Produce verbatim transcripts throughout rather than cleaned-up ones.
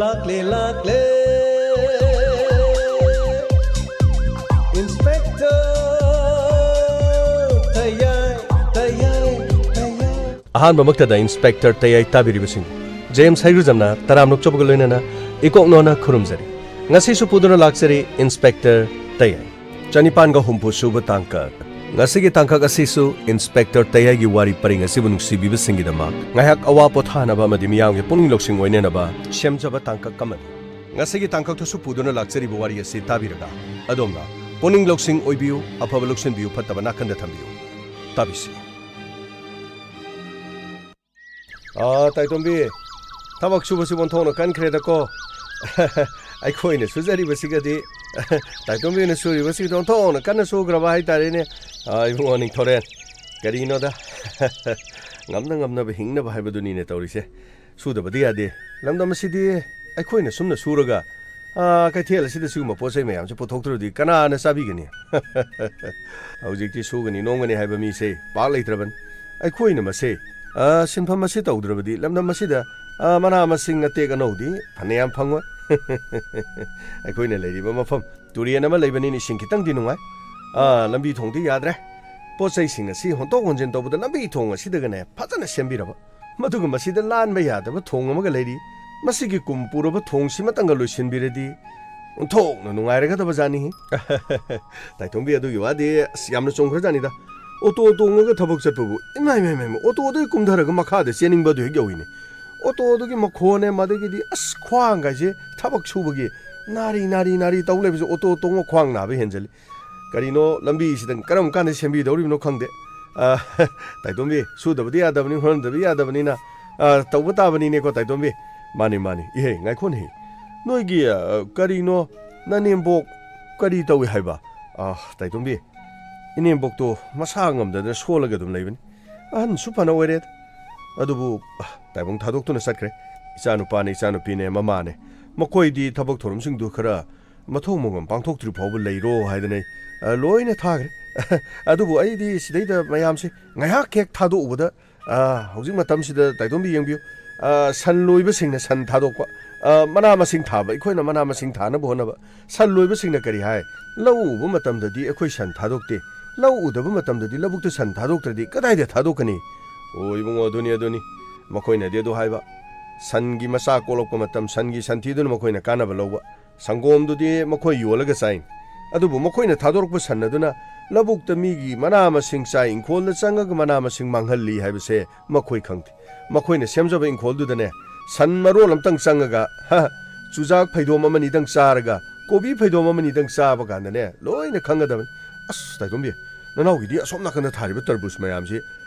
ꯂꯥꯛꯂꯦ, ꯂꯥꯛꯂꯦ, Inspector ꯇꯌꯥꯏ, ꯇꯌꯥꯏ, ꯇꯌꯥꯏ꯫ ꯑꯍꯥꯟꯕꯃꯛꯇꯗ Inspector ꯇꯌꯥꯏ ꯇꯥꯕꯤꯔꯤꯕꯁꯤꯡ, James ꯍꯩꯔꯨꯖꯝꯅ ꯇꯔꯥꯝ ꯅꯣꯛꯆꯕꯒ ꯂꯣꯏꯅꯅ ꯏꯀꯣꯛ ꯅꯣꯟꯅ ꯈꯨꯔꯨꯝꯖꯔꯤ꯫ ꯉꯁꯤꯁꯨ ꯄꯨꯗꯨꯅ ꯂꯥꯛꯆꯔꯤ Inspector ꯇꯌꯥꯏ꯫ ꯆꯅꯤꯄꯥꯟꯒ ꯍꯨꯝꯐꯨ ꯁꯨꯕ ꯇꯥꯡꯀꯛ꯫ ꯉꯁꯤꯒꯤ ꯇꯥꯡꯀꯛ ꯑꯁꯤꯁꯨ Inspector ꯇꯌꯥꯏꯒꯤ ꯋꯥꯔꯤ ꯄꯔꯤꯡ ꯑꯁꯤꯕꯨ ꯅꯨꯡꯁꯤꯕꯤꯕꯁꯤꯡꯒꯤꯗꯃꯛ ꯉꯥꯏꯍꯥꯛ ꯑꯋꯥ ꯄꯣꯊꯥꯅꯕ ꯑꯃꯗꯤ ꯃꯤꯌꯥꯝꯒꯤ ꯄꯨꯛꯅꯤꯡ ꯂꯧꯁꯤꯡ ꯑꯣꯏꯅꯅꯕ ꯁꯦꯝꯖꯕ ꯇꯥꯡꯀꯛ ꯑꯃꯅꯤ꯫ ꯉꯁꯤꯒꯤ ꯇꯥꯡꯀꯛꯇꯁꯨ ꯄꯨꯗꯨꯅ ꯂꯥꯛꯆꯔꯤꯕ ꯋꯥꯔꯤ ꯑꯁꯤ ꯇꯥꯕꯤꯔꯒ ꯑꯗꯣꯝꯅ ꯄꯨꯛꯅꯤꯡ ꯂꯧꯁꯤꯡ ꯑꯣꯏꯕꯤꯌꯨ, ꯑꯐꯕ ꯂꯧꯁꯤꯟꯕꯤꯌꯨ, ꯐꯠꯇꯕ ꯅꯥꯀꯟꯗ ꯊꯝꯕꯤꯌꯨ꯫ ꯇꯥꯕꯤꯁꯤ꯫ ꯑꯥ, ꯇꯥꯏꯇꯣꯝꯕꯤ, ꯊꯕꯛ ꯁꯨꯕꯁꯤ ꯑꯣꯟꯊꯣꯛꯅ ꯀꯟꯈ꯭ꯔꯦꯗꯀꯣ꯫ ꯑꯩꯈꯣꯏꯅ ꯁꯨꯖꯔꯤꯕꯁꯤꯒꯗꯤ ꯇꯥꯏꯇꯣꯝꯕꯤꯅ ꯁꯨꯔꯤꯕꯁꯤꯒꯗꯤ ꯑꯣꯟꯊꯣꯛꯅ ꯀꯟꯅ ꯁꯨꯈ꯭ꯔꯕ ꯍꯥꯏꯇꯥꯔꯦꯅꯦ꯫ ꯑꯥ, ꯏꯕꯨꯡꯉꯣ ꯅꯤꯡꯊꯧꯔꯦꯟ, ꯀꯔꯤꯅꯣꯗ, ꯉꯝꯅ ꯉꯝꯅꯕ ꯍꯤꯡꯅꯕ ꯍꯥꯏꯕꯗꯨꯅꯤꯅꯦ ꯇꯧꯔꯤꯁꯦ꯫ ꯁꯨꯗꯕꯗꯤ ꯌꯥꯗꯦ꯫ ꯂꯝꯗꯝ ꯑꯁꯤꯗꯤ ꯑꯩꯈꯣꯏꯅ ꯁꯨꯝꯅ ꯁꯨꯔꯒ, ꯑꯥ, ꯀꯩꯊꯦꯜ ꯑꯁꯤꯗ ꯁꯤꯒꯨꯝꯕ ꯄꯣꯠ ꯆꯩ ꯃꯌꯥꯝꯁꯦ ꯄꯨꯊꯣꯛꯇ꯭ꯔꯗꯤ ꯀꯅꯥꯅ ꯆꯥꯕꯤꯒꯅꯤ? ꯍꯧꯖꯤꯛꯇꯤ ꯁꯨꯒꯅꯤ ꯅꯣꯝꯒꯅꯤ ꯍꯥꯏꯕ ꯃꯤꯁꯦ ꯄꯥꯛ ꯂꯩꯇ꯭ꯔꯕꯅꯤ꯫ ꯑꯩꯈꯣꯏꯅ ꯃꯁꯦ, ꯑꯥ, ꯁꯤꯟꯐꯝ ꯑꯁꯤ ꯇꯧꯗ꯭ꯔꯕꯗꯤ ꯂꯝꯗꯝ ꯑꯁꯤꯗ, ꯑꯥ, ꯃꯅꯥ ꯃꯁꯤꯡ ꯑꯇꯦꯛ ꯑꯅꯧꯗꯤ ꯐꯅꯌꯥꯝ ꯐꯪꯉꯣꯏ꯫ ꯑꯩꯈꯣꯏꯅ ꯂꯩꯔꯤꯕ ꯃꯐꯝ ꯇꯨꯔꯦꯟ ꯑꯃ ꯂꯩꯕꯅꯤꯅ ꯏꯁꯤꯡ ꯈꯤꯇꯪꯗꯤ ꯅꯨꯡꯉꯥꯏ꯫ ꯑꯥ, ꯂꯝꯕꯤ ꯊꯣꯡꯗꯤ ꯌꯥꯗ꯭ꯔꯦ꯫ ꯄꯣꯠ ꯆꯩꯁꯤꯡ ꯑꯁꯤ ꯍꯣꯟꯇꯣꯛ ꯍꯣꯟꯖꯤꯟ ꯇꯧꯕꯗ ꯂꯝꯕꯤ ꯊꯣꯡ ꯑꯁꯤꯗꯒꯅꯦ ꯐꯖꯅ ꯁꯦꯝꯕꯤꯔꯕ꯫ ꯃꯗꯨꯒ ꯃꯁꯤꯗ ꯂꯥꯟꯕ ꯌꯥꯗꯕ ꯊꯣꯡ ꯑꯃꯒ ꯂꯩꯔꯤ꯫ ꯃꯁꯤꯒꯤ ꯀꯨꯝ ꯄꯨꯔꯕ ꯊꯣꯡꯁꯤꯃꯇꯪꯒ ꯂꯣꯏꯁꯤꯟꯕꯤꯔꯗꯤ ꯑꯣꯟꯊꯣꯛꯅ ꯅꯨꯡꯉꯥꯏꯔꯒꯗꯕ ꯖꯥꯠꯅꯤ꯫ ꯇꯥꯏꯇꯣꯝꯕꯤ, ꯑꯗꯨꯒꯤ ꯋꯥꯗꯤ ꯑꯁ ꯌꯥꯝꯅ ꯆꯨꯝꯈ꯭ꯔꯖꯥꯠꯅꯤꯗ꯫ ꯑꯣꯇꯣ ꯇꯣꯡꯉꯒ ꯊꯕꯛ ꯆꯠꯄꯕꯨ ꯏꯃꯥꯏ, ꯏꯃꯥꯏ, ꯏꯃꯥꯏ, ꯏꯃꯥꯏ, ꯑꯣꯇꯣꯗꯒꯤ ꯀꯨꯝꯊꯔꯒ ꯃꯈꯥꯗ ꯆꯦꯟꯅꯤꯡꯕ ꯑꯗꯨ ꯍꯦꯛ ꯌꯧꯏꯅꯦ꯫ ꯑꯣꯇꯣꯗꯨꯒꯤ ꯃꯈꯣꯟꯅꯦ, ꯃꯗꯒꯤꯗꯤ ꯑꯁ ꯈ꯭ꯋꯥꯡꯒꯥꯏꯁꯦ ꯊꯕꯛ ꯁꯨꯕꯒꯤ ꯅꯥꯔꯤ, ꯅꯥꯔꯤ, ꯅꯥꯔꯤ ꯇꯧ ꯂꯩꯕꯁꯦ ꯑꯣꯇꯣ ꯇꯣꯡꯉ ꯈ꯭ꯋꯥꯡ ꯅꯥꯕ ꯍꯦꯟꯖꯜꯂꯤ꯫ ꯀꯔꯤꯅꯣ ꯂꯝꯕꯤꯁꯤꯗ ꯀꯔꯝ ꯀꯥꯟꯗ ꯁꯦꯝꯕꯤꯗꯧꯔꯤꯕꯅꯣ ꯈꯪꯗꯦ꯫ ꯑ, ꯇꯥꯏꯇꯣꯝꯕꯤ, ꯁꯨꯗꯕꯗꯤ ꯌꯥꯗꯕꯅꯤ, ꯍꯣꯠꯅꯗꯕꯗꯤ ꯌꯥꯗꯕꯅꯤꯅ, ꯑ, ꯇꯧꯕ ꯇꯥꯕꯅꯤꯅꯦꯀꯣ ꯇꯥꯏꯇꯣꯝꯕꯤ꯫ ꯃꯥꯅꯤ, ꯃꯥꯅꯤ꯫ ꯏꯍꯦ, ꯉꯥꯏꯈꯣꯅꯦꯍꯦ꯫ ꯅꯣꯏꯒꯤ, ꯑ, ꯀꯔꯤꯅꯣ ꯅꯅꯦꯝꯕꯣꯛ ꯀꯔꯤ ꯇꯧꯏ ꯍꯥꯏꯕ? ꯑ, ꯇꯥꯏꯇꯣꯝꯕꯤ, ꯏꯅꯦꯝꯕꯣꯛꯇꯣ ꯃꯁꯥ ꯉꯝꯗꯗꯅ ꯁꯣꯜꯂꯒ ꯑꯗꯨꯝ ꯂꯩꯕꯅꯤ꯫ ꯑꯍꯟꯁꯨ ꯐꯅ ꯑꯣꯏꯔꯦ꯫ ꯑꯗꯨꯕꯨ, ꯑ, ꯇꯥꯏꯕꯪ ꯊꯥꯗꯣꯛꯇꯨꯅ ꯆꯠꯈ꯭ꯔꯦ꯫ ꯏꯆꯥꯅꯨꯄꯥꯅꯦ, ꯏꯆꯥꯅꯨꯄꯤꯅꯦ, ꯃꯃꯥꯅꯦ꯫ ꯃꯈꯣꯏꯗꯤ ꯊꯕꯛ ꯊꯧꯔꯝꯁꯤꯡꯗꯨ ꯈꯔ ꯃꯊꯧ ꯃꯉꯝ ꯄꯥꯡꯊꯣꯛꯇ꯭ꯔꯤ ꯐꯥꯎꯕ ꯂꯩꯔꯣ ꯍꯥꯏꯗꯅ ꯑꯩ, ꯑ, ꯂꯣꯏꯅ ꯊꯥꯈ꯭ꯔꯦ꯫ ꯑꯗꯨꯕꯨ ꯑꯩꯗꯤ ꯁꯤꯗꯩꯗ ꯃꯌꯥꯝꯁꯦ ꯉꯥꯏꯍꯥꯛ ꯍꯦꯛ ꯊꯥꯗꯣꯛꯎꯕꯗ ꯑꯥ, ꯍꯧꯖꯤꯛ ꯃꯇꯝꯁꯤꯗ ꯇꯥꯏꯇꯣꯝꯕꯤ ꯌꯦꯡꯕꯤꯌꯨ꯫ ꯑꯥ, ꯁꯟ ꯂꯣꯏꯕꯁꯤꯡꯅ ꯁꯟ ꯊꯥꯗꯣꯛꯄ, ꯑꯥ, ꯃꯅꯥ ꯃꯁꯤꯡ ꯊꯥꯕ, ꯑꯩꯈꯣꯏꯅ ꯃꯅꯥ ꯃꯁꯤꯡ ꯊꯥꯅꯕ ꯍꯣꯠꯅꯕ꯫ ꯁꯟ ꯂꯣꯏꯕꯁꯤꯡꯅ ꯀꯔꯤ ꯍꯥꯏ? ꯂꯧ ꯎꯕ ꯃꯇꯝꯗꯗꯤ ꯑꯩꯈꯣꯏ ꯁꯟ ꯊꯥꯗꯣꯛꯇꯦ꯫ ꯂꯧ ꯎꯗꯕ ꯃꯇꯝꯗꯗꯤ ꯂꯧꯕꯨꯛꯇ ꯁꯟ ꯊꯥꯗꯣꯛꯇ꯭ꯔꯗꯤ ꯀꯗꯥꯏꯗ ꯊꯥꯗꯣꯛꯀꯅꯤ? ꯑꯣ, ꯏꯕꯨꯡꯉꯣ, ꯑꯗꯨꯅꯤ, ꯑꯗꯨꯅꯤ꯫ ꯃꯈꯣꯏꯅꯗꯤ ꯑꯗꯨ ꯍꯥꯏꯕ, ꯁꯟꯒꯤ ꯃꯆꯥ ꯀꯣꯛꯂꯛꯄ ꯃꯇꯝ, ꯁꯟꯒꯤ ꯁꯟꯊꯤꯗꯨꯅ ꯃꯈꯣꯏꯅ ꯀꯥꯟꯅꯕ ꯂꯧꯕ, ꯁꯪꯒꯣꯝꯗꯨꯗꯤ ꯃꯈꯣꯏ ꯌꯣꯜꯂꯒ ꯆꯥꯏ꯫ ꯑꯗꯨꯕꯨ ꯃꯈꯣꯏꯅ ꯊꯥꯗꯣꯔꯛꯄ ꯁꯟ ꯑꯗꯨꯅ ꯂꯧꯕꯨꯛꯇ ꯃꯤꯒꯤ ꯃꯅꯥ ꯃꯁꯤꯡ ꯆꯥꯏ, ꯏꯪꯈꯣꯜꯗ ꯆꯪꯉꯒ ꯃꯅꯥ ꯃꯁꯤꯡ ꯃꯥꯡꯍꯜꯂꯤ ꯍꯥꯏꯕꯁꯦ ꯃꯈꯣꯏ ꯈꯪꯗꯦ꯫ ꯃꯈꯣꯏꯅ ꯁꯦꯝꯖꯕ ꯏꯪꯈꯣꯜꯗꯨꯗꯅꯦ, ꯁꯟ ꯃꯔꯣꯜ ꯑꯃꯇꯪ ꯆꯪꯉꯒ, ꯍ, ꯆꯨꯖꯥꯛ ꯐꯩꯗꯣꯝ ꯑꯃꯅꯤꯗꯪ ꯆꯥꯔꯒ, ꯀꯣꯕꯤ ꯐꯩꯗꯣꯝ ꯑꯃꯅꯤꯗꯪ ꯆꯥꯕ ꯀꯥꯟꯗꯅꯦ, ꯂꯣꯏꯅ ꯈꯪꯒꯗꯕꯅꯤ꯫ ꯑꯁ, ꯇꯥꯏꯇꯣꯝꯕꯤ, ꯅꯅꯥꯎꯒꯤꯗꯤ ꯑꯁꯣꯝ ꯅꯥꯀꯟꯗ ꯊꯥꯔꯤꯕ ꯇꯔꯕꯨꯖ ꯃꯌꯥꯝꯁꯤ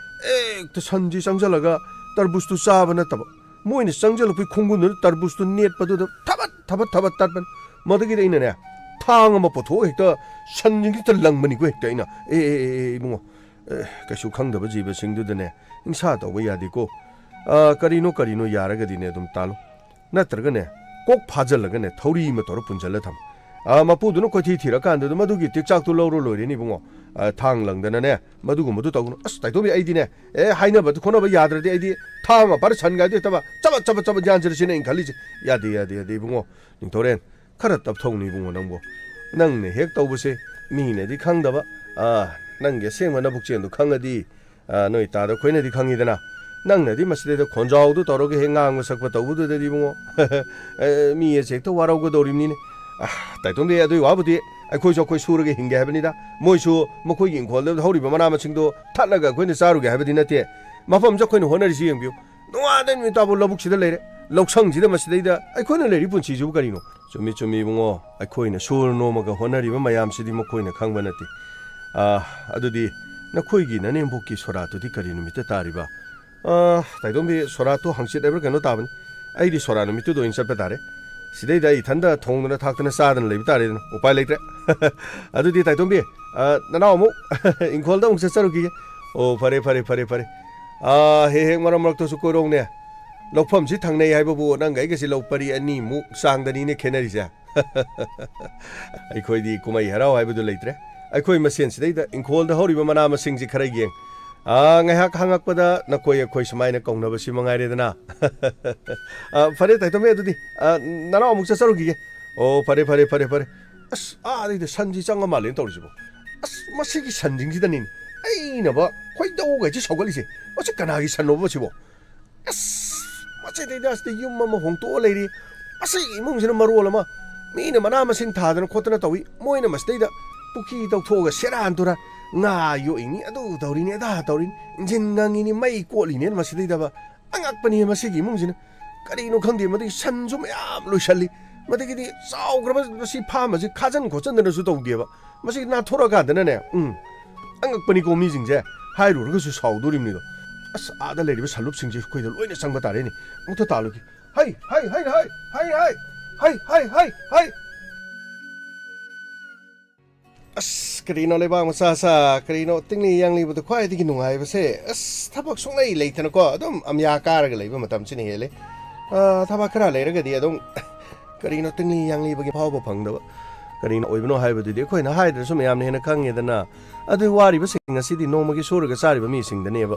ꯍꯦꯛꯇ ꯁꯟꯁꯤ ꯆꯪꯁꯤꯜꯂꯒ ꯇꯔꯕꯨꯖꯇꯨ ꯆꯥꯕ ꯅꯠꯇꯕ, ꯃꯣꯏꯅ ꯆꯪꯁꯤꯜꯂꯛꯄꯒꯤ ꯈꯣꯡꯒꯨꯟꯗꯨꯅ ꯇꯔꯕꯨꯖꯇꯨ ꯅꯦꯠꯄꯗꯨꯗ ꯊꯕꯠ, ꯊꯕꯠ, ꯊꯕꯠ ꯇꯠꯄꯅꯤ꯫ ꯃꯗꯨꯒꯤꯗꯤ ꯑꯩꯅꯅꯦ, ꯊꯥꯡ ꯑꯃ ꯄꯨꯊꯣꯛꯑ ꯍꯦꯛꯇ ꯁꯟꯁꯤꯡꯁꯤꯗ ꯂꯪꯕꯅꯤꯀꯣ ꯍꯦꯛꯇ ꯑꯩꯅ꯫ "ꯑꯦ, ꯑꯦ, ꯑꯦ, ꯑꯦ, ꯏꯕꯨꯡꯉꯣ, ꯑꯦ, ꯀꯩꯁꯨ ꯈꯪꯗꯕ ꯖꯤꯕꯁꯤꯡꯗꯨꯗꯅꯦ ꯍꯤꯡꯁꯥ ꯇꯧꯕ ꯌꯥꯗꯦꯀꯣ꯫ ꯑ, ꯀꯔꯤꯅꯣ, ꯀꯔꯤꯅꯣ ꯌꯥꯔꯒꯗꯤꯅꯦ ꯑꯗꯨꯝ ꯇꯥꯜꯂꯣ꯫ ꯅꯠꯇ꯭ꯔꯒꯅꯦ, ꯀꯣꯛ ꯐꯥꯖꯤꯜꯂꯒꯅꯦ, ꯊꯧꯔꯤ ꯑꯃ ꯇꯧꯔ ꯄꯨꯟꯁꯤꯜꯂ ꯊꯝꯃꯣ꯫ ꯑ, ꯃꯄꯨꯗꯨꯅ ꯀꯣꯏꯊꯤ ꯊꯤꯔꯀꯥꯟꯗꯨꯗ ꯃꯗꯨꯒꯤ ꯇꯤꯛꯆꯥꯛꯇꯨ ꯂꯧꯔ ꯂꯣꯏꯔꯦꯅꯦ ꯏꯕꯨꯡꯉꯣ꯫ ꯑ, ꯊꯥꯡ ꯂꯪꯗꯅꯅꯦ, ꯃꯗꯨꯒꯨꯝꯕꯗꯨ ꯇꯧꯒꯅꯨ꯫ ꯑꯁ, ꯇꯥꯏꯇꯣꯝꯕꯤ, ꯑꯩꯗꯤꯅꯦ, ꯑꯦ, ꯍꯥꯏꯅꯕ ꯈꯣꯠꯅꯕ ꯌꯥꯗ꯭ꯔꯗꯤ ꯑꯩꯗꯤ ꯊꯥꯡ ꯑꯃ ꯄꯥꯏꯔ ꯁꯟ ꯒꯥꯏꯗꯨ ꯍꯦꯛꯇ ꯆꯕꯠ, ꯆꯕꯠ, ꯆꯕꯠ ꯌꯥꯟꯁꯤꯔ ꯁꯤꯅꯦ ꯑꯩꯅ ꯈꯜꯂꯤꯁꯦ꯫ ꯌꯥꯗꯦ, ꯌꯥꯗꯦ, ꯌꯥꯗꯦ, ꯏꯕꯨꯡꯉꯣ꯫ ꯅꯤꯡꯊꯧꯔꯦꯟ, ꯈꯔ ꯇꯞꯊꯧꯅꯦ ꯏꯕꯨꯡꯉꯣ ꯅꯪꯕꯣ꯫ ꯅꯪꯅ ꯍꯦꯛ ꯇꯧꯕꯁꯦ ꯃꯤꯅꯗꯤ ꯈꯪꯗꯕ, ꯑ, ꯅꯪꯒꯤ ꯑꯁꯦꯡꯕ ꯅꯕꯨꯛꯆꯦꯜꯗꯨ ꯈꯪꯉꯗꯤ, ꯑ, ꯅꯣꯏ ꯇꯥꯗ ꯑꯩꯈꯣꯏꯅꯗꯤ ꯈꯪꯉꯤꯗꯅ꯫ ꯅꯪꯅꯗꯤ ꯃꯁꯤꯗꯩꯗ ꯈꯣꯟꯖꯥꯎꯗꯨ ꯇꯧꯔꯒ ꯍꯦꯛ ꯉꯥꯡꯕ ꯁꯛꯄ ꯇꯧꯕꯗꯨꯗꯗꯤ ꯏꯕꯨꯡꯉꯣ, ꯑꯦ, ꯃꯤ ꯑꯁꯦ ꯍꯦꯛꯇ ꯋꯥꯔꯧꯒꯗꯧꯔꯤꯕꯅꯤꯅꯦ꯫ ꯑ, ꯇꯥꯏꯇꯣꯝꯕꯤ, ꯑꯗꯨꯏ ꯋꯥꯕꯨꯗꯤ ꯑꯩꯈꯣꯏꯁꯨ ꯑꯩꯈꯣꯏ ꯁꯨꯔꯒ ꯍꯤꯡꯒꯦ ꯍꯥꯏꯕꯅꯤꯗ꯫ ꯃꯣꯏꯁꯨ ꯃꯈꯣꯏꯒꯤ ꯏꯪꯈꯣꯜꯗ ꯍꯧꯔꯤꯕ ꯃꯅꯥ ꯃꯁꯤꯡꯗꯣ ꯊꯠꯂꯒ ꯑꯩꯈꯣꯏꯅ ꯆꯥꯔꯨꯒꯦ ꯍꯥꯏꯕꯗꯤ ꯅꯠꯇꯦ꯫ ꯃꯐꯝꯁꯦ ꯑꯩꯈꯣꯏꯅ ꯍꯣꯠꯅꯔꯤꯁꯤ ꯌꯦꯡꯕꯤꯌꯨ꯫ ꯅꯣꯡꯉꯥꯟꯗꯩ ꯅꯨꯃꯤꯠ ꯇꯥꯕꯨ ꯂꯧꯕꯨꯛꯁꯤꯗ ꯂꯩꯔꯦ꯫ ꯂꯧꯁꯪꯁꯤꯗ ꯃꯁꯤꯗꯩꯗ ꯑꯩꯈꯣꯏꯅ ꯂꯩꯔꯤ ꯄꯨꯟꯁꯤꯁꯤꯕꯨ ꯀꯔꯤꯅꯣ? ꯆꯨꯝꯃꯤ, ꯆꯨꯝꯃꯤ, ꯏꯕꯨꯡꯉꯣ꯫ ꯑꯩꯈꯣꯏꯅ ꯁꯨꯔ ꯅꯣꯝꯃꯒ ꯍꯣꯠꯅꯔꯤꯕ ꯃꯌꯥꯝꯁꯤꯗꯤ ꯃꯈꯣꯏꯅ ꯈꯪꯕ ꯅꯠꯇꯦ꯫ ꯑꯥ, ꯑꯗꯨꯗꯤ ꯅꯈꯣꯏꯒꯤ ꯅꯅꯦꯝꯕꯣꯛꯀꯤ ꯁꯣꯔꯥꯠꯇꯨꯗꯤ ꯀꯔꯤ ꯅꯨꯃꯤꯠꯇ ꯇꯥꯔꯤꯕ? ꯑꯥ, ꯇꯥꯏꯇꯣꯝꯕꯤ, ꯁꯣꯔꯥꯠꯇꯣ ꯍꯪꯆꯤꯠ ꯍꯥꯏꯕ꯭ꯔꯥ ꯀꯩꯅꯣ ꯇꯥꯕꯅꯤ꯫ ꯑꯩꯗꯤ ꯁꯣꯔꯥꯠ ꯅꯨꯃꯤꯠꯇꯨꯗ ꯑꯣꯏꯅ ꯆꯠꯄ ꯇꯥꯔꯦ꯫ ꯁꯤꯗꯩꯗ ꯑꯩ ꯏꯊꯟꯗ ꯊꯣꯡꯗꯅ ꯊꯥꯛꯇꯅ ꯆꯥꯗꯅ ꯂꯩꯕ ꯇꯥꯔꯦꯗꯅ꯫ ꯎꯄꯥꯏ ꯂꯩꯇ꯭ꯔꯦ꯫ ꯑꯗꯨꯗꯤ ꯇꯥꯏꯇꯣꯝꯕꯤ, ꯑꯥ, ꯅꯅꯥꯎ ꯑꯃꯨꯛ ꯏꯪꯈꯣꯜꯗ ꯑꯃꯨꯛ ꯆꯠꯆꯔꯨꯈꯤꯒꯦ꯫ ꯑꯣ, ꯐꯔꯦ, ꯐꯔꯦ, ꯐꯔꯦ, ꯐꯔꯦ꯫ ꯑꯥ, ꯍꯦꯛ ꯍꯦꯛ ꯃꯔꯛ ꯃꯔꯛꯇꯁꯨ ꯀꯣꯏꯔꯧꯅꯦ꯫ ꯂꯧꯐꯝꯁꯤ ꯊꯪꯅꯩ ꯍꯥꯏꯕꯕꯨ ꯅꯪꯒ ꯑꯩꯒꯁꯤ ꯂꯧ ꯄꯔꯤ ꯑꯅꯤꯃꯨꯛ ꯆꯥꯡꯗꯅꯤꯅꯦ ꯈꯦꯠꯅꯔꯤꯁꯦ꯫ ꯑꯩꯈꯣꯏꯗꯤ ꯀꯨꯝꯍꯩ ꯍꯔꯥꯎ ꯍꯥꯏꯕꯗꯨ ꯂꯩꯇ꯭ꯔꯦ꯫ ꯑꯩꯈꯣꯏ ꯃꯁꯦꯟꯁꯤꯗꯩꯗ ꯏꯪꯈꯣꯜꯗ ꯍꯧꯔꯤꯕ ꯃꯅꯥ ꯃꯁꯤꯡꯁꯤ ꯈꯔ ꯌꯦꯡ, ꯑꯥ, ꯉꯥꯏꯍꯥꯛ ꯍꯪꯉꯛꯄꯗ ꯅꯈꯣꯏ ꯑꯩꯈꯣꯏ ꯁꯨꯃꯥꯏꯅ ꯀꯧꯅꯕꯁꯤ ꯃꯉꯥꯏꯔꯦꯗꯅ꯫ ꯑꯥ, ꯐꯔꯦ, ꯇꯥꯏꯇꯣꯝꯕꯤ, ꯑꯗꯨꯗꯤ, ꯑꯥ, ꯅꯅꯥꯎ ꯑꯃꯨꯛ ꯆꯠꯆꯔꯨꯈꯤꯒꯦ꯫ ꯑꯣ, ꯐꯔꯦ, ꯐꯔꯦ, ꯐꯔꯦ, ꯐꯔꯦ꯫ ꯑꯁ, ꯑꯥꯗꯩꯗ ꯁꯟꯁꯤ ꯆꯪꯉ ꯃꯥꯜꯂꯦꯅ ꯇꯧꯔꯤꯁꯤꯕꯣ꯫ ꯑꯁ, ꯃꯁꯤꯒꯤ ꯁꯟꯁꯤꯡꯁꯤꯗꯅꯤꯅꯦ ꯑꯩꯅꯕ ꯈꯣꯏꯗꯧꯒꯩꯁꯦ ꯁꯧꯒꯠꯂꯤꯁꯦ꯫ ꯃꯁꯤ ꯀꯅꯥꯒꯤ ꯁꯟꯅꯣꯕ ꯁꯤꯕꯣ? ꯑꯁ, ꯃꯁꯤꯗꯩꯗ ꯑꯁꯤꯗ ꯌꯨꯝ ꯑꯃ ꯍꯣꯡꯇꯣꯛꯑ ꯂꯩꯔꯤ꯫ ꯃꯁꯤꯒꯤ ꯏꯃꯨꯡꯁꯤꯅ ꯃꯔꯣꯜ ꯑꯃ, ꯃꯤꯅ ꯃꯅꯥ ꯃꯁꯤꯡ ꯊꯥꯗꯅ ꯈꯣꯠꯇꯅ ꯇꯧꯏ, ꯃꯣꯏꯅ ꯃꯁꯤꯗꯩꯗ ꯄꯨꯈ꯭ꯔꯤ ꯇꯧꯊꯣꯛꯑꯒ ꯁꯦꯔꯥꯟ ꯇꯨꯔꯥꯟ ꯉꯥ ꯌꯣꯛꯏꯅꯤ, ꯑꯗꯨ ꯇꯧꯔꯤꯅꯤ, ꯑꯗꯥ ꯇꯧꯔꯤꯅꯤ, ꯏꯟꯖꯤꯟ ꯉꯪꯉꯤꯅꯤ, ꯃꯩ ꯀꯣꯠꯂꯤꯅꯦꯅ ꯃꯁꯤꯗꯩꯗꯕ꯫ ꯑꯉꯛꯄꯅꯤ ꯃꯁꯤꯒꯤ ꯏꯃꯨꯡꯁꯤꯅ꯫ ꯀꯔꯤꯅꯣ ꯈꯪꯗꯦ, ꯃꯗꯨꯒꯤ ꯁꯟꯁꯨ ꯃꯌꯥꯝ ꯂꯣꯏꯁꯜꯂꯤ꯫ ꯃꯗꯒꯤꯗꯤ ꯆꯥꯎꯈ꯭ꯔꯕ ꯃꯁꯤ ꯐꯥꯔꯝ ꯑꯁꯤ ꯈꯥꯖꯤꯟ ꯈꯣꯠꯆꯤꯟꯗꯅꯁꯨ ꯇꯧꯗꯦꯕ꯫ ꯃꯁꯤ ꯅꯥꯟꯊꯣꯔꯛꯑꯀꯥꯟꯗꯅꯅꯦ, ꯎꯝ, ꯑꯉꯛꯄꯅꯤꯀꯣ ꯃꯤꯁꯤꯡꯁꯦ꯫ ꯍꯥꯏꯔꯨꯔꯒꯁꯨ ꯁꯥꯎꯗꯣꯔꯤꯕꯅꯤꯗꯣ꯫ ꯑꯁ, ꯑꯥꯗ ꯂꯩꯔꯤꯕ ꯁꯟꯂꯨꯞꯁꯤꯡꯁꯦ ꯑꯩꯈꯣꯏꯗ ꯂꯣꯏꯅ ꯆꯪꯕ ꯇꯥꯔꯦꯅꯦ꯫ ꯑꯃꯨꯛꯇ ꯇꯥꯜꯂꯨꯒꯦ꯫ ꯍꯩ, ꯍꯩ, ꯍꯩ, ꯍꯩ, ꯍꯩ, ꯍꯩ, ꯍꯩ, ꯍꯩ, ꯍꯩ, ꯍꯩ꯫ ꯑꯁ, ꯀꯔꯤꯅꯣ ꯂꯩꯕꯥꯛ ꯃꯆꯥ ꯁꯥ, ꯀꯔꯤꯅꯣ ꯇꯤꯡꯂꯤ ꯌꯥꯡꯂꯤꯕꯗꯣ ꯈ꯭ꯋꯥꯏꯗꯒꯤ ꯅꯨꯡꯉꯥꯏꯕꯁꯦ꯫ ꯑꯁ, ꯊꯕꯛ ꯁꯨꯡꯂꯩ ꯂꯩꯇꯅꯀꯣ, ꯑꯗꯨꯝ ꯑꯝꯌꯥ ꯀꯥꯔꯒ ꯂꯩꯕ ꯃꯇꯝꯁꯤꯅ ꯍꯦꯜꯂꯦ꯫ ꯑꯥ, ꯊꯕꯛ ꯈꯔ ꯂꯩꯔꯒꯗꯤ ꯑꯗꯨꯝ ꯀꯔꯤꯅꯣ ꯇꯤꯡꯂꯤ ꯌꯥꯡꯂꯤꯕꯒꯤ ꯐꯥꯎꯕ ꯐꯪꯗꯕ꯫ ꯀꯔꯤꯅꯣ ꯑꯣꯏꯕꯅꯣ ꯍꯥꯏꯕꯗꯨꯗꯤ ꯑꯩꯈꯣꯏꯅ ꯍꯥꯏꯗ꯭ꯔꯁꯨ ꯃꯌꯥꯝꯅ ꯍꯦꯟꯅ ꯈꯪꯉꯦꯗꯅ꯫ ꯑꯗꯨ ꯋꯥꯔꯤꯕꯁꯤꯡ ꯑꯁꯤꯗꯤ ꯅꯣꯡꯃꯒꯤ ꯁꯨꯔꯒ ꯆꯥꯔꯤꯕ ꯃꯤꯁꯤꯡꯗꯅꯦꯕ꯫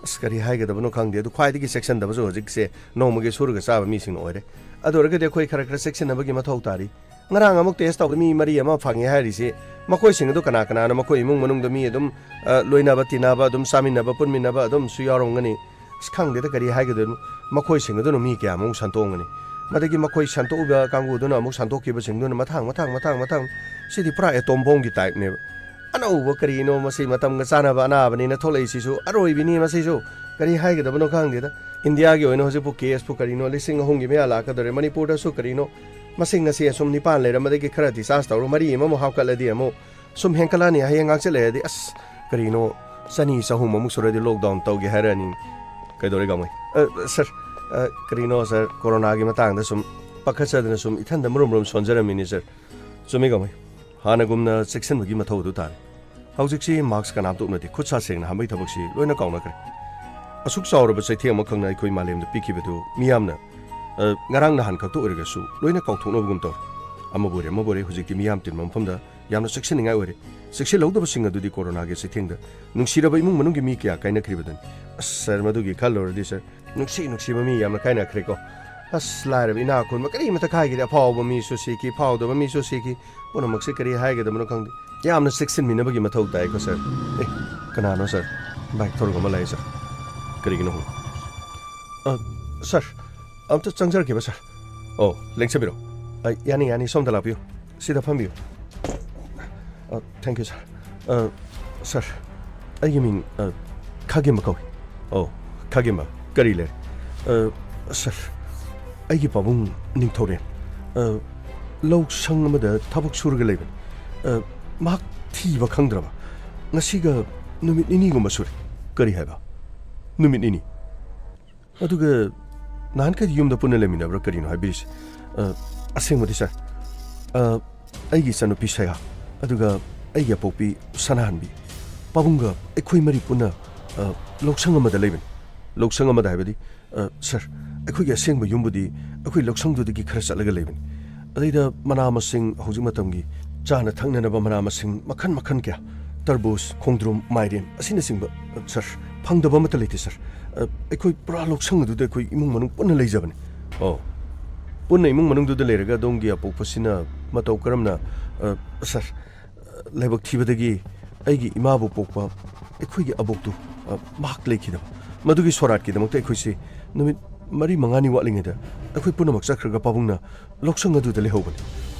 ꯑꯁ, ꯀꯔꯤ ꯍꯥꯏꯒꯗꯕꯅꯣ ꯈꯪꯗꯦ꯫ ꯑꯗꯨ ꯈ꯭ꯋꯥꯏꯗꯒꯤ ꯆꯦꯛꯁꯤꯟꯗꯕꯁꯨ ꯍꯧꯖꯤꯛꯁꯦ ꯅꯣꯡꯃꯒꯤ ꯁꯨꯔꯒ ꯆꯥꯕ ꯃꯤꯁꯤꯡꯅ ꯑꯣꯏꯔꯦ꯫ ꯑꯗꯨ ꯑꯣꯏꯔꯒꯗꯤ ꯑꯩꯈꯣꯏ ꯈꯔ ꯈꯔ ꯆꯦꯛꯁꯤꯟꯅꯕꯒꯤ ꯃꯊꯧ ꯇꯥꯔꯤ꯫ ꯉꯔꯥꯡ ꯑꯃꯨꯛ ꯇꯦꯁ ꯇꯧꯕꯗ ꯃꯤ ꯃꯔꯤ ꯑꯃ ꯐꯪꯉꯦ ꯍꯥꯏꯔꯤꯁꯤ, ꯃꯈꯣꯏꯁꯤꯡ ꯑꯗꯨ ꯀꯅꯥ ꯀꯅꯥꯅꯣ? ꯃꯈꯣꯏ ꯏꯃꯨꯡ ꯃꯅꯨꯡꯗ ꯃꯤ ꯑꯗꯨꯝ, ꯑ, ꯂꯣꯏꯅꯕ ꯇꯤꯟꯅꯕ, ꯑꯗꯨꯝ ꯆꯥꯃꯤꯟꯅꯕ ꯄꯨꯟꯃꯤꯟꯅꯕ ꯑꯗꯨꯝꯁꯨ ꯌꯥꯎꯔꯝꯒꯅꯤ꯫ ꯑꯁ, ꯈꯪꯗꯦꯗ ꯀꯔꯤ ꯍꯥꯏꯒꯗꯣꯏꯅꯣ꯫ ꯃꯈꯣꯏꯁꯤꯡ ꯑꯗꯨꯅ ꯃꯤ ꯀꯌꯥꯃꯨꯛ ꯁꯟꯇꯣꯛꯑꯝꯒꯅꯤ? ꯃꯗꯒꯤ ꯃꯈꯣꯏ ꯁꯟꯇꯣꯛꯎꯕ ꯀꯥꯡꯕꯨꯗꯨꯅ ꯑꯃꯨꯛ ꯁꯟꯇꯣꯛꯈꯤꯕꯁꯤꯡꯗꯨꯅ ꯃꯊꯪ, ꯃꯊꯪ, ꯃꯊꯪ, ꯃꯊꯪ꯫ ꯁꯤꯗꯤ ꯄꯨꯔꯥ ꯑꯦꯇꯣꯝ ꯕꯣꯝꯒꯤ ꯇꯥꯏꯞꯅꯦꯕ꯫ ꯑꯅꯧꯕ ꯀꯔꯤꯅꯣ ꯃꯁꯤ, ꯃꯇꯝꯒ ꯆꯥꯟꯅꯕ ꯑꯅꯥꯕꯅꯤꯅ ꯊꯣꯛꯂꯛꯏꯁꯤꯁꯨ ꯑꯔꯣꯏꯕꯤꯅꯤ ꯃꯁꯤꯁꯨ꯫ ꯀꯔꯤ ꯍꯥꯏꯒꯗꯕꯅꯣ ꯈꯪꯗꯦꯗ꯫ ꯏꯟꯗꯤꯌꯥꯒꯤ ꯑꯣꯏꯅ ꯍꯧꯖꯤꯛꯄꯨ ꯀꯦꯁꯄꯨ ꯀꯔꯤꯅꯣ ꯂꯤꯁꯤꯡ ꯑꯍꯨꯝꯒꯤ ꯃꯌꯥ ꯂꯥꯛꯀꯗꯧꯔꯦ꯫ ꯃꯅꯤꯄꯨꯔꯗꯁꯨ ꯀꯔꯤꯅꯣ ꯃꯁꯤꯡ ꯑꯁꯤ ꯑꯁꯨꯝ ꯅꯤꯄꯥꯟ ꯂꯩꯔꯝꯕꯗꯒꯤ ꯈꯔ ꯗꯤꯁꯆꯥꯔꯖ ꯇꯧꯔꯣ, ꯃꯔꯤ ꯑꯃꯃꯨꯛ ꯍꯥꯞꯀꯠꯂꯗꯤ ꯑꯃꯨꯛ ꯁꯨꯝ ꯍꯦꯟꯀꯠꯂꯛꯑꯅꯤ꯫ ꯍꯌꯦꯡ ꯉꯥꯛꯆꯠ ꯂꯩꯔꯗꯤ ꯑꯁ ꯀꯔꯤꯅꯣ ꯆꯅꯤ ꯆꯍꯨꯝ ꯑꯃꯨꯛ ꯁꯨꯔꯗꯤ ꯂꯣꯛꯗꯥꯎꯟ ꯇꯧꯒꯦ ꯍꯥꯏꯔꯛꯑꯅꯤ꯫ ꯀꯩꯗꯧꯔꯦ ꯒꯥꯃꯩ? ꯑ, ꯁꯔ, ꯑ, ꯀꯔꯤꯅꯣ ꯁꯔ, ꯀꯣꯔꯣꯅꯥꯒꯤ ꯃꯇꯥꯡꯗ ꯁꯨꯝ ꯄꯥꯈꯠꯆꯗꯅ ꯁꯨꯝ ꯏꯊꯟꯗ ꯃꯔꯨꯝ ꯃꯔꯨꯝ ꯁꯣꯟꯖꯔꯝꯃꯤꯅꯤ ꯁꯔ꯫ ꯆꯨꯝꯃꯤ ꯒꯥꯃꯩ꯫ ꯍꯥꯟꯅꯒꯨꯝꯅ ꯆꯦꯛꯁꯤꯟꯕꯒꯤ ꯃꯊꯧ ꯑꯗꯨ ꯇꯥꯔꯦ꯫ ꯍꯧꯖꯤꯛꯁꯤ ꯃꯥꯛꯁ ꯀꯅꯥꯝꯇ ꯎꯞꯅꯗꯦ, ꯈꯨꯠ ꯁꯥ ꯁꯦꯡꯅ ꯍꯥꯝꯕꯒꯤ ꯊꯕꯛꯁꯤ ꯂꯣꯏꯅ ꯀꯥꯎꯅꯈ꯭ꯔꯦ꯫ ꯑꯁꯨꯛ ꯆꯥꯎꯔꯕ ꯆꯩꯊꯦꯡ ꯑꯃꯈꯛꯅ ꯑꯩꯈꯣꯏ ꯃꯥꯂꯦꯝꯗ ꯄꯤꯈꯤꯕꯗꯨ ꯃꯤꯌꯥꯝꯅ, ꯑ, ꯉꯔꯥꯡ ꯅꯍꯥꯟ ꯈꯛꯇ ꯑꯣꯏꯔꯒꯁꯨ ꯂꯣꯏꯅ ꯀꯥꯎꯊꯣꯛꯅꯕꯒꯨꯝ ꯇꯧꯔꯦ꯫ ꯑꯃꯕꯨ ꯑꯣꯏꯔꯦ ꯑꯃꯕꯨ ꯑꯣꯏꯔꯦ, ꯍꯧꯖꯤꯛꯇꯤ ꯃꯤꯌꯥꯝ ꯇꯤꯟꯕ ꯃꯐꯝꯗ ꯌꯥꯝꯅ ꯆꯦꯛꯁꯤꯟꯅꯤꯡꯉꯥꯏ ꯑꯣꯏꯔꯦ꯫ ꯆꯦꯛꯁꯤꯜꯍꯧꯗꯕꯁꯤꯡ ꯑꯗꯨꯗꯤ ꯀꯣꯔꯣꯅꯥꯒꯤ ꯆꯩꯊꯦꯡꯗ ꯅꯨꯡꯁꯤꯔꯕ ꯏꯃꯨꯡ ꯃꯅꯨꯡꯒꯤ ꯃꯤ ꯀꯌꯥ ꯀꯥꯏꯅꯈ꯭ꯔꯤꯕꯗꯨꯅꯤ꯫ ꯑꯁ ꯁꯥꯔ, ꯃꯗꯨꯒꯤ ꯈꯜꯂꯨꯔꯗꯤ ꯁꯥꯔ, ꯅꯨꯡꯁꯤ ꯅꯨꯡꯁꯤꯕ ꯃꯤ ꯌꯥꯝꯅ ꯀꯥꯏꯅꯈ꯭ꯔꯦꯀꯣ꯫ ꯑꯁ, ꯂꯥꯏꯔꯕ ꯏꯅꯥꯛ ꯈꯨꯟꯕ ꯀꯔꯤꯃꯇ ꯈꯥꯏꯈꯤꯗꯦ꯫ ꯑꯐꯥꯎꯕ ꯃꯤꯁꯨ ꯁꯤꯈꯤ, ꯐꯥꯎꯗꯕ ꯃꯤꯁꯨ ꯁꯤꯈꯤ꯫ ꯄꯨꯝꯅꯃꯛꯁꯦ ꯀꯔꯤ ꯍꯥꯏꯒꯗꯕꯅꯣ ꯈꯪꯗꯦ꯫ ꯌꯥꯝꯅ ꯆꯦꯛꯁꯤꯟꯃꯤꯟꯅꯕꯒꯤ ꯃꯊꯧ ꯇꯥꯏꯀꯣ ꯁꯥꯔ꯫ ꯑꯦ, ꯀꯅꯥꯅꯣ ꯁꯥꯔ? ꯕꯥꯏꯛ ꯊꯧꯔꯒ ꯑꯃ ꯂꯥꯛꯑꯦ ꯁꯥꯔ꯫ ꯀꯔꯤꯒꯤꯅꯣ ꯈꯪꯗꯦ꯫ ꯑ, ꯁꯥꯔ, ꯑꯝꯇ ꯆꯪꯖꯔꯛꯀꯦꯕ ꯁꯥꯔ꯫ ꯑꯣ, ꯂꯦꯡꯁꯕꯤꯔꯣ꯫ ꯑ, ꯌꯥꯅꯤ, ꯌꯥꯅꯤ, ꯁꯣꯝꯗ ꯂꯥꯛꯄꯤꯌꯨ꯫ ꯁꯤꯗ ꯐꯝꯕꯤꯌꯨ꯫ ꯑ, thank you ꯁꯥꯔ꯫ ꯑ, ꯁꯥꯔ, ꯑꯩꯒꯤ ꯃꯤꯡ, ꯑ, ꯈꯥꯒꯦꯝꯕ ꯀꯧꯏ꯫ ꯑꯣ, ꯈꯥꯒꯦꯝꯕ, ꯀꯔꯤ ꯂꯩꯔꯦ? ꯑ, ꯁꯥꯔ, ꯑꯩꯒꯤ ꯄꯥꯕꯨꯡ ꯅꯤꯡꯊꯧꯔꯦꯟ, ꯑ, ꯂꯧꯁꯪ ꯑꯃꯗ ꯊꯕꯛ ꯁꯨꯔꯒ ꯂꯩꯕꯅꯤ꯫ ꯑ, ꯃꯍꯥꯛ ꯊꯤꯕ ꯈꯪꯗ꯭ꯔꯕ ꯉꯁꯤꯒ ꯅꯨꯃꯤꯠ ꯅꯤꯅꯤꯒꯨꯝꯕ ꯁꯨꯔꯦ꯫ ꯀꯔꯤ ꯍꯥꯏꯕ? ꯅꯨꯃꯤꯠ ꯅꯤꯅꯤ? ꯑꯗꯨꯒ ꯅꯍꯥꯟꯈꯩꯗꯤ ꯌꯨꯝꯗ ꯄꯨꯟꯅ ꯂꯩꯃꯤꯟꯅꯕ꯭ꯔꯥ ꯀꯔꯤꯅꯣ ꯍꯥꯏꯕꯤꯔꯤꯁꯦ? ꯑ, ꯑꯁꯦꯡꯕꯗꯤ ꯁꯥꯔ, ꯑ, ꯑꯩꯒꯤ ꯏꯆꯟꯅꯨꯄꯤ ꯁꯌꯥ, ꯑꯗꯨꯒ ꯑꯩꯒꯤ ꯑꯄꯣꯛꯄꯤ ꯁꯅꯥꯍꯟꯕꯤ, ꯄꯥꯕꯨꯡꯒ ꯑꯩꯈꯣꯏ ꯃꯔꯤ ꯄꯨꯟꯅ, ꯑ, ꯂꯧꯁꯪ ꯑꯃꯗ ꯂꯩꯕꯅꯤ꯫ ꯂꯧꯁꯪ ꯑꯃꯗ ꯍꯥꯏꯕꯗꯤ, ꯑ, ꯁꯥꯔ, ꯑꯩꯈꯣꯏꯒꯤ ꯑꯁꯦꯡꯕ ꯌꯨꯝꯕꯨꯗꯤ ꯑꯩꯈꯣꯏ ꯂꯧꯁꯪꯗꯨꯗꯒꯤ ꯈꯔ ꯆꯠꯂꯒ ꯂꯩꯕꯅꯤ꯫ ꯑꯗꯩꯗ ꯃꯅꯥ ꯃꯁꯤꯡ, ꯍꯧꯖꯤꯛ ꯃꯇꯝꯒꯤ ꯆꯥꯅ ꯊꯛꯅꯅꯕ ꯃꯅꯥ ꯃꯁꯤꯡ ꯃꯈꯜ ꯃꯈꯜ ꯀꯌꯥ, ꯇꯔꯕꯨꯖ, ꯈꯣꯡꯗ꯭ꯔꯨꯝ, ꯃꯥꯏꯔꯦꯟ ꯑꯁꯤꯅꯆꯤꯡꯕ, ꯑ, ꯁꯥꯔ, ꯐꯪꯗꯕ ꯑꯃꯠꯇ ꯂꯩꯇꯦ ꯁꯥꯔ꯫ ꯑ, ꯑꯩꯈꯣꯏ ꯄꯨꯔꯥ ꯂꯧꯁꯪ ꯑꯗꯨꯗ ꯑꯩꯈꯣꯏ ꯏꯃꯨꯡ ꯃꯅꯨꯡ ꯄꯨꯟꯅ ꯂꯩꯖꯕꯅꯤ꯫ ꯑꯣ, ꯄꯨꯟꯅ ꯏꯃꯨꯡ ꯃꯅꯨꯡꯗꯨꯗ ꯂꯩꯔꯒ ꯑꯗꯣꯝꯒꯤ ꯑꯄꯣꯛꯄꯁꯤꯅ ꯃꯇꯧ ꯀꯔꯝꯅ, ꯑ, ꯁꯥꯔ, ꯂꯥꯏꯕꯛ ꯊꯤꯕꯗꯒꯤ ꯑꯩꯒꯤ ꯏꯃꯥꯕꯨ ꯄꯣꯛꯄ ꯑꯩꯈꯣꯏꯒꯤ ꯑꯕꯣꯛꯇꯨ, ꯑ, ꯃꯍꯥꯛ ꯂꯩꯈꯤꯗꯕ꯫ ꯃꯗꯨꯒꯤ ꯁꯣꯔꯥꯠꯀꯤꯗꯃꯛꯇ ꯑꯩꯈꯣꯏꯁꯤ ꯅꯨꯃꯤꯠ ꯃꯔꯤ ꯃꯉꯥꯅꯤ ꯋꯥꯠꯂꯤꯉꯩꯗ ꯑꯩꯈꯣꯏ ꯄꯨꯝꯅꯃꯛ ꯆꯠꯈ꯭ꯔꯒ ꯄꯥꯕꯨꯡꯅ ꯂꯧꯁꯪ ꯑꯗꯨꯗ ꯂꯩꯍꯧꯕꯅꯤ꯫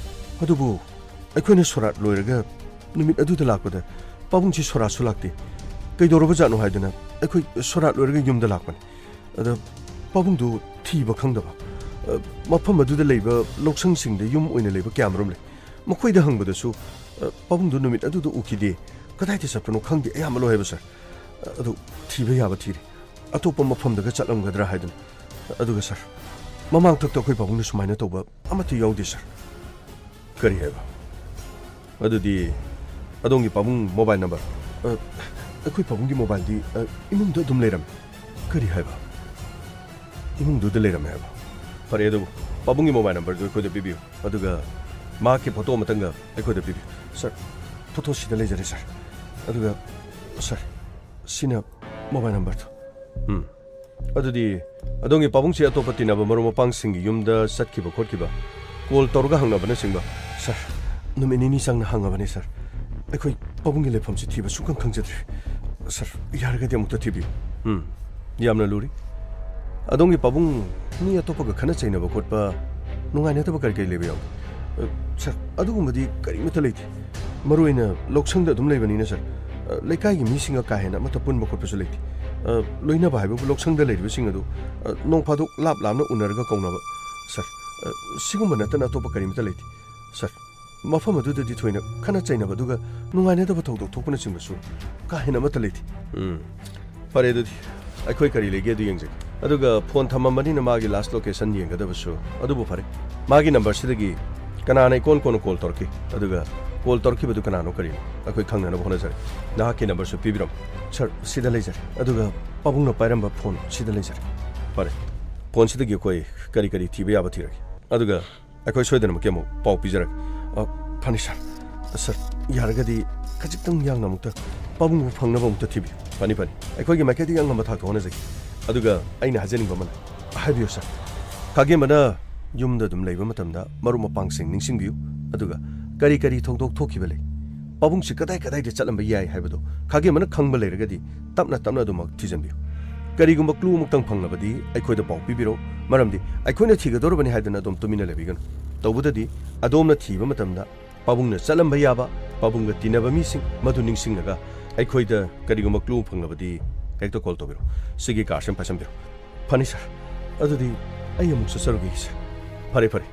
ꯑꯗꯨꯕꯨ ꯑꯩꯈꯣꯏꯅ ꯁꯣꯔꯥꯠ ꯂꯣꯏꯔꯒ ꯅꯨꯃꯤꯠ ꯑꯗꯨꯗ ꯂꯥꯛꯄꯗ ꯄꯥꯕꯨꯡꯁꯤ ꯁꯣꯔꯥꯠꯁꯨ ꯂꯥꯛꯇꯦ꯫ ꯀꯩꯗꯧꯔꯕꯖꯥꯠꯅꯣ ꯍꯥꯏꯗꯨꯅ ꯑꯩꯈꯣꯏ ꯁꯣꯔꯥꯠ ꯂꯣꯏꯔꯒ ꯌꯨꯝꯗ ꯂꯥꯛꯄꯅꯤ꯫ ꯑꯗ ꯄꯥꯕꯨꯡꯗꯨ ꯊꯤꯕ ꯈꯪꯗꯕ, ꯑ, ꯃꯐꯝ ꯑꯗꯨꯗ ꯂꯩꯕ ꯂꯧꯁꯪꯁꯤꯡꯗ ꯌꯨꯝ ꯑꯣꯏꯅ ꯂꯩꯕ ꯀꯌꯥꯃꯔꯨꯝ ꯂꯩ꯫ ꯃꯈꯣꯏꯗ ꯍꯪꯕꯗꯁꯨ, ꯑ, ꯄꯥꯕꯨꯡꯗꯨ ꯅꯨꯃꯤꯠ ꯑꯗꯨꯗ ꯎꯈꯤꯗꯦ, ꯀꯗꯥꯏꯗ ꯆꯠꯄꯅꯣ ꯈꯪꯗꯦ, ꯑꯌꯥꯝꯕ ꯂꯣꯏ ꯍꯥꯏꯕ ꯁꯥꯔ꯫ ꯑ, ꯑꯗꯨ ꯊꯤꯕ ꯌꯥꯕ ꯊꯤꯔꯦ, ꯑꯇꯣꯞꯄ ꯃꯐꯝꯗꯒ ꯆꯠꯂꯝꯒꯗ꯭ꯔꯥ ꯍꯥꯏꯗꯨꯅ꯫ ꯑꯗꯨꯒ ꯁꯥꯔ, ꯃꯃꯥꯡꯊꯛꯇ ꯑꯩꯈꯣꯏ ꯄꯥꯕꯨꯡꯅ ꯁꯨꯃꯥꯏꯅ ꯇꯧꯕ ꯑꯃꯠꯇ ꯌꯥꯎꯗꯦ ꯁꯥꯔ꯫ ꯀꯔꯤ ꯍꯥꯏꯕ? ꯑꯗꯨꯗꯤ ꯑꯗꯣꯝꯒꯤ ꯄꯥꯕꯨꯡ ꯃꯣꯕꯥꯏꯜ ꯅꯝꯕꯔ? ꯑ, ꯑꯩꯈꯣꯏ ꯄꯥꯕꯨꯡꯒꯤ ꯃꯣꯕꯥꯏꯜꯗꯤ, ꯑ, ꯏꯃꯨꯡꯗ ꯑꯗꯨꯝ ꯂꯩꯔꯝꯃꯤ꯫ ꯀꯔꯤ ꯍꯥꯏꯕ? ꯏꯃꯨꯡꯗꯨꯗ ꯂꯩꯔꯝꯃꯦ ꯍꯥꯏꯕ? ꯐꯔꯦ, ꯑꯗꯨꯕꯨ ꯄꯥꯕꯨꯡꯒꯤ ꯃꯣꯕꯥꯏꯜ ꯅꯝꯕꯔꯗꯨ ꯑꯩꯈꯣꯏꯗ ꯄꯤꯕꯤꯌꯨ, ꯑꯗꯨꯒ ꯃꯍꯥꯛꯀꯤ ꯐꯣꯇꯣ ꯑꯃꯇꯪꯒ ꯑꯩꯈꯣꯏꯗ ꯄꯤꯕꯤꯌꯨ꯫ ꯁꯥꯔ, ꯐꯣꯇꯣ ꯁꯤꯗ ꯂꯩꯖꯔꯦ, ꯁꯥꯔ꯫ ꯑꯗꯨꯒ, ꯁꯥꯔ, ꯁꯤꯅ ꯃꯣꯕꯥꯏꯜ ꯅꯝꯕꯔꯗꯣ꯫ ꯎꯝ꯫ ꯑꯗꯨꯗꯤ ꯑꯗꯣꯝꯒꯤ ꯄꯥꯕꯨꯡꯁꯤ ꯑꯇꯣꯞꯄ ꯇꯤꯟꯅꯕ ꯃꯔꯨꯞ ꯃꯄꯥꯡꯁꯤꯡꯒꯤ ꯌꯨꯝꯗ ꯆꯠꯈꯤꯕ ꯈꯣꯠꯈꯤꯕ, ꯀꯣꯜ ꯇꯧꯔꯒ ꯍꯪꯅꯕꯅꯆꯤꯡꯕ? ꯁꯥꯔ, ꯅꯨꯃꯤꯠ ꯅꯤꯅꯤ ꯆꯪꯅ ꯍꯪꯉꯕꯅꯤ, ꯁꯥꯔ꯫ ꯑꯩꯈꯣꯏ ꯄꯥꯕꯨꯡꯒꯤ ꯂꯩꯐꯝꯁꯤ ꯊꯤꯕ ꯁꯨꯡꯈꯪ ꯈꯪꯖꯗ꯭ꯔꯤ꯫ ꯁꯥꯔ, ꯌꯥꯔꯒꯗꯤ ꯑꯃꯨꯛꯇ ꯊꯤꯕꯤꯌꯨ꯫ ꯎꯝ, ꯌꯥꯝꯅ ꯂꯨꯔꯤ꯫ ꯑꯗꯣꯝꯒꯤ ꯄꯥꯕꯨꯡ ꯃꯤ ꯑꯇꯣꯞꯄꯒ ꯈꯠꯅ ꯆꯩꯅꯕ ꯈꯣꯠꯄ, ꯅꯨꯡꯉꯥꯏꯅꯗꯕ ꯀꯔꯤ ꯀꯔꯤ ꯂꯩꯕ ꯌꯥꯎꯒꯦ? ꯑ, ꯁꯥꯔ, ꯑꯗꯨꯒꯨꯝꯕꯗꯤ ꯀꯔꯤꯃꯠꯇ ꯂꯩꯇꯦ꯫ ꯃꯔꯨꯑꯣꯏꯅ ꯂꯧꯁꯪꯗ ꯑꯗꯨꯝ ꯂꯩꯕꯅꯤꯅ, ꯁꯥꯔ, ꯑ, ꯂꯩꯀꯥꯏꯒꯤ ꯃꯤꯁꯤꯡꯒ ꯀꯥ ꯍꯦꯟꯅ ꯑꯃꯠꯇ ꯄꯨꯟꯕ ꯈꯣꯠꯄꯁꯨ ꯂꯩꯇꯦ꯫ ꯑ, ꯂꯣꯏꯅꯕ ꯍꯥꯏꯕꯕꯨ ꯂꯧꯁꯪꯗ ꯂꯩꯔꯤꯕꯁꯤꯡ ꯑꯗꯨ, ꯑ, ꯅꯣꯡ ꯐꯥꯗꯣꯛ ꯂꯥꯞ ꯂꯥꯞꯅ ꯎꯅꯔꯒ ꯀꯧꯅꯕ, ꯁꯥꯔ꯫ ꯑ, ꯁꯤꯒꯨꯝꯕ ꯅꯠꯇꯅ ꯑꯇꯣꯞꯄ ꯀꯔꯤꯃꯠꯇ ꯂꯩꯇꯦ, ꯁꯥꯔ꯫ ꯃꯐꯝ ꯑꯗꯨꯗꯗꯤ ꯊꯣꯏꯅ ꯈꯠꯅ ꯆꯩꯅꯕ ꯑꯗꯨꯒ ꯅꯨꯡꯉꯥꯏꯅꯗꯕ ꯊꯧꯗꯣꯛ ꯊꯣꯛꯄꯅꯆꯤꯡꯕꯁꯨ ꯀꯥ ꯍꯦꯟꯅ ꯑꯃꯠꯇ ꯂꯩꯇꯦ꯫ ꯎꯝ꯫ ꯐꯔꯦ, ꯑꯗꯨꯗꯤ ꯑꯩꯈꯣꯏ ꯀꯔꯤ ꯂꯩꯒꯦ ꯑꯗꯨ ꯌꯦꯡꯖꯒꯦ꯫ ꯑꯗꯨꯒ ꯐꯣꯟ ꯊꯝꯃꯝꯕꯅꯤꯅ ꯃꯥꯒꯤ ꯂꯥꯁ ꯂꯣꯀꯦꯁꯟ ꯌꯦꯡꯒꯗꯕꯁꯨ꯫ ꯑꯗꯨꯕꯨ ꯐꯔꯦ, ꯃꯥꯒꯤ ꯅꯝꯕꯔꯁꯤꯗꯒꯤ ꯀꯅꯥꯅ ꯏꯀꯣꯟ ꯀꯣꯟꯅ ꯀꯣꯜ ꯇꯧꯔꯛꯈꯤ, ꯑꯗꯨꯒ ꯀꯣꯜ ꯇꯧꯔꯛꯈꯤꯕꯗꯨ ꯀꯅꯥꯅꯣ ꯀꯔꯤꯅꯣ, ꯑꯩꯈꯣꯏ ꯈꯪꯅꯅꯕ ꯍꯣꯠꯅꯖꯔꯒꯦ꯫ ꯅꯍꯥꯛꯀꯤ ꯅꯝꯕꯔꯁꯨ ꯄꯤꯕꯤꯔꯝꯃꯨ꯫ ꯁꯥꯔ, ꯁꯤꯗ ꯂꯩꯖꯔꯦ꯫ ꯑꯗꯨꯒ ꯄꯥꯕꯨꯡꯅ ꯄꯥꯏꯔꯝꯕ ꯐꯣꯟ ꯁꯤꯗ ꯂꯩꯖꯔꯦ꯫ ꯐꯔꯦ, ꯐꯣꯟꯁꯤꯗꯒꯤ ꯑꯩꯈꯣꯏ ꯀꯔꯤ ꯀꯔꯤ ꯊꯤꯕ ꯌꯥꯕ ꯊꯤꯔꯒꯦ꯫ ꯑꯗꯨꯒ ꯑꯩꯈꯣꯏ ꯁꯣꯏꯗꯅꯃꯛꯀꯤ ꯑꯃꯨꯛ ꯄꯥꯎ ꯄꯤꯖꯔꯛꯀꯦ꯫ ꯑ, ꯐꯅꯤ ꯁꯥꯔ꯫ ꯁꯥꯔ, ꯌꯥꯔꯒꯗꯤ ꯈꯖꯤꯛꯇꯪ ꯌꯥꯡꯅ ꯑꯃꯨꯛꯇ ꯄꯥꯕꯨꯡꯕꯨ ꯐꯪꯅꯕ ꯑꯃꯨꯛꯇ ꯊꯤꯕꯤꯌꯨ꯫ ꯐꯅꯤ, ꯐꯅꯤ꯫ ꯑꯩꯈꯣꯏꯒꯤ ꯃꯥꯏꯀꯩꯗꯒꯤ ꯑꯉꯝꯕ ꯊꯥꯛꯇ ꯍꯣꯠꯅꯖꯒꯦ꯫ ꯑꯗꯨꯒ ꯑꯩꯅ ꯍꯥꯏꯖꯅꯤꯡꯕ ꯑꯃꯅ, ꯍꯥꯏꯕꯤꯌꯨ ꯁꯥꯔ꯫ ꯈꯥꯒꯦꯝꯕꯅ ꯌꯨꯝꯗ ꯑꯗꯨꯝ ꯂꯩꯕ ꯃꯇꯝꯗ ꯃꯔꯨꯞ ꯃꯄꯥꯡꯁꯤꯡ ꯅꯤꯡꯁꯤꯡꯕꯤꯌꯨ꯫ ꯑꯗꯨꯒ ꯀꯔꯤ ꯀꯔꯤ ꯊꯧꯗꯣꯛ ꯊꯣꯛꯈꯤꯕ ꯂꯩ, ꯄꯥꯕꯨꯡꯁꯤ ꯀꯗꯥꯏ ꯀꯗꯥꯏꯗ ꯆꯠꯂꯝꯕ ꯌꯥꯏ ꯍꯥꯏꯕꯗꯨ ꯈꯥꯒꯦꯝꯕꯅ ꯈꯪꯕ ꯂꯩꯔꯒꯗꯤ ꯇꯞꯅ ꯇꯞꯅ ꯑꯗꯨꯃꯛ ꯊꯤꯖꯤꯟꯕꯤꯌꯨ꯫ ꯀꯔꯤꯒꯨꯝꯕ ꯀ꯭ꯂꯨ ꯑꯃꯨꯛꯇꯪ ꯐꯪꯂꯕꯗꯤ ꯑꯩꯈꯣꯏꯗ ꯄꯥꯎ ꯄꯤꯕꯤꯔꯛꯎ, ꯃꯔꯝꯗꯤ ꯑꯩꯈꯣꯏꯅ ꯊꯤꯒꯗꯧꯔꯕꯅꯤ ꯍꯥꯏꯗꯨꯅ ꯑꯗꯨꯝ ꯇꯨꯃꯤꯟꯅ ꯂꯩꯕꯤꯒꯅꯨ꯫ ꯇꯧꯕꯗꯗꯤ ꯑꯗꯣꯝꯅ ꯊꯤꯕ ꯃꯇꯝꯗ ꯄꯥꯕꯨꯡꯅ ꯆꯠꯂꯝꯕ ꯌꯥꯕ, ꯄꯥꯕꯨꯡꯒ ꯇꯤꯟꯅꯕ ꯃꯤꯁꯤꯡ ꯃꯗꯨ ꯅꯤꯡꯁꯤꯡꯂꯒ ꯑꯩꯈꯣꯏꯗ ꯀꯔꯤꯒꯨꯝꯕ ꯀ꯭ꯂꯨ ꯐꯪꯂꯕꯗꯤ ꯍꯦꯛꯇ ꯀꯣꯜ ꯇꯧꯕꯤꯔꯛꯎ꯫ ꯁꯤꯒꯤ ꯀꯥꯔꯗꯁꯤ ꯑꯃ ꯄꯥꯏꯁꯟꯕꯤꯔꯣ꯫ ꯐꯅꯤ ꯁꯥꯔ, ꯑꯗꯨꯗꯤ ꯑꯩ ꯑꯃꯨꯛ ꯆꯠꯆꯔꯨꯒꯦ ꯁꯥꯔ꯫ ꯐꯔꯦ, ꯐꯔꯦ꯫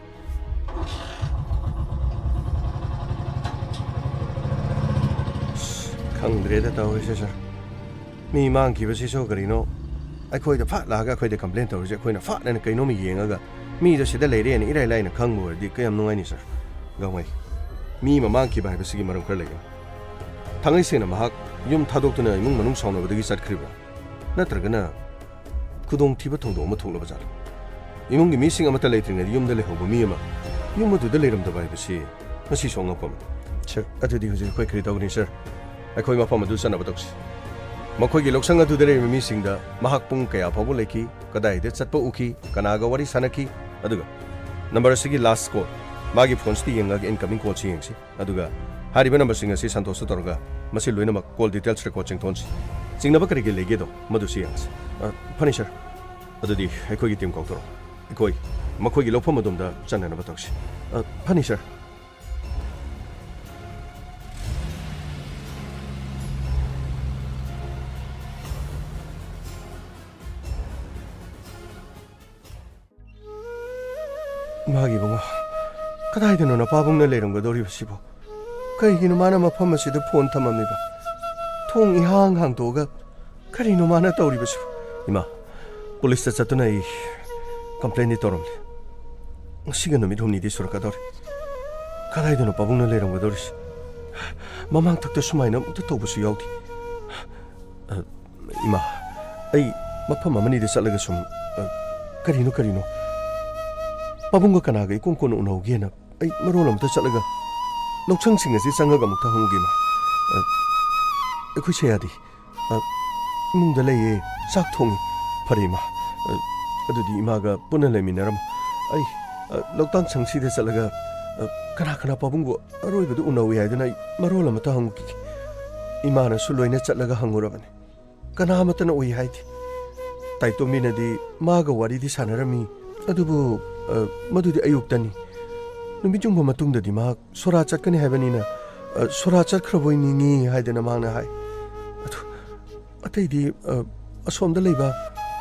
ꯑꯁ, ꯈꯪꯗ꯭ꯔꯦꯗ ꯇꯧꯔꯤꯁꯦ ꯁꯥꯔ꯫ ꯃꯤ ꯃꯥꯡꯈꯤꯕꯁꯤꯁꯨ ꯀꯔꯤꯅꯣ? ꯑꯩꯈꯣꯏꯗ ꯐꯠ ꯂꯥꯛꯑꯒ ꯑꯩꯈꯣꯏꯗ ꯀꯝꯄ꯭ꯂꯦꯟ ꯇꯧꯔꯤꯁꯦ, ꯑꯩꯈꯣꯏꯅ ꯐꯠ ꯍꯥꯏꯅ ꯀꯩꯅꯣꯝꯃ ꯌꯦꯡꯉꯒ ꯃꯤꯗꯣ ꯁꯤꯗ ꯂꯩꯔꯦꯅ ꯏꯔꯥꯏ ꯂꯥꯏꯅ ꯈꯪꯕ ꯑꯣꯏꯔꯗꯤ ꯀꯌꯥꯝ ꯅꯨꯡꯉꯥꯏꯅꯤ ꯁꯥꯔ? ꯒꯥꯡꯃꯩ, ꯃꯤ ꯑꯃ ꯃꯥꯡꯈꯤꯕ ꯍꯥꯏꯕꯁꯤꯒꯤ ꯃꯔꯝ ꯈꯔ ꯂꯩꯒꯅꯤ꯫ ꯊꯥꯡꯉꯩ ꯁꯦꯡꯅ ꯃꯍꯥꯛ ꯌꯨꯝ ꯊꯥꯗꯣꯛꯇꯨꯅ ꯏꯃꯨꯡ ꯃꯅꯨꯡ ꯁꯥꯎꯅꯕꯗꯒꯤ ꯆꯠꯈ꯭ꯔꯤꯕ꯭ꯔꯥ? ꯅꯠꯇ꯭ꯔꯒꯅ ꯈꯨꯗꯣꯡꯊꯤꯕ ꯊꯧꯗꯣꯛ ꯑꯃ ꯊꯣꯛꯂꯕ ꯖꯥꯠꯂꯥ? ꯏꯃꯨꯡꯒꯤ ꯃꯤꯁꯤꯡ ꯑꯃꯠꯇ ꯂꯩꯇ꯭ꯔꯤꯉꯩꯗ ꯌꯨꯝꯗ ꯂꯩꯍꯧꯕ ꯃꯤ ꯑꯃ ꯌꯨꯝ ꯑꯗꯨꯗ ꯂꯩꯔꯝꯗꯕ ꯍꯥꯏꯕꯁꯤ ꯉꯁꯤꯁꯨ ꯑꯉꯛꯄ ꯑꯃꯅꯤ꯫ ꯁꯔ, ꯑꯗꯨꯗꯤ ꯍꯧꯖꯤꯛ ꯑꯩꯈꯣꯏ ꯀꯔꯤ ꯇꯧꯒꯅꯤ, ꯁꯔ? ꯑꯩꯈꯣꯏ ꯃꯐꯝ ꯑꯗꯨ ꯆꯠꯅꯕ ꯇꯧꯁꯤ꯫ ꯃꯈꯣꯏꯒꯤ ꯂꯧꯁꯪ ꯑꯗꯨꯗ ꯂꯩꯔꯤꯕ ꯃꯤꯁꯤꯡꯗ ꯃꯍꯥꯛ ꯄꯨꯡ ꯀꯌꯥ ꯐꯥꯎꯕ ꯂꯩꯈꯤ, ꯀꯗꯥꯏꯗ ꯆꯠꯄ ꯎꯈꯤ, ꯀꯅꯥꯒ ꯋꯥꯔꯤ ꯁꯥꯟꯅꯈꯤ, ꯑꯗꯨꯒ ꯅꯝꯕꯔ ꯑꯁꯤꯒꯤ ꯂꯥꯁ ꯀꯣꯜ, ꯃꯥꯒꯤ ꯐꯣꯟꯁꯤꯗ ꯌꯦꯡꯉꯒ ꯏꯟꯀꯃꯤꯡ ꯀꯣꯜꯁꯤ ꯌꯦꯡꯁꯤ꯫ ꯑꯗꯨꯒ ꯍꯥꯏꯔꯤꯕ ꯅꯝꯕꯔꯁꯤꯡ ꯑꯁꯤ ꯁꯟꯇꯣꯁꯇ ꯇꯧꯔꯒ ꯃꯁꯤ ꯂꯣꯏꯅꯃꯛ ꯀꯣꯜ ꯗꯤꯇꯦꯜꯁ ꯔꯦꯀꯣꯔꯗ ꯆꯤꯡꯊꯣꯟꯁꯤ꯫ ꯆꯤꯡꯅꯕ ꯀꯔꯤ ꯀꯔꯤ ꯂꯩꯒꯦꯗꯣ ꯃꯗꯨꯁꯨ ꯌꯦꯡꯁꯤ꯫ ꯑ, ꯐꯅꯤ, ꯁꯔ꯫ ꯑꯗꯨꯗꯤ ꯑꯩꯈꯣꯏꯒꯤ ꯇꯤꯝ ꯀꯧꯊꯣꯔꯛꯑꯣ꯫ ꯑꯩꯈꯣꯏ ꯃꯈꯣꯏꯒꯤ ꯂꯧꯐꯝ ꯑꯗꯣꯝꯗ ꯆꯠꯅꯅꯕ ꯇꯧꯁꯤ꯫ ꯑ, ꯐꯅꯤ, ꯁꯔ꯫ ꯃꯥꯒꯤ ꯏꯕꯨꯡꯉꯣ, ꯀꯗꯥꯏꯗꯅꯣ ꯅꯄꯥꯕꯨꯡꯅ ꯂꯩꯔꯝꯒꯗꯧꯔꯤꯕꯁꯤꯕꯣ? ꯀꯩꯒꯤꯅꯣ ꯃꯥꯅ ꯃꯐꯝ ꯑꯁꯤꯗ ꯐꯣꯟ ꯊꯝꯃꯝꯃꯤꯕ? ꯊꯣꯡ ꯏꯍꯥꯡ ꯍꯥꯡꯗꯣꯛꯑꯒ ꯀꯔꯤꯅꯣ ꯃꯥꯅ ꯇꯧꯔꯤꯕꯁꯤꯕꯣ? ꯏꯃꯥ, ꯄꯨꯂꯤꯁꯇ ꯆꯠꯇꯨꯅ ꯑꯩ ꯀꯝꯄ꯭ꯂꯦꯟꯗꯤ ꯇꯧꯔꯝꯂꯦ꯫ ꯉꯁꯤꯒ ꯅꯨꯃꯤꯠ ꯍꯨꯝꯅꯤꯗꯤ ꯁꯨꯔꯛꯀꯗꯧꯔꯦ꯫ ꯀꯗꯥꯏꯗꯅꯣ ꯄꯥꯕꯨꯡꯅ ꯂꯩꯔꯝꯒꯗꯧꯔꯤꯁꯦ? ꯃꯃꯥꯡꯊꯛꯇ ꯁꯨꯃꯥꯏꯅ ꯑꯃꯨꯛꯇ ꯇꯧꯕꯁꯨ ꯌꯥꯎꯗꯦ꯫ ꯑ, ꯏꯃꯥ, ꯑꯩ ꯃꯐꯝ ꯑꯃꯅꯤꯗ ꯆꯠꯂꯒ ꯁꯨꯝ, ꯑ, ꯀꯔꯤꯅꯣ, ꯀꯔꯤꯅꯣ? ꯄꯥꯕꯨꯡꯒ ꯀꯅꯥꯒ ꯏꯀꯣꯟ ꯀꯣꯟꯅ ꯎꯅꯍꯧꯒꯦꯅ ꯑꯩ ꯃꯔꯣꯜ ꯑꯃꯇ ꯆꯠꯂꯒ ꯂꯧꯁꯪꯁꯤꯡ ꯑꯁꯤ ꯆꯪꯉꯒ ꯑꯃꯨꯛꯇ ꯍꯪꯉꯨꯒꯦ, ꯏꯃꯥ꯫ ꯑ, ꯑꯩꯈꯣꯏ ꯁꯌꯥꯗꯤ? ꯑ, ꯏꯃꯨꯡꯗ ꯂꯩꯌꯦ, ꯆꯥꯛ ꯊꯣꯡꯉꯤ꯫ ꯐꯔꯦ, ꯏꯃꯥ꯫ ꯑ, ꯑꯗꯨꯗꯤ ꯏꯃꯥꯒ ꯄꯨꯟꯅ ꯂꯩꯃꯤꯟꯅꯔꯝꯃꯣ꯫ ꯑꯩ, ꯑ, ꯂꯧꯇꯥꯟ ꯁꯪꯁꯤꯗ ꯆꯠꯂꯒ, ꯑ, ꯀꯅꯥ ꯀꯅꯥ ꯄꯥꯕꯨꯡꯕꯨ ꯑꯔꯣꯏꯕꯗ ꯎꯅꯧꯏ ꯍꯥꯏꯗꯨꯅ ꯑꯩ ꯃꯔꯣꯜ ꯑꯃꯇ ꯍꯪꯉꯨꯈꯤꯒꯦ꯫ ꯏꯃꯥꯅꯁꯨ ꯂꯣꯏꯅ ꯆꯠꯂꯒ ꯍꯪꯉꯨꯔꯕꯅꯤ꯫ ꯀꯅꯥ ꯑꯃꯠꯇꯅ ꯎꯏ ꯍꯥꯏꯗꯦ꯫ ꯇꯥꯏꯇꯣꯝꯕꯤꯅꯗꯤ ꯃꯥꯒ ꯋꯥꯔꯤꯗꯤ ꯁꯥꯟꯅꯔꯝꯃꯤ, ꯑꯗꯨꯕꯨ, ꯑ, ꯃꯗꯨꯗꯤ ꯑꯌꯨꯛꯇꯅꯤ꯫ ꯅꯨꯃꯤꯠ ꯌꯨꯡꯕ ꯃꯇꯨꯡꯗꯗꯤ ꯃꯍꯥꯛ ꯁꯣꯔꯥ ꯆꯠꯀꯅꯤ ꯍꯥꯏꯕꯅꯤꯅ, ꯑ, ꯁꯣꯔꯥ ꯆꯠꯈ꯭ꯔꯕꯣꯏ ꯅꯤꯡꯉꯤ ꯍꯥꯏꯗꯅ ꯃꯍꯥꯛꯅ ꯍꯥꯏ꯫ ꯑꯗꯨ ꯑꯇꯩꯗꯤ, ꯑ, ꯑꯁꯣꯝꯗ ꯂꯩꯕ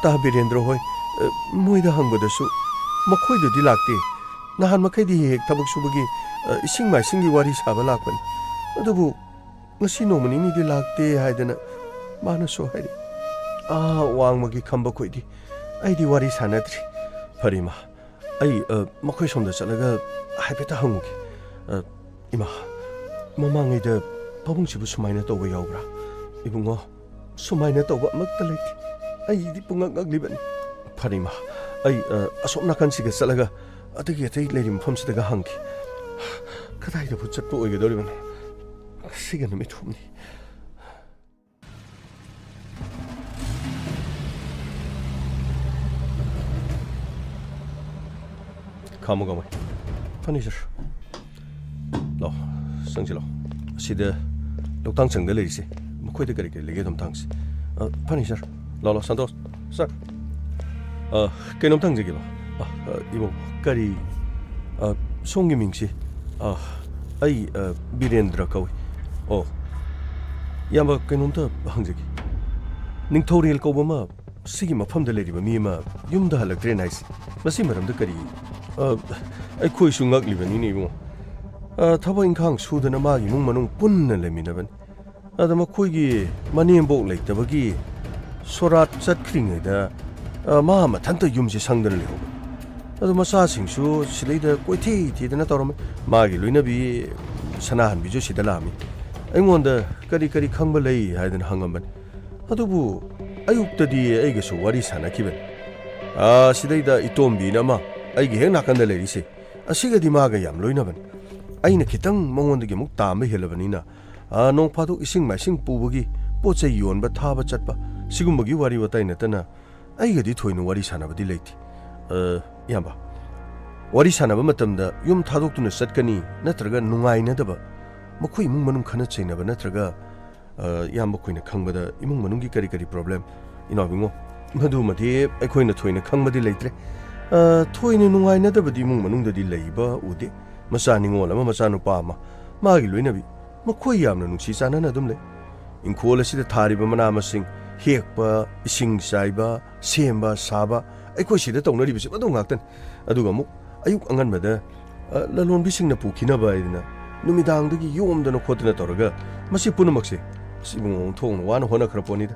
ꯇꯥ ꯕꯤꯔꯦꯟꯗ꯭ꯔ ꯍꯣꯏ, ꯑ, ꯃꯣꯏꯗ ꯍꯪꯕꯗꯁꯨ ꯃꯈꯣꯏꯗꯨꯗꯤ ꯂꯥꯛꯇꯦ꯫ ꯅꯍꯥꯟ ꯃꯈꯩꯗꯤ ꯍꯦꯛ ꯍꯦꯛ ꯊꯕꯛ ꯁꯨꯕꯒꯤ, ꯑ, ꯏꯁꯤꯡ ꯃꯥꯏꯁꯤꯡꯒꯤ ꯋꯥꯔꯤ ꯁꯥꯕ ꯂꯥꯛꯄꯅꯤ꯫ ꯑꯗꯨꯕꯨ ꯉꯁꯤ ꯅꯣꯡꯃ ꯅꯤꯅꯤꯗꯤ ꯂꯥꯛꯇꯦ ꯍꯥꯏꯗꯅ ꯃꯥꯅꯁꯨ ꯍꯥꯏꯔꯛꯏ꯫ ꯑꯥ ꯋꯥꯡꯃꯒꯤ ꯈꯝꯕ ꯈꯣꯏꯗꯤ ꯑꯩꯗꯤ ꯋꯥꯔꯤ ꯁꯥꯟꯅꯗ꯭ꯔꯤ꯫ ꯐꯔꯦ ꯏꯃꯥ, ꯑꯩ, ꯑ, ꯃꯈꯣꯏ ꯁꯣꯝꯗ ꯆꯠꯂꯒ ꯍꯥꯏꯐꯦꯠꯇ ꯍꯪꯉꯨꯒꯦ꯫ ꯑ, ꯏꯃꯥ, ꯃꯃꯥꯡꯉꯩꯗ ꯄꯥꯕꯨꯡꯁꯤꯕꯨ ꯁꯨꯃꯥꯏꯅ ꯇꯧꯕ ꯌꯥꯎꯕ꯭ꯔꯥ? ꯏꯕꯨꯡꯉꯣ, ꯁꯨꯃꯥꯏꯅ ꯇꯧꯕ ꯑꯃꯠꯇ ꯂꯩꯇꯦ꯫ ꯑꯩꯗꯤ ꯄꯨꯡꯉꯛ ꯉꯛꯂꯤꯕꯅꯤ꯫ ꯐꯔꯦ ꯏꯃꯥ, ꯑꯩ, ꯑ, ꯑꯁꯣꯝ ꯅꯥꯀꯟꯁꯤꯒ ꯆꯠꯂꯒ ꯑꯗꯒꯤ ꯑꯇꯩ ꯂꯩꯔꯤꯕ ꯃꯐꯝꯁꯤꯗꯒ ꯍꯪꯈꯤ꯫ ꯀꯗꯥꯏꯗꯕꯨ ꯆꯠꯄ ꯑꯣꯏꯒꯗꯧꯔꯤꯕꯅꯣ? ꯁꯤꯒ ꯅꯨꯃꯤꯠ ꯍꯨꯝꯅꯤ꯫ ꯈꯥꯝꯃꯨ, ꯈꯥꯝꯃꯨ꯫ ꯐꯔꯅꯤꯆꯔ꯫ ꯂꯥꯛꯑꯣ, ꯆꯪꯁꯤ ꯂꯥꯛꯑꯣ꯫ ꯑꯁꯤꯗ ꯂꯧꯇꯥꯡ ꯆꯪꯗ ꯂꯩꯔꯤꯁꯦ, ꯃꯈꯣꯏꯗ ꯀꯔꯤ ꯀꯔꯤ ꯂꯩꯒꯦ ꯑꯗꯨꯝ ꯊꯥꯡꯁꯤ꯫ ꯑ, ꯐꯔꯅꯤꯆꯔ꯫ ꯂꯥꯛꯑꯣ, ꯂꯥꯛꯑꯣ, ꯁꯟꯇꯣꯁ꯫ ꯁꯥꯔ꯫ ꯑ, ꯀꯩꯅꯣꯝꯇ ꯍꯪꯖꯒꯦꯕ꯫ ꯑ, ꯑ, ꯏꯕꯨꯡ, ꯀꯔꯤ, ꯑ, ꯁꯣꯝꯒꯤ ꯃꯤꯡꯁꯤ? ꯑ, ꯑꯩ, ꯑ, ꯕꯤꯔꯦꯟꯗ꯭ꯔ ꯀꯧꯏ꯫ ꯑꯣ, ꯏꯌꯥꯝꯕ, ꯀꯩꯅꯣꯝꯇ ꯍꯪꯖꯒꯦ꯫ ꯅꯤꯡꯊꯧꯔꯦꯜ ꯀꯧꯕ ꯑꯃ ꯁꯤꯒꯤ ꯃꯐꯝꯗ ꯂꯩꯔꯤꯕ ꯃꯤ ꯑꯃ ꯌꯨꯝꯗ ꯍꯜꯂꯛꯇ꯭ꯔꯦꯅ ꯍꯥꯏꯁꯤ, ꯃꯁꯤ ꯃꯔꯝꯗ ꯀꯔꯤ? ꯑ, ꯑꯩꯈꯣꯏꯁꯨ ꯉꯛꯂꯤꯕꯅꯤꯅꯦ ꯏꯕꯨꯡꯉꯣ꯫ ꯑ, ꯊꯕꯛ ꯏꯪꯈꯥꯡ ꯁꯨꯗꯅ ꯃꯥꯒꯤ ꯏꯃꯨꯡ ꯃꯅꯨꯡ ꯄꯨꯟꯅ ꯂꯩꯃꯤꯟꯅꯕꯅꯤ꯫ ꯑꯗ ꯃꯈꯣꯏꯒꯤ ꯃꯅꯦꯝꯕꯣꯛ ꯂꯩꯇꯕꯒꯤ ꯁꯣꯔꯥꯠ ꯆꯠꯈ꯭ꯔꯤꯉꯩꯗ, ꯑ, ꯃꯥ ꯃꯊꯟꯇ ꯌꯨꯝꯁꯦ ꯁꯪꯗꯅ ꯂꯩꯍꯧꯕꯅꯤ꯫ ꯑꯗꯨ ꯃꯆꯥꯁꯤꯡꯁꯨ ꯁꯤꯗꯩꯗ ꯀꯣꯏꯊꯤ ꯊꯤꯗꯅ ꯇꯧꯔꯝꯃꯤ꯫ ꯃꯥꯒꯤ ꯂꯣꯏꯅꯕꯤ ꯁꯅꯥꯍꯟꯕꯤꯁꯨ ꯁꯤꯗ ꯂꯥꯛꯑꯝꯃꯤ꯫ ꯑꯩꯉꯣꯟꯗ ꯀꯔꯤ ꯀꯔꯤ ꯈꯪꯕ ꯂꯩ ꯍꯥꯏꯗꯅ ꯍꯪꯉꯝꯕꯅꯤ꯫ ꯑꯗꯨꯕꯨ ꯑꯌꯨꯛꯇꯗꯤ ꯑꯩꯒꯁꯨ ꯋꯥꯔꯤ ꯁꯥꯟꯅꯈꯤꯕꯅꯤ꯫ ꯑꯥ, ꯁꯤꯗꯩꯗ ꯏꯇꯣꯝꯕꯤꯅ ꯑꯃ ꯑꯩꯒꯤ ꯍꯦꯛ ꯅꯥꯀꯟꯗ ꯂꯩꯔꯤꯁꯦ, ꯑꯁꯤꯒꯗꯤ ꯃꯥꯒ ꯌꯥꯝ ꯂꯣꯏꯅꯕꯅꯤ꯫ ꯑꯩꯅ ꯈꯤꯇꯪ ꯃꯉꯣꯟꯗꯒꯤ ꯑꯃꯨꯛ ꯇꯥꯝꯕ ꯍꯦꯜꯂꯕꯅꯤꯅ, ꯑꯥ, ꯅꯣꯡ ꯐꯥꯗꯣꯛ ꯏꯁꯤꯡ ꯃꯥꯏꯁꯤꯡ ꯄꯨꯕꯒꯤ, ꯄꯣꯠ ꯆꯩ ꯌꯣꯟꯕ ꯊꯥꯕ ꯆꯠꯄ, ꯁꯤꯒꯨꯝꯕꯒꯤ ꯋꯥꯔꯤ ꯋꯥꯇꯥꯏ ꯅꯠꯇꯅ ꯑꯩꯒꯗꯤ ꯊꯣꯏꯅ ꯋꯥꯔꯤ ꯁꯥꯟꯅꯕꯗꯤ ꯂꯩꯇꯦ꯫ ꯑ, ꯏꯌꯥꯝꯕ, ꯋꯥꯔꯤ ꯁꯥꯟꯅꯕ ꯃꯇꯝꯗ ꯌꯨꯝ ꯊꯥꯗꯣꯛꯇꯨꯅ ꯆꯠꯀꯅꯤ ꯅꯠꯇ꯭ꯔꯒ ꯅꯨꯡꯉꯥꯏꯅꯗꯕ, ꯃꯈꯣꯏ ꯏꯃꯨꯡ ꯃꯅꯨꯡ ꯈꯠꯅ ꯆꯩꯅꯕ ꯅꯠꯇ꯭ꯔꯒ, ꯑ, ꯏꯌꯥꯝꯕ ꯑꯩꯈꯣꯏꯅ ꯈꯪꯕꯗ ꯏꯃꯨꯡ ꯃꯅꯨꯡꯒꯤ ꯀꯔꯤ ꯀꯔꯤ ꯄ꯭ꯔꯣꯕ꯭ꯂꯦꯝ, ꯏꯅꯥꯎ ꯏꯕꯨꯡꯉꯣ, ꯃꯗꯨꯃꯗꯤ ꯑꯩꯈꯣꯏꯅ ꯊꯣꯏꯅ ꯈꯪꯕꯗꯤ ꯂꯩꯇ꯭ꯔꯦ꯫ ꯑ, ꯊꯣꯏꯅ ꯅꯨꯡꯉꯥꯏꯅꯗꯕꯗꯤ ꯏꯃꯨꯡ ꯃꯅꯨꯡꯗꯗꯤ ꯂꯩꯕ ꯎꯗꯦ꯫ ꯃꯆꯥ ꯅꯤꯉꯣꯜ ꯑꯃ, ꯃꯆꯥꯅꯨꯄꯥ ꯑꯃ, ꯃꯥꯒꯤ ꯂꯣꯏꯅꯕꯤ, ꯃꯈꯣꯏ ꯌꯥꯝꯅ ꯅꯨꯡꯁꯤ ꯆꯥꯟꯅꯅ ꯑꯗꯨꯝ ꯂꯩ꯫ ꯏꯪꯈꯣꯜ ꯑꯁꯤꯗ ꯊꯥꯔꯤꯕ ꯃꯅꯥ ꯃꯁꯤꯡ ꯍꯦꯛꯄ, ꯏꯁꯤꯡ ꯆꯥꯏꯕ, ꯁꯦꯝꯕ, ꯁꯥꯕ, ꯑꯩꯈꯣꯏ ꯁꯤꯗ ꯇꯧꯅꯔꯤꯕꯁꯤ ꯃꯗꯨ ꯉꯥꯛꯇꯅꯤ꯫ ꯑꯗꯨꯒ ꯑꯃꯨꯛ ꯑꯌꯨꯛ ꯑꯉꯟꯕꯗ, ꯑ, ꯂꯂꯣꯟꯕꯤꯁꯤꯡꯅ ꯄꯨꯈꯤꯅꯕ ꯍꯥꯏꯗꯅ ꯅꯨꯃꯤꯗꯥꯡꯗꯒꯤ ꯌꯣꯝꯗꯅ ꯈꯣꯠꯇꯅ ꯇꯧꯔꯒ, ꯃꯁꯤ ꯄꯨꯝꯅꯃꯛꯁꯦ, ꯑꯁ, ꯏꯕꯨꯡꯉꯣ, ꯑꯣꯟꯊꯣꯛꯅ ꯋꯥꯅ ꯍꯣꯠꯅꯈ꯭ꯔ ꯄꯣꯠꯅꯤꯗ꯫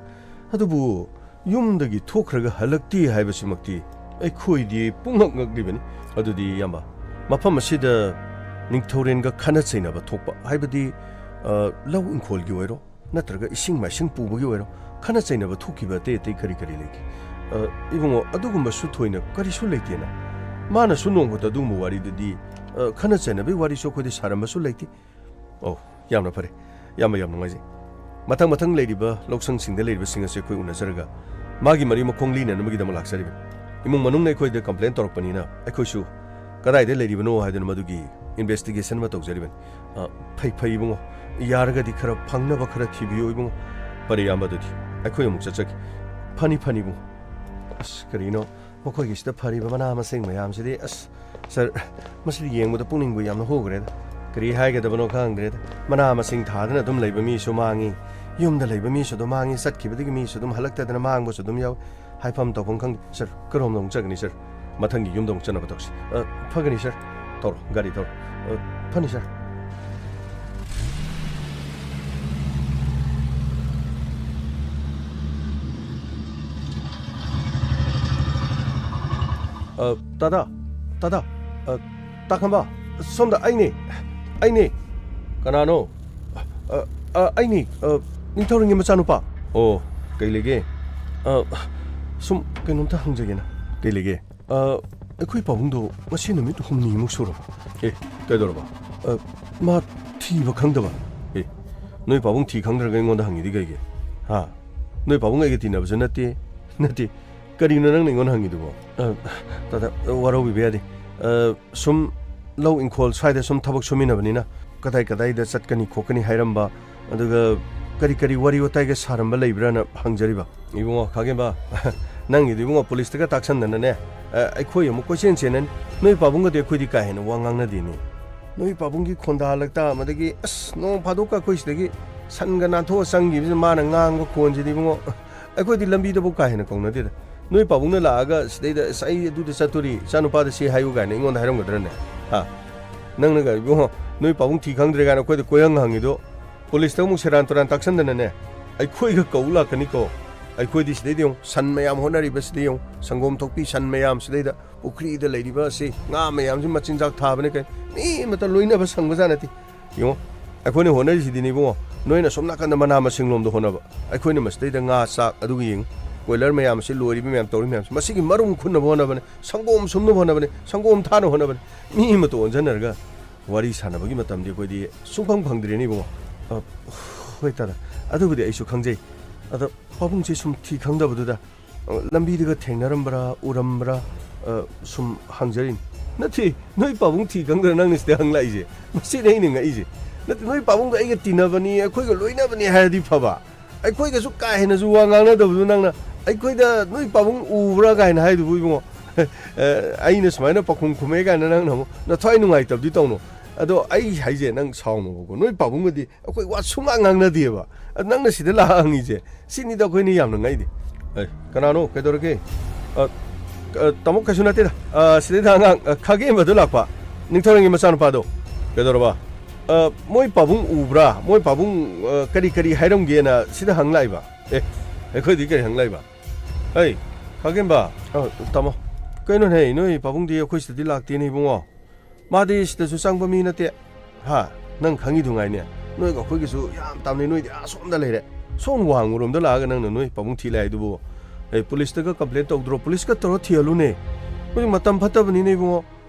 ꯑꯗꯨꯕꯨ ꯌꯨꯝꯗꯒꯤ ꯊꯣꯛꯈ꯭ꯔꯒ ꯍꯜꯂꯛꯇꯦ ꯍꯥꯏꯕꯁꯤꯃꯛꯇꯤ ꯑꯩꯈꯣꯏꯗꯤ ꯄꯨꯡꯉꯛ ꯉꯛꯂꯤꯕꯅꯤ꯫ ꯑꯗꯨꯗꯤ, ꯏꯌꯥꯝꯕ, ꯃꯐꯝ ꯑꯁꯤꯗ ꯅꯤꯡꯊꯧꯔꯦꯟꯒ ꯈꯠꯅ ꯆꯩꯅꯕ ꯊꯣꯛꯄ ꯍꯥꯏꯕꯗꯤ, ꯑ, ꯂꯧ ꯏꯪꯈꯣꯜꯒꯤ ꯑꯣꯏꯔꯣ, ꯅꯠꯇ꯭ꯔꯒ ꯏꯁꯤꯡ ꯃꯥꯏꯁꯤꯡ ꯄꯨꯕꯒꯤ ꯑꯣꯏꯔꯣ, ꯈꯠꯅ ꯆꯩꯅꯕ ꯊꯣꯛꯈꯤꯕ ꯑꯇꯩ ꯑꯇꯩ ꯀꯔꯤ ꯀꯔꯤ ꯂꯩꯒꯦ? ꯑ, ꯏꯕꯨꯡꯉꯣ, ꯑꯗꯨꯒꯨꯝꯕꯁꯨ ꯊꯣꯏꯅ ꯀꯔꯤꯁꯨ ꯂꯩꯇꯦꯅ꯫ ꯃꯥꯅꯁꯨ ꯅꯣꯡꯃꯇ ꯑꯗꯨꯒꯨꯝꯕ ꯋꯥꯔꯤꯗꯨꯗꯤ, ꯑ, ꯈꯠꯅ ꯆꯩꯅꯕꯒꯤ ꯋꯥꯔꯤꯁꯨ ꯑꯩꯈꯣꯏꯗ ꯁꯥꯔꯝꯕꯁꯨ ꯂꯩꯇꯦ꯫ ꯑꯣ, ꯌꯥꯝꯅ ꯐꯔꯦ꯫ ꯏꯌꯥꯝꯕ, ꯌꯥꯝ ꯅꯨꯡꯉꯥꯏꯖꯩ꯫ ꯃꯊꯪ ꯃꯊꯪ ꯂꯩꯔꯤꯕ ꯂꯧꯁꯪꯁꯤꯡꯗ ꯂꯩꯔꯤꯕꯁꯤꯡ ꯑꯁꯤ ꯑꯩꯈꯣꯏ ꯎꯅꯖꯔꯒ ꯃꯥꯒꯤ ꯃꯔꯤ ꯃꯈꯣꯡ ꯂꯤꯅꯅꯕꯒꯤꯗꯃꯛ ꯂꯥꯛꯆꯔꯤꯕꯅꯤ꯫ ꯏꯃꯨꯡ ꯃꯅꯨꯡꯅ ꯑꯩꯈꯣꯏꯗ complain ꯇꯧꯔꯛꯄꯅꯤꯅ ꯑꯩꯈꯣꯏꯁꯨ ꯀꯗꯥꯏꯗ ꯂꯩꯔꯤꯕꯅꯣ ꯍꯥꯏꯗꯨꯅ ꯃꯗꯨꯒꯤ investigation ꯑꯃ ꯇꯧꯖꯔꯤꯕꯅꯤ꯫ ꯑ, ꯐꯩ ꯐꯩ ꯏꯕꯨꯡꯉꯣ, ꯌꯥꯔꯒꯗꯤ ꯈꯔ ꯐꯪꯅꯕ ꯈꯔ ꯊꯤꯕꯤꯌꯨ ꯏꯕꯨꯡꯉꯣ꯫ ꯐꯔꯦ ꯏꯌꯥꯝꯕ, ꯑꯗꯨꯗꯤ ꯑꯩꯈꯣꯏ ꯑꯃꯨꯛ ꯆꯠꯆꯒꯦ꯫ ꯐꯅꯤ ꯐꯅꯤ ꯏꯕꯨꯡꯉꯣ꯫ ꯑꯁ, ꯀꯔꯤꯅꯣ ꯃꯈꯣꯏꯒꯤꯁꯤꯗ ꯐꯔꯤꯕ ꯃꯅꯥ ꯃꯁꯤꯡ ꯃꯌꯥꯝꯁꯤꯗꯤ? ꯑꯁ, ꯁꯥꯔ, ꯃꯁꯤꯗꯤ ꯌꯦꯡꯕꯗ ꯄꯨꯛꯅꯤꯡꯕꯨ ꯌꯥꯝꯅ ꯍꯨꯈ꯭ꯔꯦꯗ꯫ ꯀꯔꯤ ꯍꯥꯏꯒꯗꯕꯅꯣ ꯈꯪꯗ꯭ꯔꯦꯗ꯫ ꯃꯅꯥ ꯃꯁꯤꯡ ꯊꯥꯗꯅ ꯑꯗꯨꯝ ꯂꯩꯕ ꯃꯤꯁꯨ ꯃꯥꯡꯉꯤ, ꯌꯨꯝꯗ ꯂꯩꯕ ꯃꯤꯁꯨ ꯑꯗꯨꯝ ꯃꯥꯡꯉꯤ, ꯆꯠꯈꯤꯕꯗꯒꯤ ꯃꯤꯁꯨ ꯑꯗꯨꯝ ꯍꯜꯂꯛꯇꯗꯅ ꯃꯥꯡꯕꯁꯨ ꯑꯗꯨꯝ ꯌꯥꯎꯏ꯫ ꯍꯥꯏꯐꯝ ꯇꯧꯐꯝ ꯈꯪꯗꯦ꯫ ꯁꯥꯔ, ꯀꯔꯣꯝꯗ ꯑꯃꯨꯛ ꯆꯠꯀꯅꯤ ꯁꯥꯔ? ꯃꯊꯪꯒꯤ ꯌꯨꯝꯗ ꯑꯃꯨꯛ ꯆꯠꯅꯕ ꯇꯧꯁꯤ꯫ ꯑ, ꯐꯒꯅꯤ ꯁꯥꯔ꯫ ꯊꯧꯔꯣ, ꯒꯥꯔꯤ ꯊꯧꯔꯣ꯫ ꯑ, ꯐꯅꯤ ꯁꯥꯔ꯫ ꯑ, ꯇꯥꯗꯥ, ꯇꯥꯗꯥ, ꯑ, ꯇꯥꯈꯝꯕ, ꯁꯣꯝꯗ ꯑꯩꯅꯦ, ꯑꯩꯅꯦ꯫ ꯀꯅꯥꯅꯣ? ꯑ, ꯑ, ꯑꯩꯅꯦ, ꯑ, ꯅꯤꯡꯊꯧꯔꯦꯜꯒꯤ ꯃꯆꯥꯅꯨꯄꯥ꯫ ꯑꯣ, ꯀꯩ ꯂꯩꯒꯦ? ꯑ, ꯁꯨꯝ ꯀꯩꯅꯣꯝꯇ ꯍꯪꯖꯒꯦꯅ꯫ ꯀꯩ ꯂꯩꯒꯦ? ꯑ, ꯑꯩꯈꯣꯏ ꯄꯥꯕꯨꯡꯗꯣ ꯉꯁꯤ ꯅꯨꯃꯤꯠ ꯍꯨꯝꯅꯤꯃꯨꯛ ꯁꯨꯔꯕ꯫ ꯑꯦ, ꯀꯩꯗꯧꯔꯕ? ꯑ, ꯃꯥ ꯊꯤꯕ ꯈꯪꯗꯕ꯫ ꯑꯦ, ꯅꯣꯏ ꯄꯥꯕꯨꯡ ꯊꯤ ꯈꯪꯗ꯭ꯔꯒ ꯑꯩꯉꯣꯟꯗ ꯍꯪꯉꯤꯗꯤ ꯀꯩꯒꯤ? ꯍꯥ? ꯅꯣꯏ ꯄꯥꯕꯨꯡ ꯑꯩꯒ ꯇꯤꯟꯅꯕꯁꯨ ꯅꯠꯇꯦ, ꯅꯠꯇꯦ꯫ ꯀꯔꯤꯅꯣ ꯅꯪꯅ ꯑꯩꯉꯣꯟꯗ ꯍꯪꯉꯤꯗꯨꯕꯣ? ꯑ, ꯇꯥꯗꯥ, ꯋꯥꯔꯧꯕꯤꯕ ꯌꯥꯗꯦ꯫ ꯑ, ꯁꯨꯝ ꯂꯧ ꯏꯪꯈꯣꯜ ꯁ꯭ꯋꯥꯏꯗ ꯁꯨꯝ ꯊꯕꯛ ꯁꯨꯃꯤꯟꯅꯕꯅꯤꯅ ꯀꯗꯥꯏ ꯀꯗꯥꯏꯗ ꯆꯠꯀꯅꯤ ꯈꯣꯠꯀꯅꯤ ꯍꯥꯏꯔꯝꯕ, ꯑꯗꯨꯒ ꯀꯔꯤ ꯀꯔꯤ ꯋꯥꯔꯤ ꯋꯥꯇꯥꯏꯒ ꯁꯥꯔꯝꯕ ꯂꯩꯕ꯭ꯔꯥꯅ ꯍꯪꯖꯔꯤꯕ꯫ ꯏꯕꯨꯡꯉꯣ ꯈꯥꯒꯦꯝꯕ, ꯅꯪꯒꯤꯗꯤ ꯏꯕꯨꯡꯉꯣ ꯄꯨꯂꯤꯁꯇꯒ ꯇꯥꯛꯁꯟꯗꯅꯅꯦ, ꯑ, ꯑꯩꯈꯣꯏ ꯑꯃꯨꯛ ꯀꯣꯏꯆꯦꯟ ꯆꯦꯟꯅꯅꯤ꯫ ꯅꯣꯏ ꯄꯥꯕꯨꯡꯒꯗꯤ ꯑꯩꯈꯣꯏꯗꯤ ꯀꯥ ꯍꯦꯟꯅ ꯋꯥ ꯉꯥꯡꯅꯗꯦꯅꯦ꯫ ꯅꯣꯏ ꯄꯥꯕꯨꯡꯒꯤ ꯈꯣꯟꯗꯥ ꯍꯜꯂꯛꯇ, ꯃꯗꯒꯤ ꯑꯁ, ꯅꯣꯡ ꯐꯥꯗꯣꯛꯀ ꯑꯩꯈꯣꯏ ꯁꯤꯗꯒꯤ ꯁꯟꯒ ꯅꯥꯟꯊꯣꯛꯑ ꯆꯪꯈꯤꯕꯁꯤꯅ ꯃꯥꯅ ꯉꯥꯡꯕ ꯈꯣꯟꯁꯤꯗꯤ ꯏꯕꯨꯡꯉꯣ, ꯑꯩꯈꯣꯏꯗꯤ ꯂꯝꯕꯤꯗꯕꯨ ꯀꯥ ꯍꯦꯟꯅ ꯀꯧꯅꯗꯦꯗ꯫ ꯅꯣꯏ ꯄꯥꯕꯨꯡꯅ ꯂꯥꯛꯑꯒ ꯁꯤꯗꯩꯗ, "ꯑꯁ, ꯑꯩ ꯑꯗꯨꯗ ꯆꯠꯇꯣꯔꯤ, ꯏꯆꯥꯅꯨꯄꯥꯗ ꯁꯤ ꯍꯥꯏꯌꯨ" ꯀꯥꯏꯅ ꯑꯩꯉꯣꯟꯗ ꯍꯥꯏꯔꯝꯒꯗ꯭ꯔꯅꯦ? ꯍꯥ? ꯅꯪꯅꯒ ꯏꯕꯨꯡꯉꯣ, ꯅꯣꯏ ꯄꯥꯕꯨꯡ ꯊꯤ ꯈꯪꯗ꯭ꯔꯦ ꯀꯥꯏꯅ ꯑꯩꯈꯣꯏꯗ ꯀꯣꯏꯍꯪ ꯍꯪꯉꯤꯗꯣ, ꯄꯨꯂꯤꯁꯇ ꯑꯃꯨꯛ ꯁꯦꯔꯥꯟ ꯇꯨꯔꯥꯟ ꯇꯥꯛꯁꯟꯗꯅꯅꯦ, ꯑꯩꯈꯣꯏꯒ ꯀꯧ ꯂꯥꯛꯀꯅꯤꯀꯣ꯫ ꯑꯩꯈꯣꯏꯗꯤ ꯁꯤꯗꯩꯗ ꯌꯦꯡꯉꯨ, ꯁꯟ ꯃꯌꯥꯝ ꯍꯣꯠꯅꯔꯤꯕꯁꯤꯗ ꯌꯦꯡꯉꯨ, ꯁꯪꯒꯣꯝ ꯊꯣꯛꯄꯤ ꯁꯟ ꯃꯌꯥꯝꯁꯤꯗꯩꯗ, ꯄꯨꯈ꯭ꯔꯤꯗ ꯂꯩꯔꯤꯕ ꯑꯁꯤ ꯉꯥ ꯃꯌꯥꯝꯁꯤ ꯃꯆꯤꯟꯖꯥꯛ ꯊꯥꯕꯅꯤ ꯀꯩꯅꯣ, ꯃꯤ ꯑꯃꯠꯇ ꯂꯣꯏꯅꯕ ꯁꯪꯕꯖꯥꯠ ꯅꯠꯇꯦ꯫ ꯌꯦꯡꯉꯣ, ꯑꯩꯈꯣꯏꯅ ꯍꯣꯠꯅꯔꯤꯁꯤꯗꯤꯅꯦ ꯏꯕꯨꯡꯉꯣ, ꯅꯣꯏꯅ ꯁꯣꯝ ꯅꯥꯀꯟꯗ ꯃꯅꯥ ꯃꯁꯤꯡ ꯂꯣꯝꯗ ꯍꯣꯠꯅꯕ, ꯑꯩꯈꯣꯏꯅ ꯃꯁꯤꯗꯩꯗ ꯉꯥ ꯆꯥꯛ ꯑꯗꯨꯒ ꯌꯦꯡꯉꯨ꯫ ꯀꯣꯏꯂꯔ ꯃꯌꯥꯝꯁꯦ, ꯂꯣꯏꯔꯤꯕ ꯃꯌꯥꯝ, ꯇꯧꯔꯤ ꯃꯌꯥꯝꯁꯦ, ꯃꯁꯤꯒꯤ ꯃꯔꯨꯝ ꯈꯨꯟꯅꯕ ꯍꯣꯠꯅꯕꯅꯦ, ꯁꯪꯒꯣꯝ ꯁꯨꯝꯅꯕ ꯍꯣꯠꯅꯕꯅꯦ, ꯁꯪꯒꯣꯝ ꯊꯥꯅꯕ ꯍꯣꯠꯅꯕꯅꯦ꯫ ꯃꯤ ꯑꯃꯇ ꯑꯣꯟꯁꯤꯟꯅꯔꯒ ꯋꯥꯔꯤ ꯁꯥꯟꯅꯕꯒꯤ ꯃꯇꯝꯗꯤ ꯑꯩꯈꯣꯏꯗꯤ ꯁꯨꯡꯐꯪ ꯐꯪꯗ꯭ꯔꯦꯅꯦ, ꯏꯕꯨꯡꯉꯣ꯫ ꯑ, ꯍꯣꯏ, ꯇꯥꯗ, ꯑꯗꯨꯕꯨꯗꯤ ꯑꯩꯁꯨ ꯈꯪꯖꯩ꯫ ꯑꯗꯣ ꯄꯥꯕꯨꯡꯁꯦ ꯁꯨꯝ ꯊꯤ ꯈꯪꯗꯕꯗꯨꯗ, ꯑ, ꯂꯝꯕꯤꯗꯒ ꯊꯦꯡꯅꯔꯝꯕ꯭ꯔꯥ, ꯎꯔꯝꯕ꯭ꯔꯥ, ꯑ, ꯁꯨꯝ ꯍꯪꯖꯔꯤꯅꯤ꯫ ꯅꯠꯇꯦ, ꯅꯣꯏ ꯄꯥꯕꯨꯡ ꯊꯤ ꯈꯪꯗ꯭ꯔꯥ ꯅꯪꯅ ꯁꯤꯗ ꯍꯪꯂꯛꯏꯁꯦ? ꯃꯁꯤꯅꯦ ꯑꯩꯅ ꯉꯛꯏꯁꯦ꯫ ꯅꯠꯇꯦ, ꯅꯣꯏ ꯄꯥꯕꯨꯡꯗꯣ ꯑꯩꯒ ꯇꯤꯟꯅꯕꯅꯤ, ꯑꯩꯈꯣꯏꯒ ꯂꯣꯏꯅꯕꯅꯤ ꯍꯥꯏꯔꯗꯤ ꯐꯕ꯫ ꯑꯩꯈꯣꯏꯒꯁꯨ ꯀꯥ ꯍꯦꯟꯅꯁꯨ ꯋꯥ ꯉꯥꯡꯅꯗꯕꯗꯨ ꯅꯪꯅ, "ꯑꯩꯈꯣꯏꯗ ꯅꯣꯏ ꯄꯥꯕꯨꯡ ꯎꯕ꯭ꯔꯥ?" ꯀꯥꯏꯅ ꯍꯥꯏꯗꯨꯕꯨ, ꯏꯕꯨꯡꯉꯣ꯫ ꯑ, ꯑꯩꯅ ꯁꯨꯃꯥꯏꯅ ꯄꯥꯎꯈꯨꯝ ꯈꯨꯝꯃꯛꯑꯦ ꯀꯥꯏꯅ ꯅꯪꯅ ꯑꯃꯨꯛ ꯅꯊ꯭ꯋꯥꯏ ꯅꯨꯡꯉꯥꯏꯇꯕꯗꯤ ꯇꯧꯅꯨ꯫ ꯑꯗꯣ ꯑꯩ ꯍꯥꯏꯁꯦ, ꯅꯪ ꯁꯥꯎꯅꯨꯕꯀꯣ꯫ ꯅꯣꯏ ꯄꯥꯕꯨꯡꯒꯗꯤ ꯑꯩꯈꯣꯏ ꯋꯥ ꯁꯨꯡꯉꯥꯡ ꯉꯥꯡꯅꯗꯦꯕ꯫ ꯑꯗ ꯅꯪꯅ ꯁꯤꯗ ꯂꯥꯛꯑ ꯍꯪꯉꯤꯁꯦ, ꯁꯤꯅꯤꯗ ꯑꯩꯈꯣꯏꯅ ꯌꯥꯝꯅ ꯉꯛꯏꯗꯤ꯫ ꯑꯦ, ꯀꯅꯥꯅꯣ? ꯀꯩꯗꯧꯔꯒꯦ? ꯑ, ꯑ, ꯇꯥꯃꯣ, ꯀꯩꯁꯨ ꯅꯠꯇꯦꯗ꯫ ꯑ, ꯁꯤꯗꯩꯗ ꯑꯉꯥꯡ, ꯑ, ꯈꯥꯒꯦꯝꯕꯗꯣ ꯂꯥꯛꯄ, ꯅꯤꯡꯊꯧꯔꯦꯜꯒꯤ ꯃꯆꯥꯅꯨꯄꯥꯗꯣ꯫ ꯀꯩꯗꯧꯔꯕ? ꯑ, ꯃꯣꯏ ꯄꯥꯕꯨꯡ ꯎꯕ꯭ꯔꯥ? ꯃꯣꯏ ꯄꯥꯕꯨꯡ, ꯑ, ꯀꯔꯤ ꯀꯔꯤ ꯍꯥꯏꯔꯝꯒꯦꯅ ꯁꯤꯗ ꯍꯪ ꯂꯥꯛꯏꯕ꯫ ꯑꯦ, ꯑꯩꯈꯣꯏꯗꯤ ꯀꯔꯤ ꯍꯪ ꯂꯥꯛꯏꯕ? ꯑꯩ, ꯈꯥꯒꯦꯝꯕ꯫ ꯑ, ꯇꯥꯃꯣ꯫ ꯀꯩꯅꯣꯅꯦ, ꯅꯣꯏ ꯄꯥꯕꯨꯡꯗꯤ ꯑꯩꯈꯣꯏ ꯁꯤꯗꯗꯤ ꯂꯥꯛꯇꯦꯅꯦ, ꯏꯕꯨꯡꯉꯣ꯫ ꯃꯥꯗꯤ ꯁꯤꯗꯁꯨ ꯆꯪꯕ ꯃꯤ ꯅꯠꯇꯦ꯫ ꯍꯥ? ꯅꯪ ꯈꯪꯉꯤꯗꯨ ꯉꯥꯏꯅꯦ꯫ ꯅꯣꯏꯒ ꯑꯩꯈꯣꯏꯒꯁꯨ ꯌꯥꯝ ꯇꯥꯝꯅꯩ, ꯅꯣꯏꯗꯤ ꯑꯁꯣꯝꯗ ꯂꯩꯔꯦ꯫ ꯁꯣꯝ ꯋꯥꯡꯃꯔꯣꯝꯗ ꯂꯥꯛꯑꯒ ꯅꯪꯅ ꯅꯣꯏ ꯄꯥꯕꯨꯡ ꯊꯤ ꯂꯥꯛꯑꯦ ꯍꯥꯏꯗꯨꯕꯨ꯫ ꯑꯦ, ꯄꯨꯂꯤꯁꯇꯒ ꯀꯝꯄ꯭ꯂꯦꯟ ꯇꯧꯗ꯭ꯔꯣ? ꯄꯨꯂꯤꯁꯀ ꯇꯧꯔ ꯊꯤꯍꯜꯂꯨꯅꯦ꯫ ꯍꯧꯖꯤꯛ ꯃꯇꯝ ꯐꯠꯇꯕꯅꯤꯅꯦ, ꯏꯕꯨꯡꯉꯣ꯫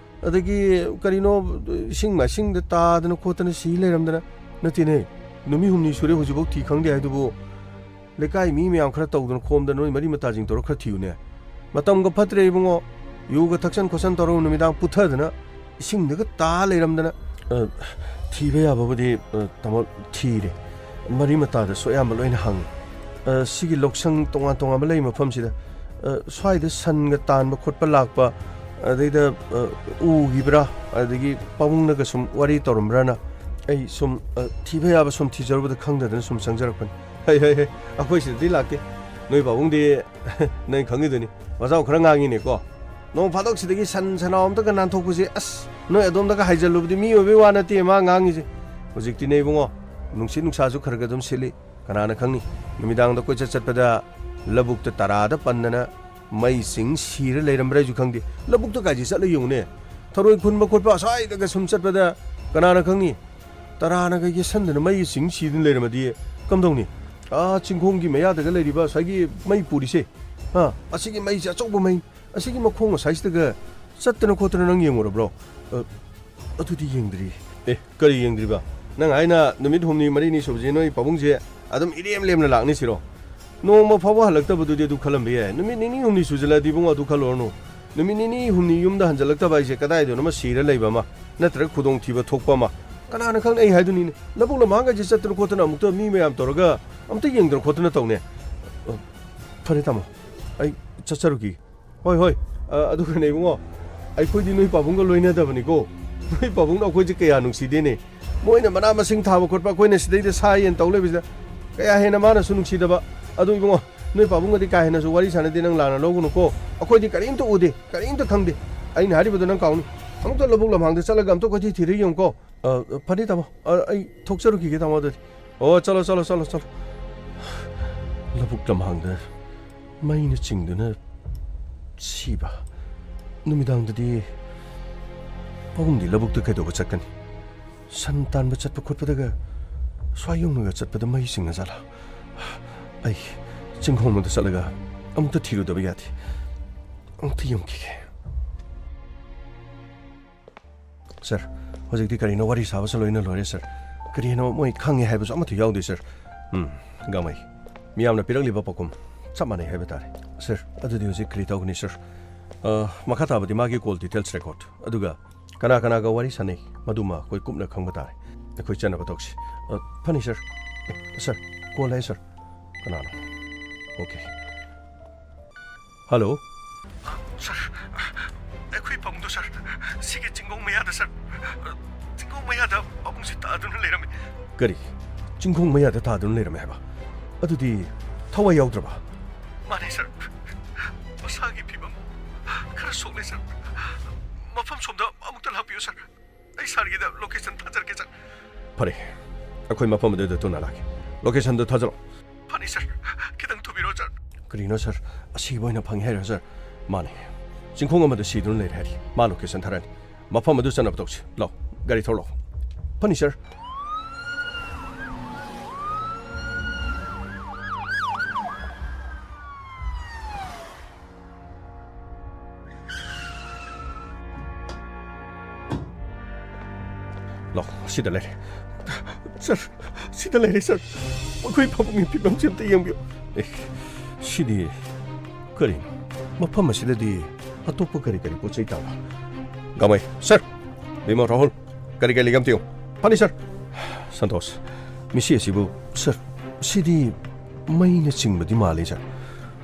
ꯑꯗꯒꯤ ꯀꯔꯤꯅꯣ, ꯏꯁꯤꯡ ꯃꯥꯏꯁꯤꯡꯗ ꯇꯥꯗꯅ ꯈꯣꯠꯇꯅ ꯁꯤ ꯂꯩꯔꯝꯗꯅ꯫ ꯅꯠꯇꯦꯅꯦ, ꯅꯨꯃꯤꯠ ꯍꯨꯝꯅꯤ ꯁꯨꯔꯦ ꯍꯧꯖꯤꯛꯐꯥꯎ ꯊꯤ ꯈꯪꯗꯦ ꯍꯥꯏꯗꯨꯕꯨ꯫ ꯂꯩꯀꯥꯏ ꯃꯤ ꯃꯌꯥꯝ ꯈꯔ ꯇꯧꯗꯅ ꯈꯣꯝꯗꯅ ꯅꯣꯏ ꯃꯔꯤ ꯃꯇꯥꯁꯤꯡ ꯇꯧꯔ ꯈꯔ ꯊꯤꯌꯨꯅꯦ꯫ ꯃꯇꯝꯒ ꯐꯠꯇ꯭ꯔꯦ ꯏꯕꯨꯡꯉꯣ, ꯌꯨꯒ ꯊꯛꯆꯟ ꯈꯣꯠꯆꯟ ꯇꯧꯔꯒ ꯅꯨꯃꯤꯗꯥꯡ ꯄꯨꯊꯗꯅ ꯏꯁꯤꯡꯗꯒ ꯇꯥ ꯂꯩꯔꯝꯗꯅ꯫ ꯑ, ꯊꯤꯕ ꯌꯥꯕꯕꯨꯗꯤ, ꯑ, ꯇꯥꯃꯣ, ꯊꯤꯔꯦ꯫ ꯃꯔꯤ ꯃꯇꯥꯗꯁꯨ ꯑꯌꯥꯝꯕ ꯂꯣꯏꯅ ꯍꯪꯉꯦ꯫ ꯑ, ꯁꯤꯒꯤ ꯂꯧꯁꯪ ꯇꯣꯉꯥꯟ ꯇꯣꯉꯥꯟꯕ ꯂꯩ ꯃꯐꯝꯁꯤꯗ, ꯑ, ꯁ꯭ꯋꯥꯏꯗ ꯁꯟꯒ ꯇꯥꯟꯕ ꯈꯣꯠꯄ ꯂꯥꯛꯄ, ꯑꯗꯩꯗ, ꯑ, ꯎꯈꯤꯕ꯭ꯔꯥ, ꯑꯗꯒꯤ ꯄꯥꯕꯨꯡꯅꯒ ꯁꯨꯝ ꯋꯥꯔꯤ ꯇꯧꯔꯝꯕ꯭ꯔꯥꯅ ꯑꯩ ꯁꯨꯝ, ꯑ, ꯊꯤꯕ ꯌꯥꯕ ꯁꯨꯝ ꯊꯤꯖꯔꯨꯕꯗ ꯈꯪꯗꯗꯅ ꯁꯨꯝ ꯆꯪꯖꯔꯛꯄꯅꯤ꯫ ꯍꯩ, ꯍꯩ, ꯍꯩ, ꯑꯩꯈꯣꯏ ꯁꯤꯗꯗꯤ ꯂꯥꯛꯇꯦ꯫ ꯅꯣꯏ ꯄꯥꯕꯨꯡꯗꯤ ꯅꯣꯏ ꯈꯪꯉꯤꯗꯨꯅꯤ, ꯃꯖꯥꯎ ꯈꯔ ꯉꯥꯡꯉꯤꯅꯦꯀꯣ꯫ ꯅꯣꯡ ꯐꯥꯗꯣꯛ ꯁꯤꯗꯒꯤ ꯁꯟ ꯁꯟꯅꯥꯎ ꯑꯝꯇꯒ ꯅꯥꯟꯊꯣꯛꯄꯁꯦ, ꯑꯁ, ꯅꯣꯏ ꯑꯗꯣꯝꯗꯒ ꯍꯥꯏꯖꯜꯂꯨꯕꯗꯤ ꯃꯤ ꯑꯣꯏꯕꯩ ꯋꯥ ꯅꯠꯇꯦ ꯃꯥ ꯉꯥꯡꯉꯤꯁꯦ꯫ ꯍꯧꯖꯤꯛꯇꯤꯅꯦ ꯏꯕꯨꯡꯉꯣ, ꯅꯨꯡꯁꯤꯠ ꯅꯨꯡꯁꯥꯁꯨ ꯈꯔ ꯈꯔ ꯑꯗꯨꯝ ꯁꯤꯠꯂꯤ꯫ ꯀꯅꯥꯅ ꯈꯪꯅꯤ? ꯅꯨꯃꯤꯗꯥꯡꯗ ꯀꯣꯏꯆꯠ ꯆꯠꯄꯗ ꯂꯧꯕꯨꯛꯇ ꯇꯔꯥꯗ ꯄꯟꯗꯅ ꯃꯩ ꯆꯤꯡ ꯁꯤꯔ ꯂꯩꯔꯝꯕ꯭ꯔꯥ ꯍꯥꯏꯁꯨ ꯈꯪꯗꯦ꯫ ꯂꯧꯕꯨꯛꯇ ꯀꯥꯏꯁꯤ ꯆꯠꯂ ꯌꯦꯡꯉꯨꯅꯦ꯫ ꯊꯔꯣꯏ ꯈꯨꯟꯕ ꯈꯣꯠꯄ ꯑꯁ꯭ꯋꯥꯏꯗꯒ ꯁꯨꯝ ꯆꯠꯄꯗ ꯀꯅꯥꯅ ꯈꯪꯅꯤ? ꯇꯔꯥꯅꯒ ꯌꯦꯠꯁꯟꯗꯅ ꯃꯩ ꯆꯤꯡ ꯁꯤꯗꯨꯅ ꯂꯩꯔꯝꯃꯗꯤ ꯀꯝꯗꯧꯅꯤ? ꯑꯥ, ꯆꯤꯡꯈꯣꯡꯒꯤ ꯃꯌꯥꯗꯒ ꯂꯩꯔꯤꯕ ꯉꯁꯥꯏꯒꯤ ꯃꯩ ꯄꯨꯔꯤꯁꯦ, ꯑꯥ, ꯑꯁꯤꯒꯤ ꯃꯩꯁꯦ ꯑꯆꯧꯕ ꯃꯩ, ꯑꯁꯤꯒꯤ ꯃꯈꯣꯡ ꯑꯁꯥꯏꯁꯤꯗꯒ ꯆꯠꯇꯅ ꯈꯣꯠꯇꯅ ꯅꯪ ꯌꯦꯡꯉꯨꯔꯕ꯭ꯔꯣ? ꯑ, ꯑꯗꯨꯗꯤ ꯌꯦꯡꯗ꯭ꯔꯤ꯫ ꯑꯦ, ꯀꯔꯤ ꯌꯦꯡꯗ꯭ꯔꯤꯕ? ꯅꯪ ꯍꯥꯏꯅ ꯅꯨꯃꯤꯠ ꯍꯨꯝꯅꯤ ꯃꯔꯤꯅꯤ ꯁꯨꯕꯁꯦ ꯅꯣꯏ ꯄꯥꯕꯨꯡꯁꯦ ꯑꯗꯨꯝ ꯏꯔꯦꯝ ꯂꯦꯝꯅ ꯂꯥꯛꯅꯤ ꯁꯤꯔꯣ? ꯅꯣꯡꯃ ꯐꯥꯎꯕ ꯍꯜꯂꯛꯇꯕꯗꯨꯗꯤ ꯑꯗꯨ ꯈꯜꯂꯝꯕ ꯌꯥꯏ꯫ ꯅꯨꯃꯤꯠ ꯅꯤꯅꯤ ꯍꯨꯝꯅꯤ ꯁꯨꯖꯜꯂꯛꯑꯗꯤ ꯏꯕꯨꯡꯉꯣ ꯑꯗꯨ ꯈꯜꯂꯨꯔꯅꯨ꯫ ꯅꯨꯃꯤꯠ ꯅꯤꯅꯤ ꯍꯨꯝꯅꯤ ꯌꯨꯝꯗ ꯍꯟꯖꯜꯂꯛꯇꯕ ꯍꯥꯏꯁꯦ ꯀꯗꯥꯏꯗꯅꯣꯃ ꯁꯤꯔ ꯂꯩꯕ ꯑꯃ, ꯅꯠꯇ꯭ꯔꯒ ꯈꯨꯗꯣꯡꯊꯤꯕ ꯊꯣꯛꯄ ꯑꯃ꯫ ꯀꯅꯥꯅ ꯈꯪꯅꯤ? ꯑꯩ ꯍꯥꯏꯗꯨꯅꯤꯅꯦ꯫ ꯂꯧꯕꯨꯛ ꯂꯝꯍꯥꯡꯒꯩꯁꯦ ꯆꯠꯇꯅ ꯈꯣꯠꯇꯅ ꯑꯃꯨꯛꯇ ꯃꯤ ꯃꯌꯥꯝ ꯇꯧꯔꯒ ꯑꯃꯨꯛꯇ ꯌꯦꯡꯗꯅ ꯈꯣꯠꯇꯅ ꯇꯧꯅꯦ꯫ ꯑ, ꯐꯔꯦ ꯇꯥꯃꯣ, ꯑꯩ ꯆꯠꯆꯔꯨꯈꯤꯒꯦ꯫ ꯍꯣꯏ, ꯍꯣꯏ꯫ ꯑ, ꯑꯗꯨꯒꯅꯦ ꯏꯕꯨꯡꯉꯣ, ꯑꯩꯈꯣꯏꯗꯤ ꯅꯣꯏ ꯄꯥꯕꯨꯡꯒ ꯂꯣꯏꯅꯗꯕꯅꯤꯀꯣ꯫ ꯅꯣꯏ ꯄꯥꯕꯨꯡꯅ ꯑꯩꯈꯣꯏꯁꯦ ꯀꯌꯥ ꯅꯨꯡꯁꯤꯗꯦꯅꯦ꯫ ꯃꯣꯏꯅ ꯃꯅꯥ ꯃꯁꯤꯡ ꯊꯥꯕ ꯈꯣꯠꯄ, ꯑꯩꯈꯣꯏꯅ ꯁꯤꯗꯩꯗ ꯁꯥ ꯌꯦꯟ ꯇꯧ ꯂꯩꯕꯁꯤꯗ ꯀꯌꯥ ꯍꯦꯟꯅ ꯃꯥꯅꯁꯨ ꯅꯨꯡꯁꯤꯗꯕ꯫ ꯑꯗꯨ ꯏꯕꯨꯡꯉꯣ, ꯅꯣꯏ ꯄꯥꯕꯨꯡꯒꯗꯤ ꯀꯥ ꯍꯦꯟꯅꯁꯨ ꯋꯥꯔꯤ ꯁꯥꯟꯅꯗꯦ, ꯅꯪ ꯂꯥꯟꯅ ꯂꯧꯒꯅꯨꯀꯣ꯫ ꯑꯩꯈꯣꯏꯗꯤ ꯀꯔꯤꯝꯇ ꯎꯗꯦ, ꯀꯔꯤꯝꯇ ꯈꯪꯗꯦ꯫ ꯑꯩꯅ ꯍꯥꯏꯔꯤꯕꯗꯣ ꯅꯪ ꯀꯥꯎꯅꯤ꯫ ꯑꯃꯨꯛꯇ ꯂꯧꯕꯨꯛ ꯂꯝꯍꯥꯡꯗ ꯆꯠꯂꯒ ꯑꯝꯇ ꯀꯣꯏꯊꯤ ꯊꯤꯔ ꯌꯦꯡꯉꯨꯀꯣ꯫ ꯑ, ꯐꯅꯤ ꯇꯥꯃꯣ, ꯑ, ꯑꯩ ꯊꯣꯛꯆꯔꯨꯈꯤꯒꯦ ꯇꯥꯃꯣ ꯑꯗꯨꯗꯤ꯫ ꯑꯣ, ꯆꯠꯂꯣ, ꯆꯠꯂꯣ, ꯆꯠꯂꯣ, ꯆꯠꯂꯣ꯫ ꯂꯧꯕꯨꯛ ꯂꯝꯍꯥꯡꯗ ꯃꯩꯅ ꯆꯤꯡꯗꯨꯅ ꯁꯤꯕ꯫ ꯅꯨꯃꯤꯗꯥꯡꯗꯗꯤ ꯄꯥꯕꯨꯡꯗꯤ ꯂꯧꯕꯨꯛꯇ ꯀꯩꯗꯧꯕ ꯆꯠꯀꯅꯤ? ꯁꯟ ꯇꯥꯟꯕ ꯆꯠꯄ ꯈꯣꯠꯄꯗꯒ ꯁ꯭ꯋꯥꯏ ꯌꯧꯅꯒ ꯆꯠꯄꯗ ꯃꯩ ꯆꯤꯡꯉꯖꯥꯠꯂꯥ? ꯑꯩ ꯆꯤꯡꯈꯣꯡ ꯑꯃꯗ ꯆꯠꯂꯒ ꯑꯃꯨꯛꯇ ꯊꯤꯔꯨꯗꯕ ꯌꯥꯗꯦ꯫ ꯑꯃꯨꯛꯇ ꯌꯦꯡꯈꯤꯒꯦ꯫ ꯁꯥꯔ, ꯍꯧꯖꯤꯛꯇꯤ ꯀꯔꯤꯅꯣ ꯋꯥꯔꯤ ꯁꯥꯕꯁꯨ ꯂꯣꯏꯅ ꯂꯣꯏꯔꯦ, ꯁꯥꯔ꯫ ꯀꯔꯤꯅꯣ ꯃꯣꯏ ꯈꯪꯉꯦ ꯍꯥꯏꯕꯁꯨ ꯑꯃꯠꯇ ꯌꯥꯎꯗꯦ, ꯁꯥꯔ꯫ ꯎꯝ, ꯒꯥꯡꯃꯩ꯫ ꯃꯤꯌꯥꯝꯅ ꯄꯤꯔꯛꯂꯤꯕ ꯄꯥꯎꯈꯨꯝ ꯆꯞ ꯃꯥꯟꯅꯩ ꯍꯥꯏꯕ ꯇꯥꯔꯦ꯫ ꯁꯥꯔ, ꯑꯗꯨꯗꯤ ꯍꯧꯖꯤꯛ ꯀꯔꯤ ꯇꯧꯒꯅꯤ, ꯁꯥꯔ? ꯑ, ꯃꯈꯥ ꯇꯥꯕꯗꯤ ꯃꯥꯒꯤ call details record, ꯑꯗꯨꯒ ꯀꯅꯥ ꯀꯅꯥꯒ ꯋꯥꯔꯤ ꯁꯥꯟꯅꯩ, ꯃꯗꯨꯃ ꯑꯩꯈꯣꯏ ꯀꯨꯞꯅ ꯈꯪꯕ ꯇꯥꯔꯦ꯫ ꯑꯩꯈꯣꯏ ꯆꯠꯅꯕ ꯇꯧꯁꯤ꯫ ꯑ, ꯐꯅꯤ, ꯁꯥꯔ꯫ ꯑꯦ, ꯁꯥꯔ, call ꯂꯥꯛꯑꯦ, ꯁꯥꯔ꯫ ꯀꯅꯥꯅꯣ? ꯑꯣꯀꯦ꯫ ꯍꯜꯂꯣ꯫ ꯁꯥꯔ, ꯑꯩꯈꯣꯏ ꯄꯥꯕꯨꯡꯗꯣ, ꯁꯥꯔ, ꯁꯤꯒꯤ ꯆꯤꯡꯈꯣꯡ ꯃꯌꯥꯗ, ꯁꯥꯔ, ꯆꯤꯡꯈꯣꯡ ꯃꯌꯥꯗ ꯄꯥꯕꯨꯡꯁꯦ ꯇꯥꯗꯨꯅ ꯂꯩꯔꯝꯃꯤ꯫ ꯀꯔꯤ? ꯆꯤꯡꯈꯣꯡ ꯃꯌꯥꯗ ꯇꯥꯗꯨꯅ ꯂꯩꯔꯝꯃꯦ ꯍꯥꯏꯕ? ꯑꯗꯨꯗꯤ ꯊꯋꯥꯏ ꯌꯥꯎꯗ꯭ꯔꯕ? ꯃꯥꯅꯦ, ꯁꯥꯔ꯫ ꯃꯁꯥꯒꯤ ꯐꯤꯕꯝ ꯈꯔ ꯁꯣꯛꯂꯦ, ꯁꯥꯔ꯫ ꯃꯐꯝ ꯁꯣꯝꯗ ꯑꯃꯨꯛꯇ ꯂꯥꯛꯄꯤꯌꯨ, ꯁꯥꯔ꯫ ꯑꯩ ꯁꯥꯔꯒꯤꯗ location ꯊꯥꯖꯔꯛꯀꯦ, ꯁꯥꯔ꯫ ꯐꯔꯦ, ꯑꯩꯈꯣꯏ ꯃꯐꯝ ꯑꯗꯨꯗ ꯊꯨꯅ ꯂꯥꯛꯀꯦ꯫ Locationꯗꯨ ꯊꯥꯖꯔꯛꯑꯣ꯫ ꯐꯅꯤ, ꯁꯥꯔ꯫ ꯈꯤꯇꯪ ꯊꯨꯕꯤꯔꯛꯑꯣ, ꯁꯥꯔ꯫ ꯀꯔꯤꯅꯣ, ꯁꯥꯔ? ꯑꯁꯤꯕ ꯑꯣꯏꯅ ꯐꯪꯉꯦ ꯍꯥꯏꯔꯣ, ꯁꯥꯔ? ꯃꯥꯅꯦ꯫ ꯆꯤꯡꯈꯣꯡ ꯑꯃꯗ ꯁꯤꯗꯨꯅ ꯂꯩꯔꯦ ꯍꯥꯏꯔꯤ꯫ ꯃꯥ location ꯊꯥꯔꯛꯑꯅꯤ꯫ ꯃꯐꯝ ꯑꯗꯨ ꯆꯠꯅꯕ ꯇꯧꯁꯤ꯫ ꯂꯥꯎ, ꯒꯥꯔꯤ ꯊꯧꯔꯛꯑꯣ꯫ ꯐꯅꯤ, ꯁꯥꯔ꯫ ꯇꯣ, ꯁꯤꯗ ꯂꯩꯔꯦ꯫ ꯁꯥꯔ, ꯁꯤꯗ ꯂꯩꯔꯦ, ꯁꯥꯔ꯫ ꯃꯈꯣꯏ ꯐꯃꯨꯡꯒꯤ ꯐꯤꯕꯝꯁꯤ ꯑꯝꯇ ꯌꯦꯡꯕꯤꯌꯨ꯫ ꯑꯦ, ꯁꯤꯗꯤ ꯀꯔꯤꯅꯣ? ꯃꯐꯝ ꯑꯁꯤꯗꯗꯤ ꯑꯇꯣꯞꯄ ꯀꯔꯤ ꯀꯔꯤ ꯄꯣꯠ ꯆꯩ ꯇꯥꯕ? ꯒꯥꯃꯩ, ꯁꯥꯔ꯫ ꯕꯤꯃꯣ, ꯔꯥꯍꯨꯜ, ꯀꯔꯤ ꯀꯔꯤ ꯂꯩꯒꯦ ꯑꯝꯇ ꯌꯦꯡꯉꯨ꯫ ꯐꯅꯤ, ꯁꯥꯔ꯫ ꯁꯟꯇꯣꯁ, ꯃꯤꯁꯤ ꯑꯁꯤꯕꯨ, ꯁꯥꯔ, ꯁꯤꯗꯤ ꯃꯩꯅ ꯆꯤꯡꯕꯗꯤ ꯃꯥꯜꯂꯤ, ꯁꯥꯔ꯫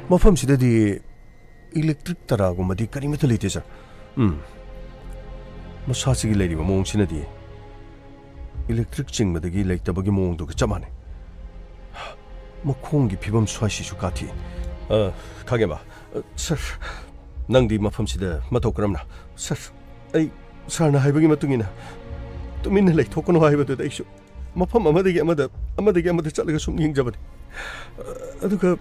ꯃꯐꯝꯁꯤꯗꯗꯤ ꯏꯂꯦꯛꯇ꯭ꯔꯤꯛ ꯇꯔꯥꯒꯨꯝꯕꯗꯤ ꯀꯔꯤꯃꯠꯇ ꯂꯩꯇꯦ, ꯁꯥꯔ꯫ ꯎꯝ꯫ ꯃꯁꯥꯁꯤꯒꯤ ꯂꯩꯔꯤꯕ ꯃꯑꯣꯡꯁꯤꯅꯗꯤ ꯏꯂꯦꯛꯇ꯭ꯔꯤꯛ ꯆꯤꯡꯕꯗꯒꯤ ꯂꯩꯇꯕꯒꯤ ꯃꯑꯣꯡꯗꯨꯒ ꯆꯞ ꯃꯥꯟꯅꯩ꯫ ꯃꯈꯣꯡꯒꯤ ꯐꯤꯕꯝ ꯁ꯭ꯋꯥꯏꯁꯤꯁꯨ ꯀꯥꯊꯤ꯫ ꯑ, ꯈꯪꯉꯦꯕ꯫ ꯑ, ꯁꯥꯔ, ꯅꯪꯗꯤ ꯃꯐꯝꯁꯤꯗ ꯃꯇꯧ ꯀꯔꯝꯅ? ꯁꯥꯔ, ꯑꯩ ꯁꯥꯔꯅ ꯍꯥꯏꯕꯒꯤ ꯃꯇꯨꯡ ꯏꯟꯅ ꯇꯨꯃꯤꯟꯅ ꯂꯩꯊꯣꯛꯀꯅꯨ ꯍꯥꯏꯕꯗꯨꯗ ꯑꯩꯁꯨ ꯃꯐꯝ ꯑꯃꯗꯒꯤ ꯑꯃꯗ, ꯑꯃꯗꯒꯤ ꯑꯃꯗ ꯆꯠꯂꯒ ꯁꯨꯝ ꯌꯦꯡꯖꯕꯅꯤ꯫ ꯑ, ꯑꯗꯨꯒ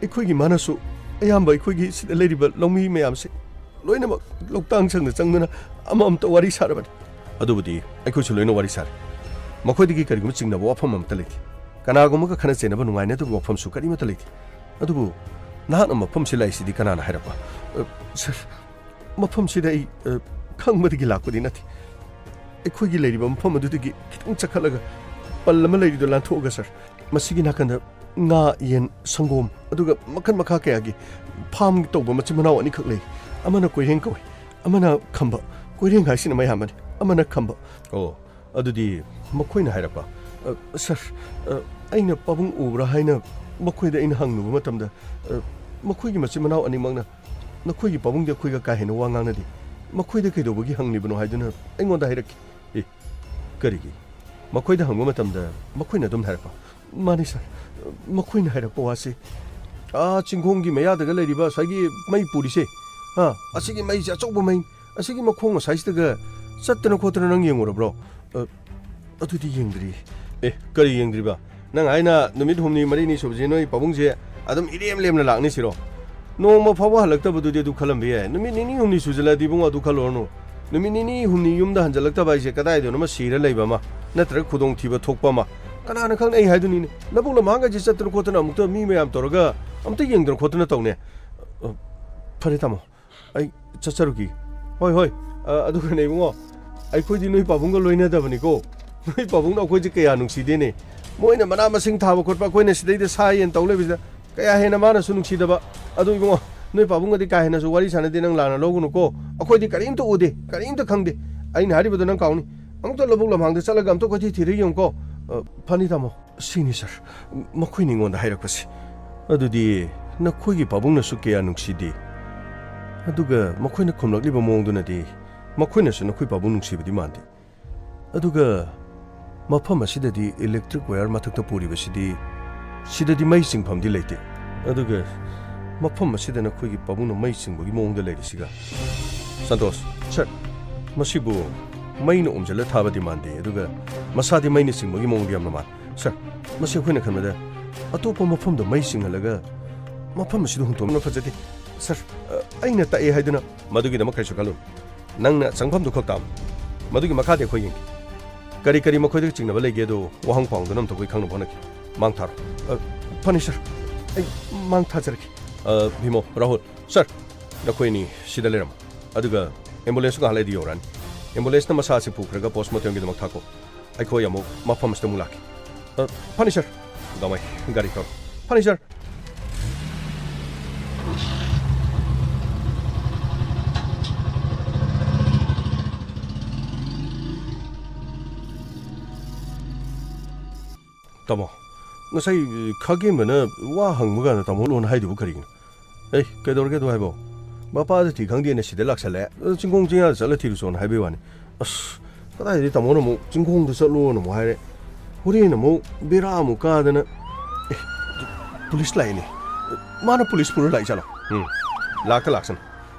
ꯑꯩꯈꯣꯏꯒꯤ ꯃꯥꯅꯁꯨ ꯑꯌꯥꯝꯕ ꯑꯩꯈꯣꯏꯒꯤ ꯁꯤꯗ ꯂꯩꯔꯤꯕ ꯂꯧꯃꯤ ꯃꯌꯥꯝꯁꯦ ꯂꯣꯏꯅꯃꯛ ꯂꯧꯇꯥꯡ ꯁꯪꯗ ꯆꯪꯗꯨꯅ ꯑꯃꯃꯝꯇ ꯋꯥꯔꯤ ꯁꯥꯔꯕꯅꯤ꯫ ꯑꯗꯨꯕꯨꯗꯤ ꯑꯩꯈꯣꯏꯁꯨ ꯂꯣꯏꯅ ꯋꯥꯔꯤ ꯁꯥꯔꯦ꯫ ꯃꯈꯣꯏꯗꯒꯤ ꯀꯔꯤꯒꯨꯝꯕ ꯆꯤꯡꯅꯕ ꯋꯥꯐꯝ ꯑꯃꯠꯇ ꯂꯩꯇꯦ꯫ ꯀꯅꯥꯒꯨꯝꯕꯒ ꯈꯠꯅ ꯆꯩꯅꯕ ꯅꯨꯡꯉꯥꯏꯅꯗꯕ ꯋꯥꯐꯝꯁꯨ ꯀꯔꯤꯃꯠꯇ ꯂꯩꯇꯦ꯫ ꯑꯗꯨꯕꯨ ꯅꯍꯥꯛꯅ ꯃꯐꯝꯁꯤ ꯂꯥꯛꯏꯁꯤꯗꯤ ꯀꯅꯥꯅ ꯍꯥꯏꯔꯛꯄ? ꯑ, ꯁꯥꯔ, ꯃꯐꯝꯁꯤꯗ ꯑꯩ, ꯑ, ꯈꯪꯕꯗꯒꯤ ꯂꯥꯛꯄꯗꯤ ꯅꯠꯇꯦ꯫ ꯑꯩꯈꯣꯏꯒꯤ ꯂꯩꯔꯤꯕ ꯃꯐꯝ ꯑꯗꯨꯗꯒꯤ ꯈꯤꯇꯪ ꯆꯠꯈꯠꯂꯒ ꯄꯜ ꯑꯃ ꯂꯩꯔꯤꯗꯣ ꯂꯥꯟꯊꯣꯛꯑꯒ, ꯁꯥꯔ, ꯃꯁꯤꯒꯤ ꯅꯥꯀꯟꯗ ꯉꯥ, ꯌꯦꯟ, ꯁꯪꯒꯣꯝ, ꯑꯗꯨꯒ ꯃꯈꯜ ꯃꯈꯥ ꯀꯌꯥꯒꯤ ꯐꯥꯔꯝ ꯇꯧꯕ ꯃꯆꯤꯟ ꯃꯅꯥꯎ ꯑꯅꯤꯈꯛ ꯂꯩ꯫ ꯑꯃꯅ ꯀꯣꯏꯔꯦꯡ ꯀꯧꯏ, ꯑꯃꯅ ꯈꯝꯕ꯫ ꯀꯣꯏꯔꯦꯡ ꯍꯥꯏꯁꯤꯅ ꯃꯌꯥꯝꯕꯅꯤ, ꯑꯃꯅ ꯈꯝꯕ꯫ ꯑꯣ, ꯑꯗꯨꯗꯤ ꯃꯈꯣꯏꯅ ꯍꯥꯏꯔꯛꯄ? ꯑ, ꯁꯥꯔ, ꯑ, ꯑꯩꯅ ꯄꯥꯕꯨꯡ ꯎꯕ꯭ꯔꯥ ꯍꯥꯏꯅ ꯃꯈꯣꯏꯗ ꯑꯩꯅ ꯍꯪꯂꯨꯕ ꯃꯇꯝꯗ, ꯑ, ꯃꯈꯣꯏꯒꯤ ꯃꯆꯤꯟ ꯃꯅꯥꯎ ꯑꯅꯤꯃꯛꯅ ꯅꯈꯣꯏꯒꯤ ꯄꯥꯕꯨꯡꯗꯤ ꯑꯩꯈꯣꯏꯒ ꯀꯥ ꯍꯦꯟꯅ ꯋꯥ ꯉꯥꯡꯅꯗꯦ, ꯃꯈꯣꯏꯗ ꯀꯩꯗꯧꯕꯒꯤ ꯍꯪꯂꯤꯕꯅꯣ ꯍꯥꯏꯗꯨꯅ ꯑꯩꯉꯣꯟꯗ ꯍꯥꯏꯔꯛꯈꯤ꯫ ꯑꯦ, ꯀꯔꯤꯒꯤ? ꯃꯈꯣꯏꯗ ꯍꯪꯕ ꯃꯇꯝꯗ ꯃꯈꯣꯏꯅ ꯑꯗꯨꯝ ꯍꯥꯏꯔꯛꯄ? ꯃꯥꯅꯤ ꯁꯥꯔ, ꯃꯈꯣꯏꯅ ꯍꯥꯏꯔꯛꯄ ꯋꯥꯁꯤ, "ꯑꯥ, ꯆꯤꯡꯈꯣꯡꯒꯤ ꯃꯌꯥꯗꯒ ꯂꯩꯔꯤꯕ ꯉꯁꯥꯏꯒꯤ ꯃꯩ ꯄꯨꯔꯤꯁꯦ, ꯑꯥ, ꯑꯁꯤꯒꯤ ꯃꯩꯁꯦ ꯑꯆꯧꯕ ꯃꯩ, ꯑꯁꯤꯒꯤ ꯃꯈꯣꯡ ꯑꯁꯥꯏꯁꯤꯗꯒ ꯆꯠꯇꯅ ꯈꯣꯠꯇꯅ ꯅꯪ ꯌꯦꯡꯉꯨꯔꯕ꯭ꯔꯣ?" ꯑ, ꯑꯗꯨꯗꯤ ꯌꯦꯡꯗ꯭ꯔꯤ꯫ ꯑꯦ, ꯀꯔꯤ ꯌꯦꯡꯗ꯭ꯔꯤꯕ? ꯅꯪ ꯍꯥꯏꯅ ꯅꯨꯃꯤꯠ ꯍꯨꯝꯅꯤ ꯃꯔꯤꯅꯤ ꯁꯨꯕꯁꯦ ꯅꯣꯏ ꯄꯥꯕꯨꯡꯁꯦ ꯑꯗꯨꯝ ꯏꯔꯦꯝ ꯂꯦꯝꯅ ꯂꯥꯛꯅꯤ ꯁꯤꯔꯣ? ꯅꯣꯡꯃ ꯐꯥꯎꯕ ꯍꯜꯂꯛꯇꯕꯗꯨꯗꯤ ꯑꯗꯨ ꯈꯜꯂꯝꯕ ꯌꯥꯏ꯫ ꯅꯨꯃꯤꯠ ꯅꯤꯅꯤ ꯍꯨꯝꯅꯤ ꯁꯨꯖꯜꯂꯛꯑꯗꯤ ꯏꯕꯨꯡꯉꯣ ꯑꯗꯨ ꯈꯜꯂꯨꯔꯅꯨ꯫ ꯅꯨꯃꯤꯠ ꯅꯤꯅꯤ ꯍꯨꯝꯅꯤ ꯌꯨꯝꯗ ꯍꯟꯖꯜꯂꯛꯇꯕ ꯍꯥꯏꯁꯦ ꯀꯗꯥꯏꯗꯅꯣꯃ ꯁꯤꯔ ꯂꯩꯕ ꯑꯃ, ꯅꯠꯇ꯭ꯔꯒ ꯈꯨꯗꯣꯡꯊꯤꯕ ꯊꯣꯛꯄ ꯑꯃ꯫ ꯀꯅꯥꯅ ꯈꯪꯅꯤ? ꯑꯩ ꯍꯥꯏꯗꯨꯅꯤꯅꯦ, ꯂꯧꯕꯨꯛ ꯂꯝꯍꯥꯡꯒꯁꯦ ꯆꯠꯇꯅ ꯈꯣꯠꯇꯅ ꯑꯃꯨꯛꯇ ꯃꯤ ꯃꯌꯥꯝ ꯇꯧꯔꯒ ꯑꯃꯨꯛꯇ ꯌꯦꯡꯗꯅ ꯈꯣꯠꯇꯅ ꯇꯧꯅꯦ꯫ ꯑ, ꯐꯔꯦ ꯇꯥꯃꯣ, ꯑꯩ ꯆꯠꯆꯔꯨꯈꯤꯒꯦ꯫ ꯍꯣꯏ, ꯍꯣꯏ꯫ ꯑ, ꯑꯗꯨꯒꯅꯦ ꯏꯕꯨꯡꯉꯣ, ꯑꯩꯈꯣꯏꯗꯤ ꯅꯣꯏ ꯄꯥꯕꯨꯡꯒ ꯂꯣꯏꯅꯗꯕꯅꯤꯀꯣ꯫ ꯅꯣꯏ ꯄꯥꯕꯨꯡꯅ ꯑꯩꯈꯣꯏꯁꯦ ꯀꯌꯥ ꯅꯨꯡꯁꯤꯗꯦꯅꯦ꯫ ꯃꯣꯏꯅ ꯃꯅꯥ ꯃꯁꯤꯡ ꯊꯥꯕ ꯈꯣꯠꯄ, ꯑꯩꯈꯣꯏꯅ ꯁꯤꯗꯩꯗ ꯁꯥ ꯌꯦꯟ ꯇꯧ ꯂꯩꯕꯁꯤꯗ ꯀꯌꯥ ꯍꯦꯟꯅ ꯃꯥꯅꯁꯨ ꯅꯨꯡꯁꯤꯗꯕ꯫ ꯑꯗꯨ ꯏꯕꯨꯡꯉꯣ, ꯅꯣꯏ ꯄꯥꯕꯨꯡꯒꯗꯤ ꯀꯥ ꯍꯦꯟꯅꯁꯨ ꯋꯥꯔꯤ ꯁꯥꯟꯅꯗꯦ, ꯅꯪ ꯂꯥꯟꯅ ꯂꯧꯒꯅꯨꯀꯣ꯫ ꯑꯩꯈꯣꯏꯗꯤ ꯀꯔꯤꯝꯇ ꯎꯗꯦ, ꯀꯔꯤꯝꯇ ꯈꯪꯗꯦ꯫ ꯑꯩꯅ ꯍꯥꯏꯔꯤꯕꯗꯣ ꯅꯪ ꯀꯥꯎꯅꯤ꯫ ꯑꯃꯨꯛꯇ ꯂꯧꯕꯨꯛ ꯂꯝꯍꯥꯡꯗ ꯆꯠꯂꯒ ꯑꯃꯨꯛꯇ ꯀꯣꯏꯊꯤ ꯊꯤꯔ ꯌꯦꯡꯉꯨꯀꯣ꯫ ꯑ, ꯐꯅꯤ ꯇꯥꯃꯣ꯫ ꯁꯤꯅꯤ ꯁꯥꯔ, ꯃꯈꯣꯏꯅ ꯑꯩꯉꯣꯟꯗ ꯍꯥꯏꯔꯛꯄꯁꯦ꯫ ꯑꯗꯨꯗꯤ ꯅꯈꯣꯏꯒꯤ ꯄꯥꯕꯨꯡꯅꯁꯨ ꯀꯌꯥ ꯅꯨꯡꯁꯤꯗꯦ, ꯑꯗꯨꯒ ꯃꯈꯣꯏꯅ ꯈꯨꯝꯂꯛꯂꯤꯕ ꯃꯑꯣꯡꯗꯨꯅꯗꯤ ꯃꯈꯣꯏꯅꯁꯨ ꯅꯈꯣꯏ ꯄꯥꯕꯨꯡ ꯅꯨꯡꯁꯤꯕꯗꯤ ꯃꯥꯟꯗꯦ꯫ ꯑꯗꯨꯒ ꯃꯐꯝ ꯑꯁꯤꯗꯗꯤ electric wire ꯃꯊꯛꯇ ꯄꯨꯔꯤꯕꯁꯤꯗꯤ, ꯁꯤꯗꯗꯤ ꯃꯩ ꯆꯤꯡꯐꯝꯗꯤ ꯂꯩꯇꯦ꯫ ꯑꯗꯨꯒ ꯃꯐꯝ ꯑꯁꯤꯗ ꯅꯈꯣꯏꯒꯤ ꯄꯥꯕꯨꯡꯅ ꯃꯩ ꯆꯤꯡꯕꯒꯤ ꯃꯑꯣꯡꯗ ꯂꯩꯔꯤꯁꯤꯒ꯫ ꯁꯟꯇꯣꯁ꯫ ꯁꯥꯔ꯫ ꯃꯁꯤꯕꯨ ꯃꯩꯅ ꯎꯝꯖꯜꯂ ꯊꯥꯕꯗꯤ ꯃꯥꯟꯗꯦ, ꯑꯗꯨꯒ ꯃꯁꯥꯗꯤ ꯃꯩꯅ ꯆꯤꯡꯕꯒꯤ ꯃꯑꯣꯡꯗꯤ ꯌꯥꯝꯅ ꯃꯥꯜꯂꯤ꯫ ꯁꯥꯔ, ꯃꯁꯤ ꯑꯩꯈꯣꯏꯅ ꯈꯟꯕꯗ ꯑꯇꯣꯞꯄ ꯃꯐꯝꯗ ꯃꯩ ꯆꯤꯡꯍꯜꯂꯒ ꯃꯐꯝ ꯑꯁꯤꯗ ꯍꯨꯟꯇꯣꯛꯅ ꯐꯖꯗꯦ꯫ ꯁꯥꯔ, ꯑ, ꯑꯩꯅ ꯇꯛꯑꯦ ꯍꯥꯏꯗꯨꯅ ꯃꯗꯨꯒꯤꯗꯃꯛ ꯀꯔꯤꯁꯨ ꯈꯜꯂꯨꯅꯨ꯫ ꯅꯪꯅ ꯆꯪꯐꯝꯗꯨ ꯈꯛ ꯇꯥꯛꯎ꯫ ꯃꯗꯨꯒꯤ ꯃꯈꯥꯗꯤ ꯑꯩꯈꯣꯏ ꯌꯦꯡꯒꯦ꯫ ꯀꯔꯤ ꯀꯔꯤ ꯃꯈꯣꯏꯗꯒ ꯆꯤꯡꯅꯕ ꯂꯩꯒꯦꯗꯣ ꯋꯥꯍꯪ ꯄꯥꯎꯗꯨꯅ ꯑꯝꯇ ꯑꯩꯈꯣꯏ ꯈꯪꯅꯕ ꯍꯣꯠꯅꯈꯤ꯫ ꯃꯥꯡ ꯊꯥꯔꯣ꯫ ꯑ, ꯐꯅꯤ ꯁꯥꯔ꯫ ꯑꯩ ꯃꯥꯡ ꯊꯥꯖꯔꯒꯦ꯫ ꯑ, ꯚꯤꯃꯣ, ꯔꯥꯍꯨꯜ, ꯁꯥꯔ, ꯅꯈꯣꯏ ꯑꯅꯤ ꯁꯤꯗ ꯂꯩꯔꯝꯃꯣ꯫ ꯑꯗꯨꯒ ꯑꯦꯝꯕꯨꯂꯦꯟꯁꯁꯨ ꯉꯥꯏꯍꯥꯛ ꯂꯩꯗꯤ ꯌꯧꯔꯛꯑꯅꯤ꯫ ꯑꯦꯝꯕꯨꯂꯦꯟꯁꯅ ꯃꯁꯥꯁꯤ ꯄꯨꯈ꯭ꯔꯒ ꯄꯣꯁꯃꯣꯔꯇꯦꯝꯒꯤꯗꯃꯛ ꯊꯥꯈꯣ꯫ ꯑꯩꯈꯣꯏ ꯑꯃꯨꯛ ꯃꯐꯝ ꯑꯁꯤꯗ ꯑꯃꯨꯛ ꯂꯥꯛꯀꯦ꯫ ꯑ, ꯐꯅꯤ ꯁꯥꯔ꯫ ꯒꯥꯃꯩ, ꯒꯥꯔꯤ ꯊꯧꯔꯣ꯫ ꯐꯅꯤ ꯁꯥꯔ꯫ ꯇꯥꯃꯣ, ꯉꯁꯥꯏ ꯈꯥꯒꯦꯝꯕꯅ ꯋꯥ ꯍꯪꯕ ꯀꯥꯟꯗ ꯇꯥꯃꯣ ꯂꯣꯟ ꯍꯥꯏꯗꯨꯕꯨ ꯀꯔꯤꯒꯤꯅꯣ? ꯑꯦ, ꯀꯩꯗꯧꯔꯒꯦ ꯑꯗꯨ ꯍꯥꯏꯕꯣ? ꯃꯄꯥꯗ ꯊꯤ ꯈꯪꯗꯦꯅ ꯁꯤꯗ ꯂꯥꯛꯁꯜꯂꯦ꯫ ꯑꯗꯨ ꯆꯤꯡꯈꯣꯡ ꯆꯤꯡꯌꯥꯗ ꯆꯠꯂ ꯊꯤꯔꯨꯆꯣꯅ ꯍꯥꯏꯕꯩ ꯋꯥꯅꯤ꯫ ꯑꯁ, ꯀꯗꯥꯏꯗꯩ ꯇꯥꯃꯣꯅ ꯑꯃꯨꯛ ꯆꯤꯡꯈꯣꯡꯗ ꯆꯠꯂꯣꯅ ꯑꯃꯨꯛ ꯍꯥꯏꯔꯦ꯫ ꯍꯣꯔꯦꯟ ꯑꯃꯨꯛ ꯕꯦꯔꯥ ꯑꯃꯨꯛ ꯀꯥꯗꯅ꯫ ꯑꯦ, ꯄꯨꯂꯤꯁ ꯂꯥꯛꯏꯅꯦ꯫ ꯃꯥꯅ ꯄꯨꯂꯤꯁ ꯄꯨꯔ ꯂꯥꯛꯏ ꯖꯥꯠꯂꯣ? ꯎꯝ, ꯂꯥꯛꯇ ꯂꯥꯛꯁꯅꯨ꯫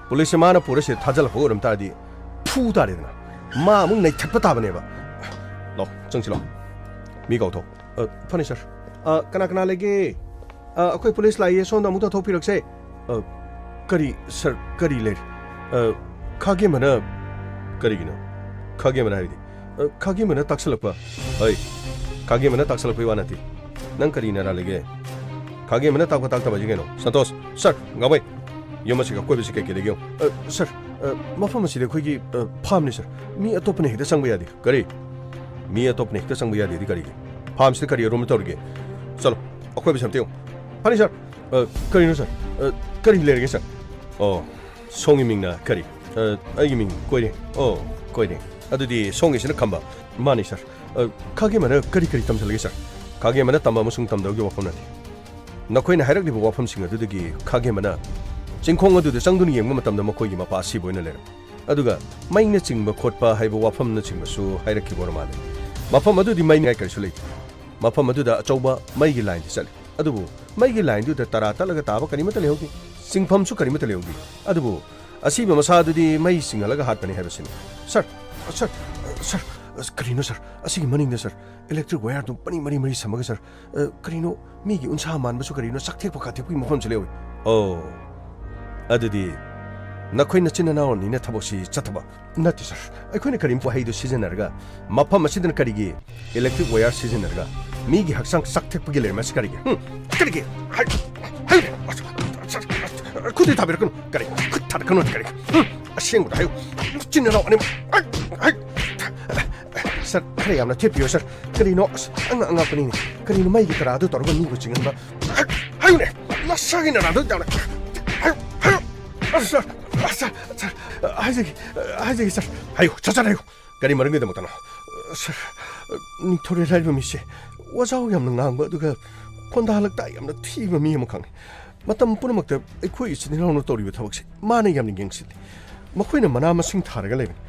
ꯄꯨꯂꯤꯁꯁꯦ ꯃꯥꯅ ꯄꯨꯔ ꯁꯤꯗ ꯊꯥꯖꯤꯜꯂꯛꯄ ꯑꯣꯏꯔꯝ ꯇꯥꯔꯗꯤ ꯐꯨ ꯇꯥꯔꯦꯗꯅ꯫ ꯃꯥ ꯑꯃꯨꯛ ꯅꯩꯊꯠꯄ ꯇꯥꯕꯅꯦꯕ꯫ ꯂꯥꯎ, ꯆꯪꯁꯤ ꯂꯥꯎ꯫ ꯃꯤ ꯀꯧꯊꯣꯛ꯫ ꯑ, ꯐꯅꯤ ꯁꯥꯔ꯫ ꯑ, ꯀꯅꯥ ꯀꯅꯥ ꯂꯩꯒꯦ? ꯑ, ꯑꯩꯈꯣꯏ ꯄꯨꯂꯤꯁ ꯂꯥꯛꯏꯌꯦ, ꯁꯣꯝꯗ ꯑꯃꯨꯛꯇ ꯊꯣꯛꯄꯤꯔꯛꯁꯦ꯫ ꯑ, ꯀꯔꯤ, ꯁꯥꯔ, ꯀꯔꯤ ꯂꯩꯔꯦ? ꯑ, ꯈꯥꯒꯦꯝꯕꯅ, ꯀꯔꯤꯒꯤꯅꯣ? ꯈꯥꯒꯦꯝꯕꯅ ꯍꯥꯏꯕꯗꯤ? ꯑ, ꯈꯥꯒꯦꯝꯕꯅ ꯇꯥꯛꯁꯜꯂꯛꯄ꯫ ꯍꯩ, ꯈꯥꯒꯦꯝꯕꯅ ꯇꯥꯛꯁꯜꯂꯛꯄꯩ ꯋꯥ ꯅꯠꯇꯦ꯫ ꯅꯪ ꯀꯔꯤ ꯅꯔꯥ ꯂꯩꯒꯦ? ꯈꯥꯒꯦꯝꯕꯅ ꯇꯥꯛꯄ ꯇꯥꯛꯇꯕ ꯍꯥꯏꯁꯤ ꯀꯩꯅꯣ? ꯁꯟꯇꯣꯁ, ꯁꯥꯔ, ꯒꯥꯡꯃꯩ, ꯌꯨꯝ ꯑꯁꯤꯒ ꯑꯀꯣꯏꯕꯁꯤ ꯀꯩ ꯀꯩ ꯂꯩꯒꯦ ꯌꯦꯡꯉꯨ꯫ ꯑ, ꯁꯥꯔ, ꯑ, ꯃꯐꯝ ꯑꯁꯤꯗꯤ ꯑꯩꯈꯣꯏꯒꯤ, ꯑ, ꯐꯥꯝꯅꯤ, ꯁꯥꯔ꯫ ꯃꯤ ꯑꯇꯣꯞꯄꯅ ꯍꯦꯛꯇ ꯆꯪꯕ ꯌꯥꯗꯦ꯫ ꯀꯔꯤ? ꯃꯤ ꯑꯇꯣꯞꯄꯅ ꯍꯦꯛꯇ ꯆꯪꯕ ꯌꯥꯗꯦꯗꯤ ꯀꯔꯤꯒꯤ? ꯐꯥꯝꯁꯤꯗ ꯀꯔꯤ ꯑꯔꯨꯝꯕ ꯇꯧꯔꯤꯒꯦ? ꯆꯠꯂꯣ, ꯑꯀꯣꯏꯕꯁꯦ ꯑꯝꯇ ꯌꯦꯡꯉꯨ꯫ ꯐꯅꯤ, ꯁꯥꯔ꯫ ꯑ, ꯀꯔꯤꯅꯣ, ꯁꯥꯔ? ꯑ, ꯀꯔꯤ ꯂꯩꯔꯒꯦ, ꯁꯥꯔ? ꯑꯣ, ꯁꯣꯝꯒꯤ ꯃꯤꯡꯅ ꯀꯔꯤ? ꯑ, ꯑꯩꯒꯤ ꯃꯤꯡ ꯀꯣꯏꯔꯦ꯫ ꯑꯣ, ꯀꯣꯏꯔꯦ꯫ ꯑꯗꯨꯗꯤ ꯁꯣꯝꯒꯤꯁꯤꯅ ꯈꯝꯕ? ꯃꯥꯅꯤ, ꯁꯥꯔ꯫ ꯑ, ꯈꯥꯒꯦꯝꯕꯅ ꯀꯔꯤ ꯀꯔꯤ ꯇꯝꯁꯤꯜꯂꯒꯦ, ꯁꯥꯔ? ꯈꯥꯒꯦꯝꯕꯅ ꯇꯝꯕ ꯑꯃꯁꯨꯡ ꯇꯝꯗꯕꯒꯤ ꯋꯥꯐꯝ ꯅꯠꯇꯦ꯫ ꯅꯈꯣꯏꯅ ꯍꯥꯏꯔꯛꯂꯤꯕ ꯋꯥꯐꯝꯁꯤꯡ ꯑꯗꯨꯗꯒꯤ ꯈꯥꯒꯦꯝꯕꯅ ꯆꯤꯡꯈꯣꯡ ꯑꯗꯨꯗ ꯆꯪꯗꯨꯅ ꯌꯦꯡꯕ ꯃꯇꯝꯗ ꯃꯈꯣꯏꯒꯤ ꯃꯄꯥ ꯑꯁꯤꯕ ꯑꯣꯏꯅ ꯂꯩꯔꯝꯃꯤ꯫ ꯑꯗꯨꯒ ꯃꯩꯅꯆꯤꯡꯕ ꯈꯣꯠꯄ ꯍꯥꯏꯕ ꯋꯥꯐꯝꯅꯆꯤꯡꯕꯁꯨ ꯍꯥꯏꯔꯛꯈꯤꯕ ꯑꯣꯏꯔ ꯃꯥꯜꯂꯦ꯫ ꯃꯐꯝ ꯑꯗꯨꯗꯤ ꯃꯩꯅꯤꯡꯉꯥꯏ ꯀꯔꯤꯁꯨ ꯂꯩꯇꯦ꯫ ꯃꯐꯝ ꯑꯗꯨꯗ ꯑꯆꯧꯕ ꯃꯩꯒꯤ ꯂꯥꯏꯟꯗꯤ ꯆꯠꯂꯤ꯫ ꯑꯗꯨꯕꯨ ꯃꯩꯒꯤ ꯂꯥꯏꯟꯗꯨꯗ ꯇꯔꯥ ꯇꯠꯂꯒ ꯇꯥꯕ ꯀꯔꯤꯃꯠꯇ ꯂꯩꯍꯧꯗꯦ꯫ ꯆꯤꯡꯐꯝꯁꯨ ꯀꯔꯤꯃꯠꯇ ꯂꯩꯍꯧꯗꯦ꯫ ꯑꯗꯨꯕꯨ ꯑꯁꯤꯕ ꯃꯁꯥ ꯑꯗꯨꯗꯤ ꯃꯩ ꯆꯤꯡꯍꯜꯂꯒ ꯍꯥꯠꯄꯅꯤ ꯍꯥꯏꯕꯁꯤꯅꯤ꯫ ꯁꯥꯔ, ꯁꯥꯔ, ꯁꯥꯔ, ꯑꯁ, ꯀꯔꯤꯅꯣ, ꯁꯥꯔ? ꯑꯁꯤꯒꯤ ꯃꯅꯤꯡꯗ, ꯁꯥꯔ, ꯏꯂꯦꯛꯇ꯭ꯔꯤꯛ ꯋꯥꯌꯔꯗꯨ ꯄꯔꯤ ꯃꯔꯤ ꯃꯔꯤ ꯁꯝꯃꯒ, ꯁꯥꯔ, ꯑ, ꯀꯔꯤꯅꯣ, ꯃꯤꯒꯤ ꯎꯟꯁꯥ ꯃꯥꯟꯕꯁꯨ ꯀꯔꯤꯅꯣ ꯆꯥꯛꯊꯦꯛꯄ ꯀꯥꯊꯦꯛꯄꯒꯤ ꯃꯐꯝꯁꯨ ꯂꯩꯍꯧꯏ꯫ ꯑꯣ, ꯑꯗꯨꯗꯤ ꯅꯈꯣꯏ ꯅꯆꯤꯟ ꯅꯅꯥꯎ ꯑꯅꯤꯅ ꯊꯕꯛꯁꯤ ꯆꯠꯊꯕ? ꯅꯠꯇꯦ, ꯁꯥꯔ꯫ ꯑꯩꯈꯣꯏꯅ ꯀꯔꯤꯝ ꯋꯥꯍꯩꯗꯨ ꯁꯤꯖꯤꯟꯅꯔꯒ ꯃꯐꯝ ꯑꯁꯤꯗꯅ ꯀꯔꯤꯒꯤ ꯏꯂꯦꯛꯇ꯭ꯔꯤꯛ ꯋꯥꯌꯔ ꯁꯤꯖꯤꯟꯅꯔꯒ ꯃꯤꯒꯤ ꯍꯛꯆꯥꯡ ꯆꯥꯛꯊꯦꯛꯄꯒꯤ ꯂꯩꯔꯝꯃꯤꯁꯤ ꯀꯔꯤꯒꯤ? ꯍꯨꯝ? ꯀꯔꯤꯒꯤ? ꯍꯥꯏ-, ꯍꯥꯏꯌꯨꯅꯦ꯫ ꯑꯁ, ꯑꯁ, ꯑꯁ, ꯈꯨꯠꯇꯤ ꯊꯥꯕꯤꯔꯛꯀꯅꯨ꯫ ꯀꯔꯤ? ꯈꯨꯠ ꯊꯥꯔꯛꯀꯅꯨ ꯀꯔꯤ? ꯍꯨꯝ? ꯑꯁꯦꯡꯕꯗ ꯍꯥꯏꯌꯨ꯫ ꯅꯆꯤꯟ ꯅꯅꯥꯎ ꯑꯅꯤꯃꯛ꯫ ꯍꯥꯏ-, ꯍꯥꯏ-, ꯁꯥꯔ, ꯈꯔ ꯌꯥꯝꯅ ꯊꯦꯠꯄꯤꯌꯣ, ꯁꯥꯔ꯫ ꯀꯔꯤꯅꯣ? ꯑꯁ, ꯑꯉꯛ ꯑꯉꯛꯄꯅꯤꯅꯦ꯫ ꯀꯔꯤꯅꯣ ꯃꯩꯒꯤ ꯇꯔꯥꯗꯨ ꯇꯧꯔꯒ ꯃꯤꯕꯨ ꯆꯤꯡꯍꯟꯕ? ꯍꯥꯏ-, ꯍꯥꯏꯌꯨꯅꯦ꯫ ꯅꯁꯥꯒꯤ ꯅꯔꯥꯗꯨ ꯌꯥꯝꯅ ꯍꯥꯏꯌꯨ, ꯍꯥꯏꯌꯨ꯫ ꯑꯁ, ꯁꯥꯔ, ꯑꯁ, ꯁꯥꯔ, ꯁꯥꯔ, ꯍꯥꯏꯖꯒꯦ, ꯍꯥꯏꯖꯒꯦ, ꯁꯥꯔ꯫ ꯍꯥꯏꯌꯨ, ꯁꯠ ꯁꯠ ꯍꯥꯏꯌꯨ꯫ ꯀꯔꯤ ꯃꯔꯝꯒꯤꯗꯃꯛꯇꯅꯣ? ꯁꯥꯔ, ꯅꯤꯡꯊꯧꯔꯦꯜ ꯍꯥꯏꯔꯤꯕ ꯃꯤꯁꯦ ꯋꯥꯖꯥꯎ ꯌꯥꯝꯅ ꯉꯥꯡꯕ, ꯑꯗꯨꯒ ꯈꯣꯟꯗꯥ ꯂꯛꯇꯥ ꯌꯥꯝꯅ ꯊꯤꯕ ꯃꯤ ꯑꯃꯈꯛꯅꯤ꯫ ꯃꯇꯝ ꯄꯨꯝꯅꯃꯛꯇ ꯑꯩꯈꯣꯏ ꯏꯆꯤꯟ ꯏꯅꯥꯎꯅ ꯇꯧꯔꯤꯕ ꯊꯕꯛꯁꯦ ꯃꯥꯅ ꯌꯥꯝꯅ ꯌꯦꯡꯁꯤꯜꯂꯤ꯫ ꯃꯈꯣꯏꯅ ꯃꯅꯥ ꯃꯁꯤꯡ ꯊꯥꯔꯒ ꯂꯩꯕꯅꯤ꯫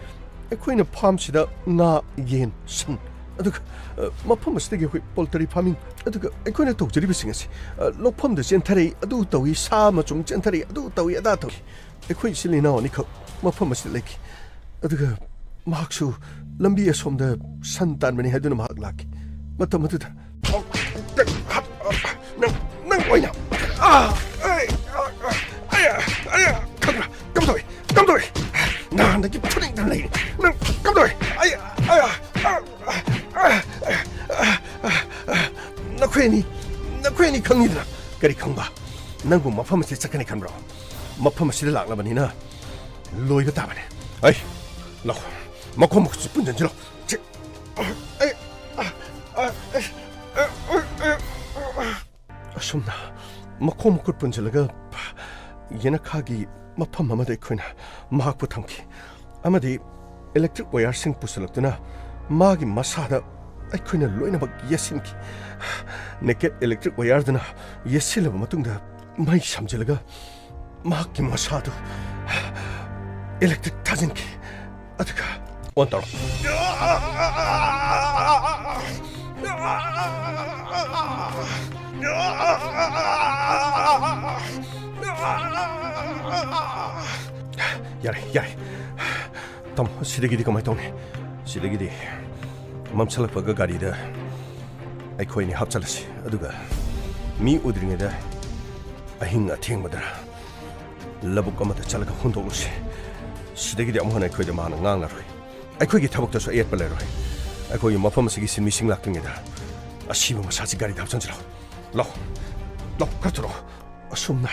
ꯑꯩꯈꯣꯏꯅ ꯐꯥꯝꯁꯤꯗ ꯉꯥ, ꯌꯦꯟ, ꯁꯟ, ꯑꯗꯨꯒ, ꯑ, ꯃꯐꯝ ꯑꯁꯤꯗꯒꯤ ꯑꯩꯈꯣꯏ ꯄꯣꯜꯇ꯭ꯔꯤ ꯐꯥꯔꯃꯤꯡ, ꯑꯗꯨꯒ ꯑꯩꯈꯣꯏꯅ ꯇꯧꯖꯔꯤꯕꯁꯤꯡ ꯑꯁꯤ, ꯑ, ꯂꯧꯐꯝꯗ ꯆꯦꯟꯊꯔꯛꯏ, ꯑꯗꯨ ꯇꯧꯏ, ꯁꯥ ꯃꯆꯨꯝ ꯆꯦꯟꯊꯔꯛꯏ, ꯑꯗꯨ ꯇꯧꯏ, ꯑꯗꯥ ꯇꯧꯏ꯫ ꯑꯩꯈꯣꯏ ꯏꯆꯤꯜ ꯏꯅꯥꯎ ꯑꯅꯤꯈꯛ ꯃꯐꯝ ꯑꯁꯤꯗ ꯂꯩꯈꯤ꯫ ꯑꯗꯨꯒ ꯃꯍꯥꯛꯁꯨ ꯂꯝꯕꯤ ꯑꯁꯣꯝꯗ ꯁꯟ ꯇꯥꯟꯕꯅꯤ ꯍꯥꯏꯗꯨꯅ ꯃꯍꯥꯛ ꯂꯥꯛꯈꯤ꯫ ꯃꯇꯝ ꯑꯗꯨꯗ ꯅꯪ, ꯅꯪ ꯑꯣꯏꯅ, ꯑꯥ, ꯑꯩ, ꯑꯥ, ꯑꯥ, ꯑꯌꯥ, ꯑꯌꯥ, ꯈꯪꯕ꯭ꯔꯥ? ꯀꯝꯗꯧꯏ? ꯀꯝꯗꯧꯏ? ꯅꯍꯥꯟꯗꯒꯤ ꯐꯨꯅꯤꯡꯗꯅ ꯂꯩꯔꯤ꯫ ꯅꯪ ꯀꯝꯗꯧꯏ? ꯑꯌꯥ, ꯑꯌꯥ, ꯑꯥ, ꯑꯥ, ꯑꯥ, ꯑꯥ, ꯑꯥ, ꯅꯈꯣꯏ ꯑꯅꯤ, ꯅꯈꯣꯏ ꯑꯅꯤ ꯈꯪꯉꯤꯗꯅ꯫ ꯀꯔꯤ ꯈꯪꯕ? ꯅꯪꯕꯨ ꯃꯐꯝ ꯑꯁꯤꯗ ꯆꯠꯀꯅꯤ ꯈꯟꯕ꯭ꯔꯣ? ꯃꯐꯝ ꯑꯁꯤꯗ ꯂꯥꯛꯂꯕꯅꯤꯅ ꯂꯣꯏꯕ ꯇꯥꯕꯅꯦ꯫ ꯑꯩ, ꯂꯥꯛꯑꯣ, ꯃꯈꯣꯡ ꯃꯈꯨꯠꯁꯤ ꯄꯨꯟꯁꯤꯟꯁꯤꯔꯣ꯫ ꯆꯦ-, ꯑꯩ, ꯑ, ꯑ, ꯑ, ꯑ, ꯑ, ꯑ, ꯑꯁꯨꯝꯅ ꯃꯈꯣꯡ ꯃꯈꯨꯠ ꯄꯨꯟꯁꯤꯜꯂꯒ ꯌꯦꯅꯈꯥꯒꯤ ꯃꯐꯝ ꯑꯃꯗ ꯑꯩꯈꯣꯏꯅ ꯃꯍꯥꯛꯄꯨ ꯊꯝꯈꯤ꯫ ꯑꯃꯗꯤ ꯏꯂꯦꯛꯇ꯭ꯔꯤꯛ ꯋꯥꯌꯔꯁꯤꯡ ꯄꯨꯁꯤꯜꯂꯛꯇꯨꯅ ꯃꯥꯒꯤ ꯃꯁꯥꯗ ꯑꯩꯈꯣꯏꯅ ꯂꯣꯏꯅꯃꯛ ꯌꯦꯠꯁꯤꯟꯈꯤ꯫ ꯅꯦꯀꯦꯠ ꯏꯂꯦꯛꯇ꯭ꯔꯤꯛ ꯋꯥꯌꯔꯗꯨꯅ ꯌꯦꯠꯁꯤꯜꯂꯕ ꯃꯇꯨꯡꯗ ꯃꯩ ꯁꯝꯖꯤꯜꯂꯒ ꯃꯍꯥꯛꯀꯤ ꯃꯁꯥꯗꯨ ꯏꯂꯦꯛꯇ꯭ꯔꯤꯛ ꯊꯥꯖꯤꯟꯈꯤ꯫ ꯑꯗꯨꯒ ꯑꯣꯟ ꯇꯧꯔꯣ꯫ ꯌꯥꯔꯦ, ꯌꯥꯔꯦ꯫ ꯇꯥꯃꯣ, ꯁꯤꯗꯒꯤꯗꯤ ꯀꯃꯥꯏ ꯇꯧꯅꯤ? ꯁꯤꯗꯒꯤꯗꯤ ꯃꯝꯁꯜꯂꯛꯄꯒ ꯒꯥꯔꯤꯗ ꯑꯩꯈꯣꯏ ꯑꯅꯤ ꯍꯥꯞꯆꯜꯂꯁꯤ꯫ ꯑꯗꯨꯒ ꯃꯤ ꯎꯗ꯭ꯔꯤꯉꯩꯗ ꯑꯍꯤꯡ ꯑꯊꯦꯡꯕꯗ ꯂꯧꯕꯨꯛ ꯑꯃꯗ ꯆꯠꯂꯒ ꯍꯨꯟꯗꯣꯛꯂꯨꯁꯤ꯫ ꯁꯤꯗꯒꯤꯗꯤ ꯑꯃꯨꯛ ꯍꯟꯅ ꯑꯩꯈꯣꯏꯗ ꯃꯥꯅ ꯉꯥꯡꯂꯔꯣꯏ꯫ ꯑꯩꯈꯣꯏꯒꯤ ꯊꯕꯛꯇꯁꯨ ꯑꯌꯦꯠꯄ ꯂꯩꯔꯣꯏ꯫ ꯑꯩꯈꯣꯏꯒꯤ ꯃꯐꯝ ꯑꯁꯤꯒꯤ ꯁꯤꯟꯃꯤꯁꯤꯡ ꯂꯥꯛꯇ꯭ꯔꯤꯉꯩꯗ ꯑꯁꯤꯕ ꯃꯁꯥꯁꯤ ꯒꯥꯔꯤꯗ ꯍꯥꯞꯆꯤꯟꯁꯤꯜꯂꯣ꯫ ꯂꯥꯎ, ꯂꯥꯎ, ꯈꯔ ꯊꯨꯔꯛꯑꯣ꯫ ꯑꯁꯨꯝꯅ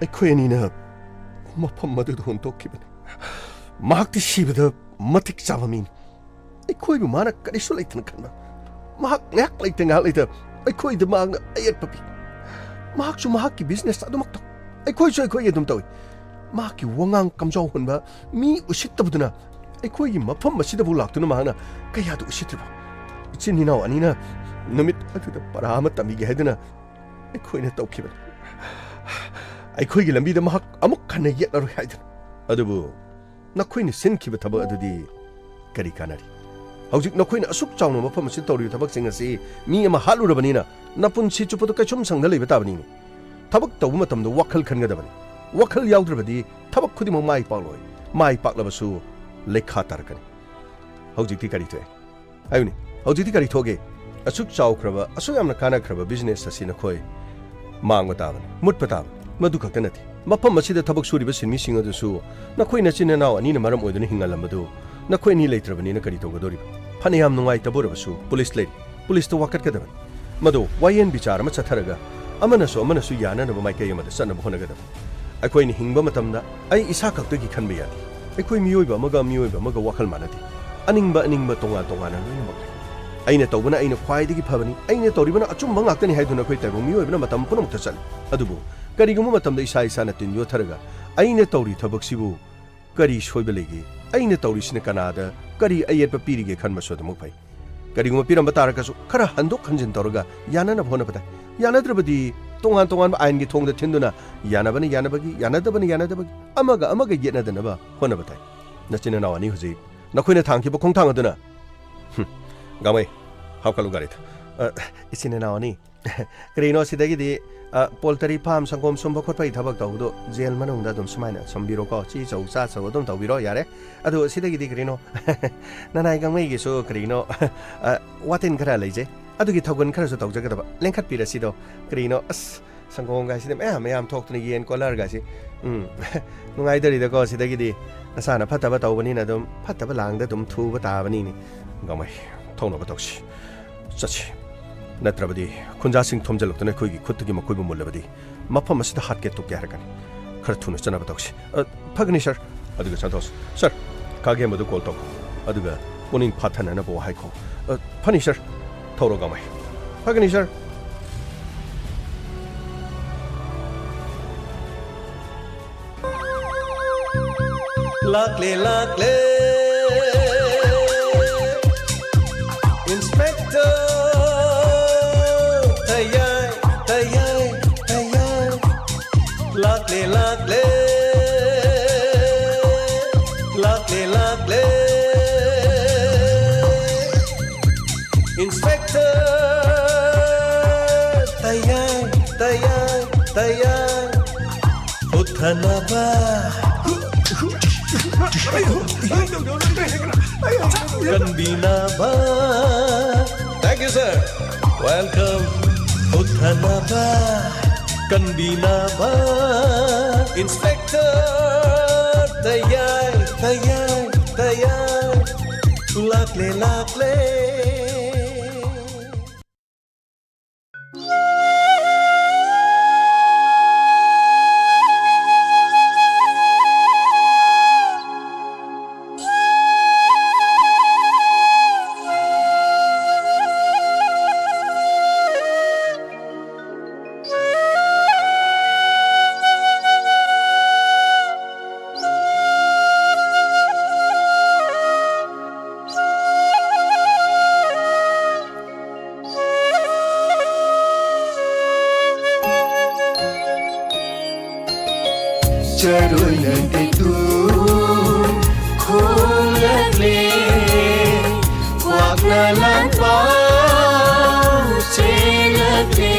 ꯑꯩꯈꯣꯏ ꯑꯅꯤꯅ ꯃꯐꯝ ꯑꯗꯨꯗ ꯍꯨꯟꯗꯣꯛꯈꯤꯕꯅꯤ꯫ ꯃꯍꯥꯛꯇꯤ ꯁꯤꯕꯗ ꯃꯇꯤꯛ ꯆꯥꯕ ꯃꯤꯅꯤ꯫ ꯑꯩꯈꯣꯏꯕꯨ ꯃꯥꯅ ꯀꯔꯤꯁꯨ ꯂꯩꯇꯅ ꯈꯟꯕ꯫ ꯃꯍꯥꯛ ꯉꯥꯏꯍꯥꯛ ꯂꯩꯇ ꯉꯥꯏꯍꯥꯛ ꯂꯩꯇ ꯑꯩꯈꯣꯏꯗ ꯃꯍꯥꯛꯅ ꯑꯌꯦꯠꯄ ꯄꯤ꯫ ꯃꯍꯥꯛꯁꯨ ꯃꯍꯥꯛꯀꯤ ꯕꯤꯖꯤꯅꯦꯁ ꯑꯗꯨꯃꯛ ꯇꯧ꯫ ꯑꯩꯈꯣꯏꯁꯨ ꯑꯩꯈꯣꯏꯒꯤ ꯑꯗꯨꯝ ꯇꯧꯏ꯫ ꯃꯍꯥꯛꯀꯤ ꯋꯥꯉꯥꯡ ꯀꯝꯖꯥꯎ ꯍꯣꯟꯕ, ꯃꯤ ꯎꯁꯤꯠꯇꯕꯗꯨꯅ ꯑꯩꯈꯣꯏꯒꯤ ꯃꯐꯝ ꯑꯁꯤꯗꯕꯨ ꯂꯥꯛꯇꯨꯅ ꯃꯍꯥꯛꯅ ꯀꯌꯥꯗ ꯎꯁꯤꯠꯇ꯭ꯔꯤꯕ꯫ ꯏꯆꯤꯟ ꯏꯅꯥꯎ ꯑꯅꯤꯅ ꯅꯨꯃꯤꯠ ꯑꯗꯨꯗ ꯄꯔꯥ ꯑꯃ ꯇꯝꯕꯤꯒꯦ ꯍꯥꯏꯗꯨꯅ ꯑꯩꯈꯣꯏꯅ ꯇꯧꯈꯤꯕꯅꯤ꯫ ꯑꯩꯈꯣꯏꯒꯤ ꯂꯝꯕꯤꯗ ꯃꯍꯥꯛ ꯑꯃꯨꯛ ꯍꯟꯅ ꯌꯦꯠꯂꯔꯣꯏ ꯍꯥꯏꯗꯨꯅ꯫ ꯑꯗꯨꯕꯨ ꯅꯈꯣꯏꯅ ꯁꯤꯟꯈꯤꯕ ꯊꯕꯛ ꯑꯗꯨꯗꯤ ꯀꯔꯤ ꯀꯥꯟꯅꯔꯤ? ꯍꯧꯖꯤꯛ ꯅꯈꯣꯏꯅ ꯑꯁꯨꯛ ꯆꯥꯎꯅ ꯃꯐꯝ ꯑꯁꯤꯗ ꯇꯧꯔꯤꯕ ꯊꯕꯛꯁꯤꯡ ꯑꯁꯤ ꯃꯤ ꯑꯃ ꯍꯥꯠꯂꯨꯔꯕꯅꯤꯅ ꯅꯄꯨꯟꯁꯤ ꯆꯨꯞꯄꯗ ꯀꯩꯁꯨꯝ ꯁꯪꯗ ꯂꯩꯕ ꯇꯥꯕꯅꯤꯅꯦ꯫ ꯊꯕꯛ ꯇꯧꯕ ꯃꯇꯝꯗ ꯋꯥꯈꯜ ꯈꯟꯒꯗꯕꯅꯤ꯫ ꯋꯥꯈꯜ ꯌꯥꯎꯗ꯭ꯔꯕꯗꯤ ꯊꯕꯛ ꯈꯨꯗꯤꯡꯃꯛ ꯃꯥꯏ ꯄꯥꯛꯂꯣꯏ꯫ ꯃꯥꯏ ꯄꯥꯛꯂꯕꯁꯨ ꯂꯩꯈꯥ ꯇꯥꯔꯛꯀꯅꯤ꯫ ꯍꯧꯖꯤꯛꯇꯤ ꯀꯔꯤ ꯊꯣꯛꯑꯦ? ꯍꯥꯏꯌꯨꯅꯦ, ꯍꯧꯖꯤꯛꯇꯤ ꯀꯔꯤ ꯊꯣꯛꯑꯒꯦ? ꯑꯁꯨꯛ ꯆꯥꯎꯈ꯭ꯔꯕ, ꯑꯁꯨꯛ ꯌꯥꯝꯅ ꯀꯥꯟꯅꯈ꯭ꯔꯕ ꯕꯤꯖꯤꯅꯦꯁ ꯑꯁꯤ ꯅꯈꯣꯏ ꯃꯥꯡꯕ ꯇꯥꯕꯅꯤ, ꯃꯨꯠꯄ ꯇꯥꯕꯅꯤ꯫ ꯃꯗꯨ ꯈꯛꯇ ꯅꯠꯇꯦ, ꯃꯐꯝ ꯑꯁꯤꯗ ꯊꯕꯛ ꯁꯨꯔꯤꯕ ꯁꯤꯟꯃꯤꯁꯤꯡ ꯑꯗꯨꯁꯨ ꯅꯈꯣꯏ ꯅꯆꯤꯟ ꯅꯅꯥꯎ ꯑꯅꯤꯅ ꯃꯔꯝ ꯑꯣꯏꯗꯨꯅ ꯍꯤꯡꯍꯜꯂꯝꯕꯗꯨ ꯅꯈꯣꯏ ꯑꯅꯤ ꯂꯩꯇ꯭ꯔꯕꯅꯤꯅ ꯀꯔꯤ ꯇꯧꯒꯗꯧꯔꯤꯕ? ꯐꯅꯌꯥꯝ ꯅꯨꯡꯉꯥꯏꯇꯕ ꯑꯣꯏꯔꯕꯁꯨ ꯄꯨꯂꯤꯁ ꯂꯩꯔꯤ, ꯄꯨꯂꯤꯁꯇ ꯋꯥꯀꯠꯀꯗꯕꯅꯤ꯫ ꯃꯗꯨ ꯋꯥꯌꯦꯟ ꯕꯤꯆꯥꯔ ꯑꯃ ꯆꯠꯊꯔꯒ ꯑꯃꯅꯁꯨ ꯑꯃꯅꯁꯨ ꯌꯥꯅꯅꯕ ꯃꯥꯏꯀꯩ ꯑꯃꯗ ꯆꯠꯅꯕ ꯍꯣꯠꯅꯒꯗꯕꯅꯤ꯫ ꯑꯩꯈꯣꯏꯅ ꯍꯤꯡꯕ ꯃꯇꯝꯗ ꯑꯩ ꯏꯁꯥ ꯈꯛꯇꯒꯤ ꯈꯟꯕ ꯌꯥꯗꯦ꯫ ꯑꯩꯈꯣꯏ ꯃꯤꯑꯣꯏꯕ ꯑꯃꯒ ꯃꯤꯑꯣꯏꯕ ꯑꯃꯒ ꯋꯥꯈꯜ ꯃꯥꯟꯅꯗꯦ꯫ ꯑꯅꯤꯡꯕ ꯑꯅꯤꯡꯕ ꯇꯣꯉꯥꯟ ꯇꯣꯉꯥꯟꯅ ꯂꯣꯏꯅꯃꯛ ꯂꯩ꯫ ꯑꯩꯅ ꯇꯧꯕꯅ ꯑꯩꯅ ꯈ꯭ꯋꯥꯏꯗꯒꯤ ꯐꯕꯅꯤ, ꯑꯩꯅ ꯇꯧꯔꯤꯕꯅ ꯑꯆꯨꯝꯕ ꯉꯥꯛꯇꯅꯤ ꯍꯥꯏꯗꯨꯅ ꯑꯩꯈꯣꯏ ꯇꯥꯏꯕꯪ ꯃꯤꯑꯣꯏꯕꯅ ꯃꯇꯝ ꯄꯨꯝꯅꯃꯛꯇ ꯆꯠꯂꯤ꯫ ꯑꯗꯨꯕꯨ ꯀꯔꯤꯒꯨꯝꯕ ꯃꯇꯝꯗ ꯏꯁꯥ ꯏꯁꯥꯅ ꯇꯤꯟ ꯌꯣꯠꯊꯔꯒ ꯑꯩꯅ ꯇꯧꯔꯤ ꯊꯕꯛꯁꯤꯕꯨ ꯀꯔꯤ ꯁꯣꯏꯕ ꯂꯩꯒꯦ? ꯑꯩꯅ ꯇꯧꯔꯤꯁꯤꯅ ꯀꯅꯥꯗ ꯀꯔꯤ ꯑꯌꯦꯠꯄ ꯄꯤꯔꯤꯒꯦ ꯈꯟꯕꯁꯨ ꯑꯗꯨꯃꯛ ꯐꯩ꯫ ꯀꯔꯤꯒꯨꯝꯕ ꯄꯤꯔꯝꯕ ꯇꯥꯔꯒꯁꯨ ꯈꯔ ꯍꯟꯗꯣꯛ ꯍꯟꯖꯤꯟ ꯇꯧꯔꯒ ꯌꯥꯅꯅꯕ ꯍꯣꯠꯅꯕ ꯇꯥꯏ꯫ ꯌꯥꯅꯗ꯭ꯔꯕꯗꯤ ꯇꯣꯉꯥꯟ ꯇꯣꯉꯥꯟꯕ ꯑꯥꯏꯟꯒꯤ ꯊꯣꯡꯗ ꯊꯤꯟꯗꯨꯅ ꯌꯥꯅꯕꯅ ꯌꯥꯅꯕꯒꯤ, ꯌꯥꯅꯗꯕꯅ ꯌꯥꯅꯗꯕꯒꯤ, ꯑꯃꯒ ꯑꯃꯒ ꯌꯦꯠꯅꯗꯅꯕ ꯍꯣꯠꯅꯕ ꯇꯥꯏ꯫ ꯅꯆꯤꯟ ꯅꯅꯥꯎ ꯑꯅꯤ ꯍꯧꯖꯤꯛ ꯅꯈꯣꯏꯅ ꯊꯥꯡꯈꯤꯕ ꯈꯣꯡꯊꯥꯡ ꯑꯗꯨꯅ, ꯍꯨꯝ, ꯒꯥꯡꯃꯩ, ꯍꯥꯞꯀꯠꯂꯨ ꯒꯥꯔꯤꯗ꯫ ꯑ, ꯏꯆꯤꯟ ꯏꯅꯥꯎ ꯑꯅꯤ, ꯀꯔꯤꯅꯣ ꯁꯤꯗꯒꯤꯗꯤ, ꯑ, poultry farm, ꯁꯪꯒꯣꯝ ꯁꯨꯝꯕ ꯈꯣꯠꯄꯒꯤ ꯊꯕꯛ ꯇꯧꯕꯗꯣ jail ꯃꯅꯨꯡꯗ ꯑꯗꯨꯝ ꯁꯨꯃꯥꯏꯅ ꯁꯨꯝꯕꯤꯔꯣꯀꯣ, ꯆꯤ ꯆꯧ ꯆꯥ ꯆꯧ ꯑꯗꯨꯝ ꯇꯧꯕꯤꯔꯣ, ꯌꯥꯔꯦ꯫ ꯑꯗꯨ ꯁꯤꯗꯒꯤꯗꯤ ꯀꯔꯤꯅꯣ, ꯅꯅꯥꯏ ꯒꯥꯡꯃꯩꯒꯤꯁꯨ ꯀꯔꯤꯅꯣ, ꯑ, ꯋꯥꯇꯤꯟ ꯈꯔ ꯂꯩꯖꯩ, ꯑꯗꯨꯒꯤ ꯊꯧꯒꯜ ꯈꯔꯁꯨ ꯇꯧꯖꯒꯗꯕ, ꯂꯦꯡꯈꯠꯄꯤꯔꯁꯤꯗꯣ꯫ ꯀꯔꯤꯅꯣ, ꯑꯁ, ꯁꯪꯒꯣꯝꯒꯥꯏꯁꯤꯗꯤ ꯃꯌꯥꯝ ꯃꯌꯥꯝ ꯊꯣꯛꯇꯅ, ꯌꯦꯟ ꯀꯣꯂꯔꯒꯥꯏꯁꯤ꯫ ꯎꯝ, ꯅꯨꯡꯉꯥꯏꯗꯧꯔꯤꯗꯀꯣ, ꯁꯤꯗꯒꯤꯗꯤ ꯅꯁꯥꯅ ꯐꯠꯇꯕ ꯇꯧꯕꯅꯤꯅ ꯑꯗꯨꯝ ꯐꯠꯇꯕ ꯂꯥꯡꯗ ꯑꯗꯨꯝ ꯊꯨꯕ ꯇꯥꯕꯅꯤꯅꯦ꯫ ꯒꯥꯡꯃꯩ, ꯊꯧꯅꯕ ꯇꯧꯁꯤ꯫ ꯆꯠꯁꯤ꯫ ꯅꯠꯇ꯭ꯔꯕꯗꯤ ꯈꯨꯟꯖꯥꯁꯤꯡ ꯊꯣꯝꯖꯤꯜꯂꯛꯇꯨꯅ ꯑꯩꯈꯣꯏꯒꯤ ꯈꯨꯠꯇꯒꯤ ꯃꯈꯣꯏꯕꯨ ꯃꯨꯜꯂꯕꯗꯤ ꯃꯐꯝ ꯑꯁꯤꯗ ꯍꯥꯠꯀꯦ ꯇꯨꯞꯀꯦ ꯍꯥꯏꯔꯛꯀꯅꯤ꯫ ꯈꯔ ꯊꯨꯅ ꯆꯠꯅꯕ ꯇꯧꯁꯤ꯫ ꯑ, ꯐꯒꯅꯤ, ꯁꯥꯔ꯫ ꯑꯗꯨꯒ ꯁꯟꯇꯣꯁ, ꯁꯥꯔ, ꯀꯥꯒꯦꯝꯕꯗꯨ ꯀꯣꯜ ꯇꯧ꯫ ꯑꯗꯨꯒ ꯄꯨꯛꯅꯤꯡ ꯐꯥꯊꯅꯅꯕ ꯋꯥ ꯍꯥꯏꯈꯣ꯫ ꯑ, ꯐꯅꯤ, ꯁꯥꯔ꯫ ꯊꯧꯔꯣ, ꯒꯥꯡꯃꯩ꯫ ꯐꯒꯅꯤ, ꯁꯥꯔ꯫ ꯂꯥꯛꯂꯦ, ꯂꯥꯛꯂꯦ, Inspector ꯇꯌꯥꯏ, ꯇꯌꯥꯏ, ꯇꯌꯥꯏ꯫ ꯂꯥꯛꯂꯦ, ꯂꯥꯛꯂꯦ, ꯂꯥꯛꯂꯦ, ꯂꯥꯛꯂꯦ꯫ Inspector ꯇꯌꯥꯏ, ꯇꯌꯥꯏ, ꯇꯌꯥꯏ꯫ ꯍꯨꯠꯊꯅꯕ, ꯀꯟꯕꯤꯅꯕ꯫ Thank you, sir. Welcome. ꯍꯨꯠꯊꯅꯕ, ꯀꯟꯕꯤꯅꯕ꯫ Inspector ꯇꯌꯥꯏ, ꯇꯌꯥꯏ, ꯇꯌꯥꯏ꯫ ꯂꯥꯛꯂꯦ, ꯂꯥꯛꯂꯦ꯫ ꯆꯔꯣꯏꯅ ꯇꯦꯇꯨ ꯈꯣꯡꯂꯛꯂꯦ, ꯀ꯭ꯋꯥꯛꯅ ꯂꯥꯟ ꯄꯥꯎ ꯆꯦꯜꯂꯛꯂꯦ꯫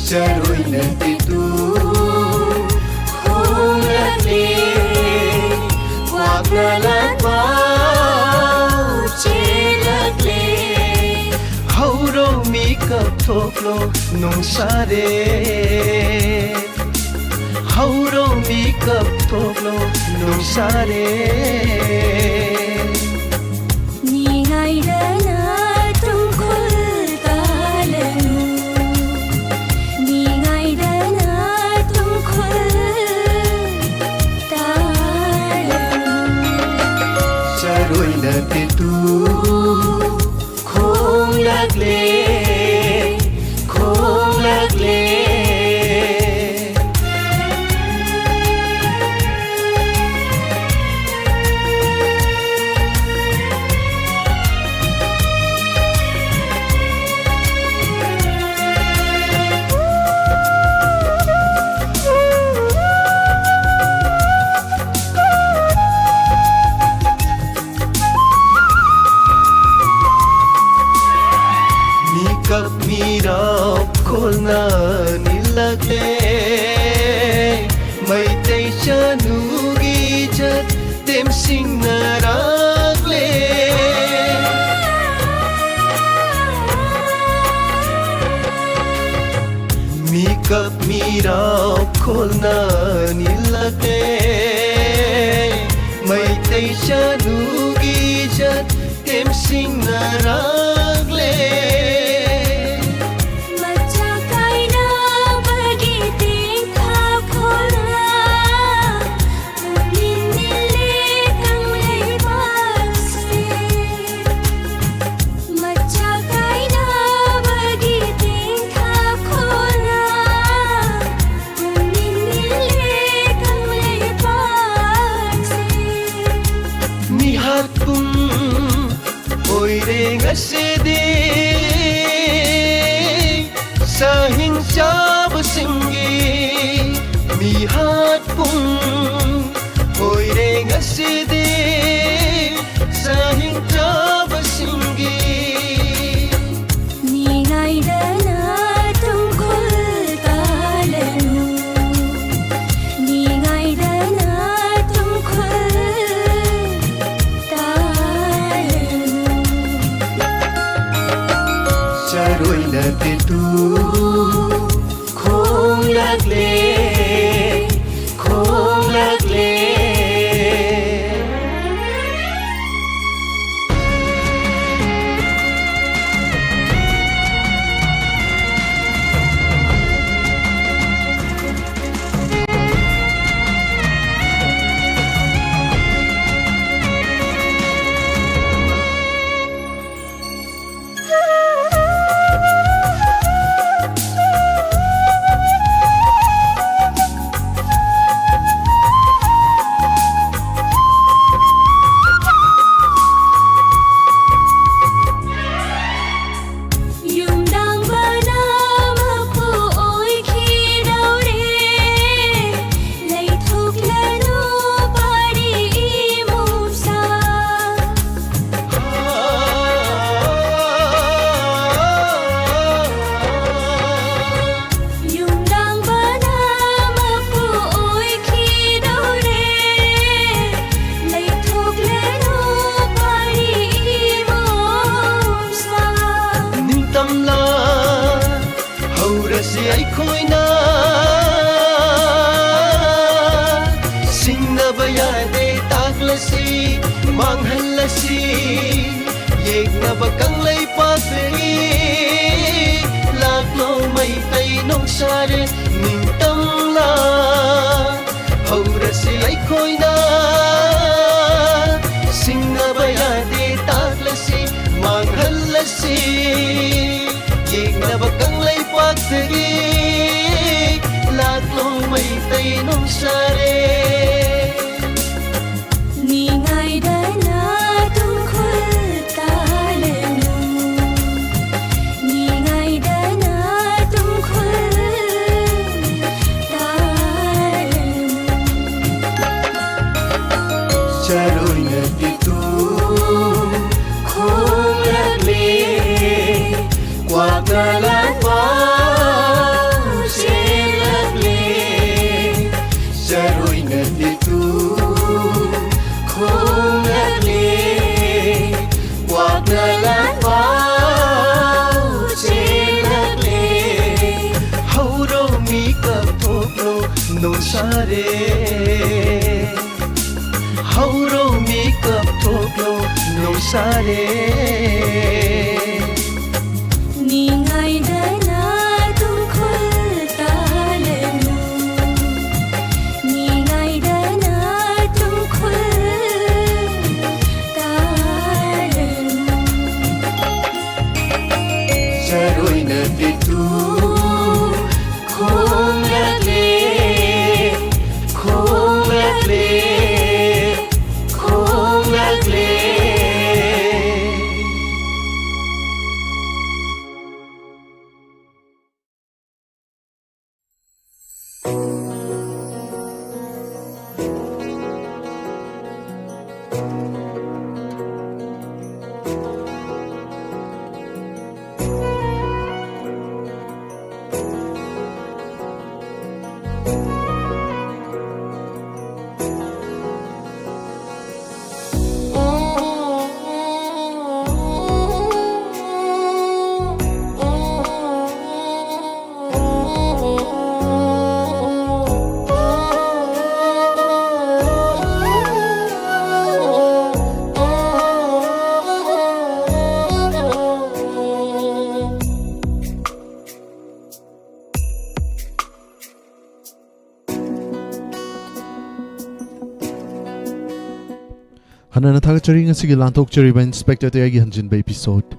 ꯆꯔꯣꯏꯅ ꯇꯦꯇꯨ ꯈꯣꯡꯂꯛꯂꯦ, ꯀ꯭ꯋꯥꯛꯅ ꯂꯥꯟ ꯄꯥꯎ ꯆꯦꯜꯂꯛꯂꯦ꯫ ꯍꯧꯔꯣ ꯃꯤꯀꯞ ꯊꯣꯛꯂꯣ ꯅꯣꯡꯁꯥꯔꯦ꯫ ꯍꯧꯔꯣ ꯃꯤꯀꯞ ꯊꯣꯛꯂꯣ ꯅꯣꯡꯁꯥꯔꯦ꯫ ꯃꯤꯉꯥꯏꯗꯅ ꯇꯨꯡꯈꯨꯜ ꯇꯥꯂꯅꯨ꯫ ꯃꯤꯉꯥꯏꯗꯅ ꯇꯨꯡꯈꯨꯜ ꯇꯥꯂꯅꯨ꯫ ꯆꯔꯣꯏꯅ ꯇꯦꯇꯨ ꯈꯣꯡꯂꯛꯂꯦ, ꯈꯣꯡꯂꯛꯂꯦ꯫ ꯃꯤꯀꯞ ꯃꯤꯔꯥꯎ ꯈꯣꯜꯅ ꯅꯤꯜꯂꯛꯂꯦ꯫ ꯃꯩꯇꯩ ꯆꯅꯨꯒꯤ ꯏꯖꯠ ꯇꯦꯝꯁꯤꯡꯅꯔꯛꯂꯦ꯫ ꯃꯤꯀꯞ ꯃꯤꯔꯥꯎ ꯈꯣꯜꯅ ꯅꯤꯜꯂꯛꯂꯦ꯫ ꯃꯩꯇꯩ ꯆꯅꯨꯒꯤ ꯏꯖꯠ ꯇꯦꯝꯁꯤꯡꯅꯔꯛꯂꯦ꯫ ꯃꯆꯥ ꯀꯥꯏꯅꯕꯒꯤ ꯇꯦꯡꯊꯥ ꯈꯣꯜꯂ ꯄꯨꯛꯅꯤꯡ ꯅꯤꯜꯂꯦ ꯀꯪꯂꯩꯄꯥꯛꯁꯦ꯫ ꯃꯆꯥ ꯀꯥꯏꯅꯕꯒꯤ ꯇꯦꯡꯊꯥ ꯈꯣꯜꯂ ꯄꯨꯛꯅꯤꯡ ꯅꯤꯜꯂꯦ ꯀꯪꯂꯩꯄꯥꯛꯁꯦ꯫ ꯃꯤꯍꯥꯠ ꯄꯨꯡ ꯑꯣꯏꯔꯦ ꯉꯁꯤꯗꯤ ꯁꯥꯍꯤꯡ ꯆꯥꯕꯁꯤꯡꯒꯤ ꯃꯤꯍꯥꯠ ꯄꯨꯡ ꯑꯣꯏꯔꯦ ꯉꯁꯤꯗꯤ ꯆꯥꯅꯤꯡꯗ꯭ꯔꯕꯁꯤꯡꯒꯤ꯫ ꯅꯤꯡꯉꯥꯏꯗꯅ ꯇꯨꯝꯈꯨꯜ ꯇꯥꯂꯅꯨ, ꯅꯤꯡꯉꯥꯏꯗꯅ ꯇꯨꯝꯈꯨꯜ ꯇꯥꯂꯅꯨ꯫ ꯆꯔꯣꯏꯅ ꯇꯦꯇꯨ ꯈꯣꯡꯂꯛꯂꯦ, ꯈꯣꯡꯂꯛꯂꯦ꯫ ꯌꯨꯝꯗꯥꯡꯕꯅ ꯃꯄꯨ ꯑꯣꯏꯈꯤꯗꯧꯔꯦ, ꯂꯩꯊꯣꯛꯂꯅꯨ ꯄꯥꯔꯤ ꯏꯃꯣꯝꯆꯥ꯫ ꯌꯨꯝꯗꯥꯡꯕꯅ ꯃꯄꯨ ꯑꯣꯏꯈꯤꯗꯧꯔꯦ, ꯂꯩꯊꯣꯛꯂꯅꯨ ꯄꯥꯔꯤ ꯏꯃꯣꯝꯆꯥ꯫ ꯅꯤꯡꯇꯝꯂꯥ ꯍꯧꯔꯁꯤ ꯑꯩꯈꯣꯏꯅ, ꯁꯤꯡꯅꯕ ꯌꯥꯗꯦ ꯇꯥꯛꯂꯁꯤ, ꯃꯥꯡꯍꯜꯂꯁꯤ꯫ ꯌꯦꯛꯅꯕ ꯀꯪꯂꯩꯄꯥꯛꯇꯒꯤ ꯂꯥꯛꯂꯣ ꯃꯩꯇꯩ ꯅꯣꯡꯁꯥꯔꯦ ꯅꯤꯡꯇꯝꯂꯥ꯫ ꯍꯧꯔꯁꯤ ꯑꯩꯈꯣꯏꯅ, ꯁꯤꯡꯅꯕ ꯌꯥꯗꯦ ꯇꯥꯛꯂꯁꯤ, ꯃꯥꯡꯍꯜꯂꯁꯤ꯫ ꯌꯦꯛꯅꯕ ꯀꯪꯂꯩꯄꯥꯛꯇꯒꯤ ꯂꯥꯛꯂꯣ ꯃꯩꯇꯩ ꯅꯣꯡꯁꯥꯔꯦ꯫ ꯅꯤꯡꯉꯥꯏꯗꯅ ꯇꯨꯝꯈꯨꯜ ꯇꯥꯂꯅꯨ, ꯅꯤꯡꯉꯥꯏꯗꯅ ꯇꯨꯝꯈꯨꯜ ꯇꯥꯂꯅꯨ꯫ ꯅꯨꯡꯁꯥꯔꯦ, ꯍꯧꯔꯣ ꯃꯤꯀꯞ ꯊꯣꯛꯂꯣ, ꯅꯨꯡꯁꯥꯔꯦ꯫ ꯅꯤꯡꯉꯥꯏꯗꯅ ꯇꯨꯡꯈꯨꯜ ꯇꯥꯂꯅꯨ, ꯅꯤꯡꯉꯥꯏꯗꯅ ꯇꯨꯡꯈꯨꯜ ꯇꯥꯂꯅꯨ꯫ ꯆꯔꯣꯏꯅ ꯇꯦꯇꯨ ꯈꯣꯡꯂꯛꯂꯦ, ꯈꯣꯡꯂꯛꯂꯦ, ꯈꯣꯡꯂꯛꯂꯦ꯫ ꯍꯟꯅꯅ ꯊꯥꯒꯠꯆꯔꯤ꯫ ꯉꯁꯤꯒꯤ ꯂꯥꯟꯊꯣꯛꯆꯔꯤꯕ ꯏꯟꯁꯄꯦꯛꯇꯔ ꯇꯌꯥꯏꯒꯤ ꯍꯟꯖꯤꯟꯕ ꯏꯄꯤꯁꯣꯗ